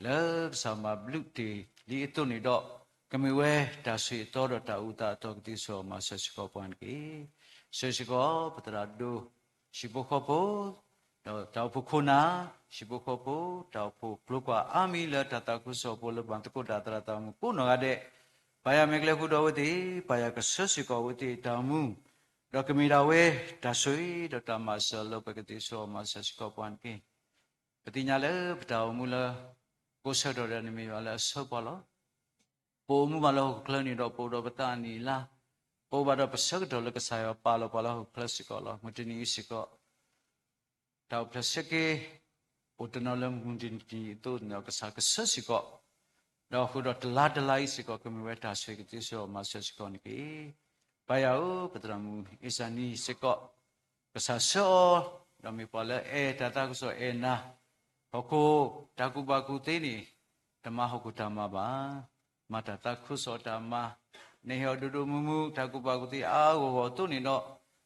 လၢကစၢ်မၤဘျုးတ့ၢ်လံအသိးန့ၣ်ဒီး, ကမ့ၢ်ဝဲတၢ်ဆိၣ်ဂ့ၤအသီဒီးတၢ်အုၣ်သးအသီကသ့စ့ၢ်ကီးမၤစၢၤစ့ၢ်ကီးပှၤန့ၣ်တက့ၢ်. ဆိၣ်ဂ့ၤစ့ၢ်ကီးပသရၣ်ဒိၣ်, ဟံၣ်ဖိဃီဖိ ဒီးတၢ်အိၣ်ဖှိၣ်ခိၣ်နၢ်, ဟံၣ်ဖိဃီဖိ, တၢ်အိၣ်ဖှိၣ်ကျိၤကွၢ်အါမံၤလၢတၢ်သးခုကစီၣ်ဖိလၢပှၤသကိးတၢ်သရၣ်သမါကိးနီၢ်ဂၤဒဲး, ပၢ်ယွၤမ့ၢ်ကလဲၤဃုာ်ဒီးအဝဲသ့ၣ်, ပၢ်ယွၤကဆှၢစ့ၢ်ကီးအဝဲသ့ၣ်အတၢ်အိၣ်မူ, ဒီးကမ့ၢ်ဒၣ်ဝဲတၢ်ဆိၣ်ဂ့ၤဒီးတၢ်မၤစၢၤလၢပကသ့စ့ၢ်ကီးမၤစၢၤစ့ၢ်ကီးပှၤန့ၣ်တက့ၢ်. ပသ့ၣ်ညါလၢပတၢ်အိၣ်မူလၢ ကိးဆၢကတီၢ်ဒီးနမ့ၢ်ယွၤလၢအဆှၢပှၤလီၤ. ပအိၣ်မူဘၣ်လၢဟီၣ်ခိၣ်ချၢန့ၣ်ဒီး ပအိၣ်ဒီးပသးအနံၣ်အလါ, ပအိၣ်ဘၣ်ဒီးပဆၢကတီၢ်လၢကစၢ်ယွၤပာ်လီၤပှၤလၢဟီၣ်ခိၣ်ချၢစ့ၢ်ကီးလီၤ. မုၢ်တနံၤအံၤစ့ၢ်ကီး တၢ်အိၣ်ဖျဲၣ်ဆၢက့ၤ အိၣ်တနီၤလၢမုၢ်တနံၤအသိးန့ၣ်ဒီး ကစၢ်ကဆှၢစ့ၢ်ကီး, ဒီးဃုာ်ဒီးတလါတလါအံၤစ့ၢ်ကီး ကမ့ၢ်ဝဲတၢ်ဆိၣ်ဂ့ၤကသ့စိာ်မၤစၢၤစ့ၢ်ကီးန့ၣ်တက့ၢ်. ပၢ်ယွၤဧၢ, ပသရၣ်မုၣ်အ့ၣ်စၢ်နံစ့ၢ်ကီး ကစၢ်ဆှၢအီၤ, ဒီးမ့ၢ်ပှၤလၢအအဲၣ်တၢ်သးခုကစီၣ်အဲၣ်နၤ, ဟီၣ်ခိၣ်တၢ်ကူၣ်ဘၣ်ကူၣ်သ့န့ၣ် တမၤဟီၣ်ခိၣ်တၢ်မၤဘၣ်. မၤတၢ်သးခုကစီၣ်တၢ်မၤ, နဟ့ၣ်အီၤဒိၣ်ဒိၣ်မုၢ်မုၢ် တၢ်ကူၣ်ဘၣ်ကူၣ်သ့အါအါဂီၢ်ဂီၢ်အသိးန့ၣ်ဒီး,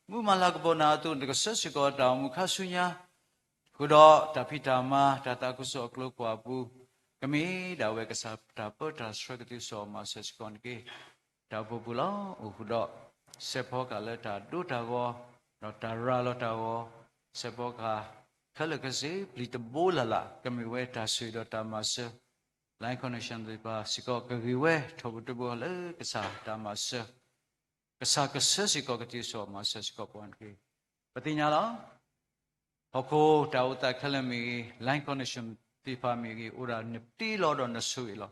မုၢ်မၤလၤကပီၤနၤအသိးန့ၣ် ကဆှၢစ့ၢ်ကီးတၢ်အိၣ်မူခါဆူညါ ဃုာ်ဒီးတၢ်ဖံးတၢ်မၤ တၢ်သးခုကစီၣ်အကျိၤကွၢ်ပူၤ, ကမ့ၢ်ဒၣ်ဝဲကစၢ်တၢ်ပၢတၢ်ဆှၢကသ့စိာ်မၤစၢၤစ့ၢ်ကီးန့ၣ်တက့ၢ်. တၢ်အိၣ်ဖှိၣ်ပူၤလီၤ. အိၣ်ဃုာ်ဒီး စဲးဖီကဟၣ်လၢတၢ်ဒိတၢ်ဂီၤ, ဒီးတၢ်ရၤလီၤတၢ်ဂီၤ, စဲးဖီကဟၣ် ခဲလၢာ်ခဲဆ့ ပျံၤတဘိလၢ်လၢ် ကမ့ၢ်ဝဲတၢ်ဆိၣ်ဂ့ၤဒီးတၢ်မၤစၢၤ, Lion Connection သ့ၣ်တဖၣ်စ့ၢ်ကီး ကဂ့ၤဝဲထီၣ်ပတဘိလၢကစၢ်တၢ်မၤစၢၤ, ကစၢ်ကဆှၢစ့ၢ်ကီးကသ့စိာ်မၤစၢၤစ့ၢ်ကီးပှၤန့ၣ်တက့ၢ်. ပသ့ၣ်ညါလီၤ. ဟီၣ်ခိၣ်တၢ်အိၣ်သးခဲလၢာ်မ့ၢ်ဂ့ၤ, Lion Connection သ့ၣ်တဖၣ်မ့ၢ်ဂ့ၤ, အိၣ်ဒၣ်နတ့လီၤဒီးနဆိၣ်ဂ့ၤလီၤ.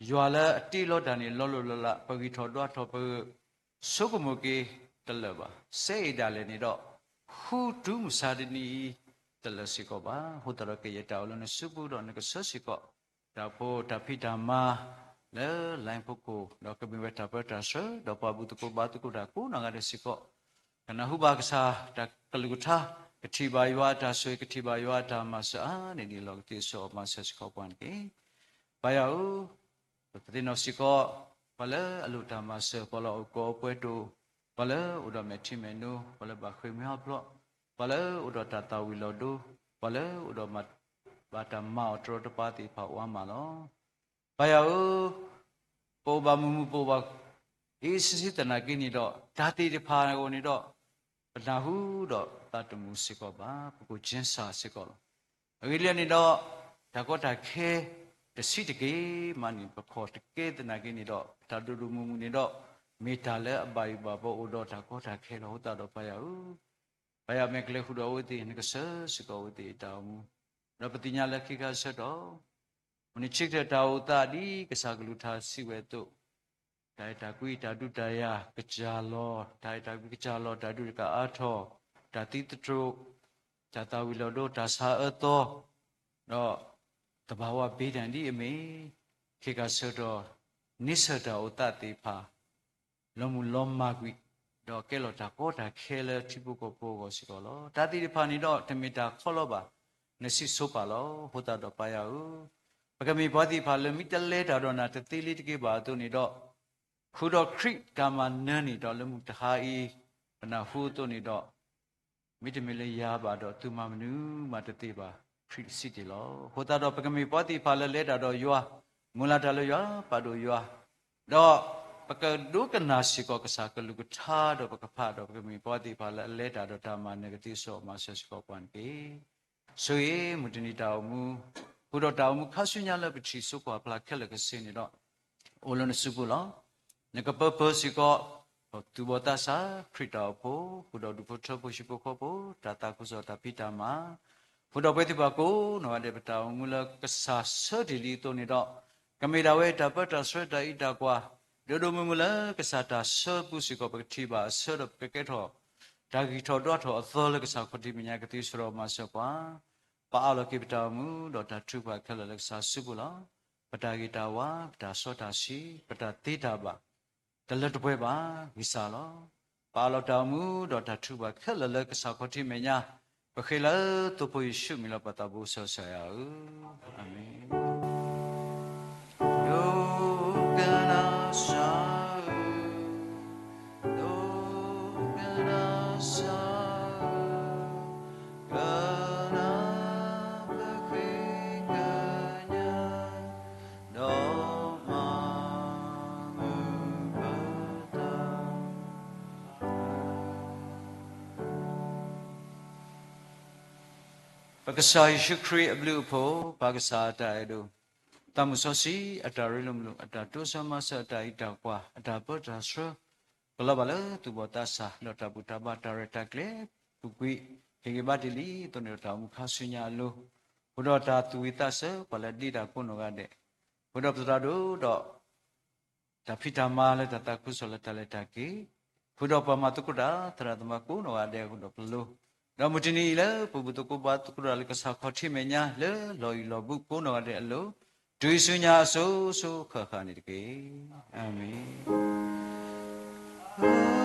ယွၤလၢအတ့လီၤတၢ်န့ၣ် လီၤလိၢ်လီၤလး, ပဂံၢ်ထီၣ်ဒွးထီၣ် ပဆိကမိၣ်က့ၤတလၢာ်ဘၣ်. စဲအ့ၣ်ဒၣ်လဲာ်န့ၣ်ဒီး ဃုတုၤမုၢ်ဆါတနံၤအံၤ တလၢာ်စ့ၢ်ကီးဘၣ်. အဃိသတးဒီး ကယဲၢ်တၢ်အိၣ်လၢနစုပူၤဒီးနကဆှၢစ့ၢ်ကီး တၢ်အိၣ်ဖှိၣ်တၢ်ဖံးတၢ်မၤ လၢ line ဖီခိၣ် ဒီးကမ့ၢ်ဝဲတၢ်ပၢတၢ်ဆှၢ ဒီးပှၤဘူၣ်သကိးဘါသကိးတၢ်ကိးနီၢ်ဂၤဒဲးစ့ၢ်ကီး ကနၢ်ဟူဘၣ်ကစၢ်တၢ်ကလုၢ်ကထါ, ကထံၣ်ဘၣ်ယွၤအတၢ်ဆိၣ်ဂ့ၤ, ကထံၣ်ဘၣ်ယွၤအတၢ်မၤစၢၤအါန့ၢ်ဒံးလီၤ. ကသ့စိာ်မၤစၢၤစ့ၢ်ကီးပှၤန့ၣ်တက့ၢ်. ပၢ်ယွၤဧၢ, ပသ့ၣ်နီၣ်စ့ၢ်ကီး ပှၤလၢအလိၣ်တၢ်မၤစၢၤ, ပှၤလၢအအိၣ်ကီးအိၣ်ပှဲၤတအိၣ်, ပှၤလၢအိၣ်ဒီးမဲာ်ထံမဲာ်နိ, ပှၤလၢဘၣ်ဃ့ၢ်မှံဟးဖျိး, ပှၤလၢအိၣ်ဒီးတၢ်သၣ်ဝံၤလီၤဒိ, ပှၤလၢအိၣ်ဒီးမၤ, ဘၣ်တၢ်မၤအီၤတရီတပါသ့ၣ်တဖၣ်အိၣ်အါမးလီၤ. ပၢ်ယွၤဧၢ, ပအိၣ်ဘၣ်မုာ်မုာ် ပအိၣ်ဘၣ်အ့ၣ်ဆံဆံသနာ်က့န့ၣ်ဒီး တၢ်သ့ၣ်တဖၣ်အဂီၢ်န့ၣ်ဒီး ပနၢ်ဟူဒီးသးတမုာ်စ့ၢ်ကီးဘၣ်, ပကိၢ်ကၠ့စၢ်စ့ၢ်ကီးလီၤ. အဂ့ၢ်ဒ်လဲၣ်န့ၣ်ဒီး တၢ်ကီတၢ်ခဲ တဆံးတက့ၢ်မးန့ၣ် ပခီၣ်တကဲသနာ်က့န့ၣ်ဒီး တၢ်ဒိၣ်ဒိၣ်မုၢ်မုၢ်န့ၣ်ဒီး မ့ၢ်တၢ်လၢအဘၣ်ယိၣ်ဘၣ်ဘီအိၣ်ဒီးတၢ်ကီတၢ်ခဲလီၤ. အဃိသတးဒီးပၢ်ယွၤဧၢ, ပၢ်ယွၤမ့ၢ်ကလဲၤဃုာ်ဒီးအဝဲသ့ၣ် နကဆှၢစ့ၢ်ကီးအဝဲသ့ၣ်အတၢ်အိၣ်မူ, ဒီးပသ့ၣ်ညါလၢခံခါဆၢကတီၢ် မုၢ်နံၤဆံကတၢၢ်တၢ်အိၣ်သးဒ်ကစၢ်ကလုၢ်ကထါစံးဝဲအသိး, တၢ်အဲၣ်တၢ်ကွံ တၢ်ဒုးတၢ်ယၤကစၢ်လီၤ, တၢ်အဲၣ်တၢ်ကွံကစၢ်လီၤ, တၢ်ဒုးတကးအါထီၣ်, တၢ်သံသတြိာ်, တၢ်သၣ်ဝံၤလီၤဒိ, တၢ်ဆါအၢသီ, ဒီးသဘာဝဘ့ၣ်ဒၣ်ဒ်အမ့ၢ်, ခံခါဆၢကတီၢ် န့ဆၢၣ်တၢ်အိၣ်သးသ့ၣ်တဖၣ် လီၤမုၢ်လီၤမၢ်ကွံာ်, ဒီးကဲလီၤတၢ်ကီတၢ်ခဲလၢထံဖိကီၢ်ဖိအဂီၢ်စ့ၢ်ကီးလီၤ. တၢ်သ့ၣ်တဖၣ်န့ၣ်ဒီးတမ့ၢ်တၢ်ခီလီၤဘၣ်, နစံးဆိပာ်လီၤ. အဃိသတးဒီးပၢ်ယွၤဧၢ, ပကမ့ၢ်ပှၤသ့ၣ်တဖၣ်လၢမ့ၢ်တလဲၤတၢ်ဒီးနၤတသ့လံတက့ၢ်ဘၣ်အသိးန့ၣ်ဒီး, ဃုာ်ဒီးခရံာ်တၢ်မၤနၢၤန့ၣ်ဒီးလၢမုၢ်တဟါအံၤ, ပနၢ်ဟူအသိးန့ၣ်ဒီး မ့တမ့ၢ်လၢယၤဘၣ်ဒီးသုမၤမနုၤမးတသ့ဘၣ်, ခရံာ်စံးတ့ၢ်လီၤ. အဃိသတးဒီးပကမ့ၢ်ပှၤသ့ၣ်တဖၣ်လၢလဲၤတၢ်ဒီးယွၤ, မုၢ်လၢ်တၢ်လၢယွၤ, ပာ်ဒိၣ်ယွၤ, ဒီးပကဒိကနၣ်စ့ၢ်ကီးကစၢ်ကလုၢ်ကထါ, ဒီးပကဖးဒီးပကမ့ၢ်ပှၤသ့ၣ်တဖၣ်လၢအလဲၤတၢ်ဒီးတၢ်မၤနၢၤကသ့စိာ်မၤစၢၤစ့ၢ်ကီးပှၤန့ၣ်တက့ၢ်. ဆိၣ်ဂ့ၤမုၢ်တနံၤတၢ်အိၣ်မူ, ဃုာ်ဒီးတၢ်အိၣ်မူခါဆူညါလၢပထံၣ်စိကွၢ်ဖျါခဲလၢာ်ခဲဆ့န့ၣ်ဒီး အိၣ်လၢနစုပူၤလီၤ. နကပၢပၢစ့ၢ်ကီး ဒီးသူၣ်ဘီၣ်သးစၢ် ခရံာ်တၢ်အိၣ်ဖှိၣ်, ဃုာ်ဒီးဒူၣ်ဖိထၢဖိဟံၣ်ဖိဃီဖိ, တၢ်သးခုကစီၣ်တၢ်ဖံးတၢ်မၤ, ဃုာ်ဒီးပဝဲသ့ၣ်တဖၣ်ကိးနီၢ်ဂၤဒဲး ပတၢ်အိၣ်မူလၢကစၢ်ဆှၢတ့ၢ်လံအသိးန့ၣ်ဒီး, ကမ့ၢ်ဒၣ်ဝဲတၢ်ပၢတၢ်ဆှၢတၢ်အံးတၢ်ကွၢ်, ဒိၣ်ဒိၣ်မုၢ်မုၢ်လၢကစၢ်တၢ်ဆှၢပူၤစ့ၢ်ကီး ပကထံၣ်ဘၣ်အဆၢဒီးပကကဲထီၣ် တၢ်ဂံၢ်ထီၣ်ဒွးထီၣ်အသီလၢကစၢ်ခီၣ်ထံးမဲာ်ညါကသ့စိာ်ဒီးမၤစၢၤပှၤ, ပအးလီၤက့ၤပတၢ်အိၣ်မူဒီးတၢ်ထုကဖၣ်ခဲလၢာ်လၢကစၢ်စုပူၤလီၤ. ပတၢ်ဂ့ၤတၢ်ဝါ, ပတၢ်စီတၢ်ဆှံ, ပတၢ်သ့တၢ်ဘၣ်, တလၢတပှဲၤဘၣ်, ဂံၢ်စၢ်လီၤ. ပအးလီၤတၢ်အိၣ်မူဒီးတၢ်ထုကဖၣ်ခဲလၢာ်လၢကစၢ်ခီၣ်ထံးမဲာ်ညါ, ပဃ့လၢသိဖိယ့ၣ်ၡူးမံၤလီၤ. ပသးဘိစီဆှံယွၤဧၢ, အၤမ့ၣ်. ဒိကနၣ်စၢ်ဧၢ, ဒိကနၣ်စၢ်ဧၢ, ကနၣ်ပဃ့ကညး, ဒီးမၤမုာ်ပတၢ် ပကစၢ်ယ့ၣ်ၡူးခရံာ်အဘျုးအဖှိၣ်, ပၢ်ကစၢ်အတၢ်အဲၣ်ဒိၣ်, သးမုၢ်စီဆှံအတၢ်ရ့လိာ်မုာ်လိာ်, အတၢ်တိစၢၤမၤစၢၤ, အတၢ်အံးတၢ်ကွၢ်, အတၢ်ပၢတၢ်ဆှၢ, ကလီၤဘၣ်လၢသူၣ်ဘီၣ်သးစၢ်, ဒီးတၢ်ဘူၣ်တၢ်ဘါတၢ်ရဲၣ်တၢ်ကျဲၤပူၤကွံာ်, ဟ့ၣ်ဂံၢ်ဘါတ့ၢ်လံအသိးန့ၣ်ဒီးတၢ်အိၣ်မူခါဆူညါအလိၤ, ဃုာ်ဒီးတၢ်သူၣ်ဝံၣ်သးဆၢပှၤလၢအဒ့တၢ်ကိးနီၢ်ဂၤဒဲး, ဃုာ်ဒီးပသရၣ်ဒိၣ်ဒီး တၢ်ဖံးတၢ်မၤလၢတၢ်သးခုကစီၣ်လၢတၢ်လဲၤတၢ်က့ၤ, ဃုာ်ဒီးပှၤမၤသကိးတၢ်သရၣ်သမါကိးနီၢ်ဂၤဒဲးအဃိဒီးပလိၤ, ဒီးမုၢ်တနံၤအံၤလၢပဘူၣ်သကိးဘါသကိးတၢ်လၢကစၢ်ခီၣ်ထံးမဲာ်ညါ လၢလီၢ်အံၤလီၢ်ဘူးကိးနီၢ်ဂၤဒဲးအလိၤ, တုၤဆူညါအစိၤစိၤဃၣ်ဃၣ်န့ၣ်တက့ၢ်. အၤမ့ၣ်.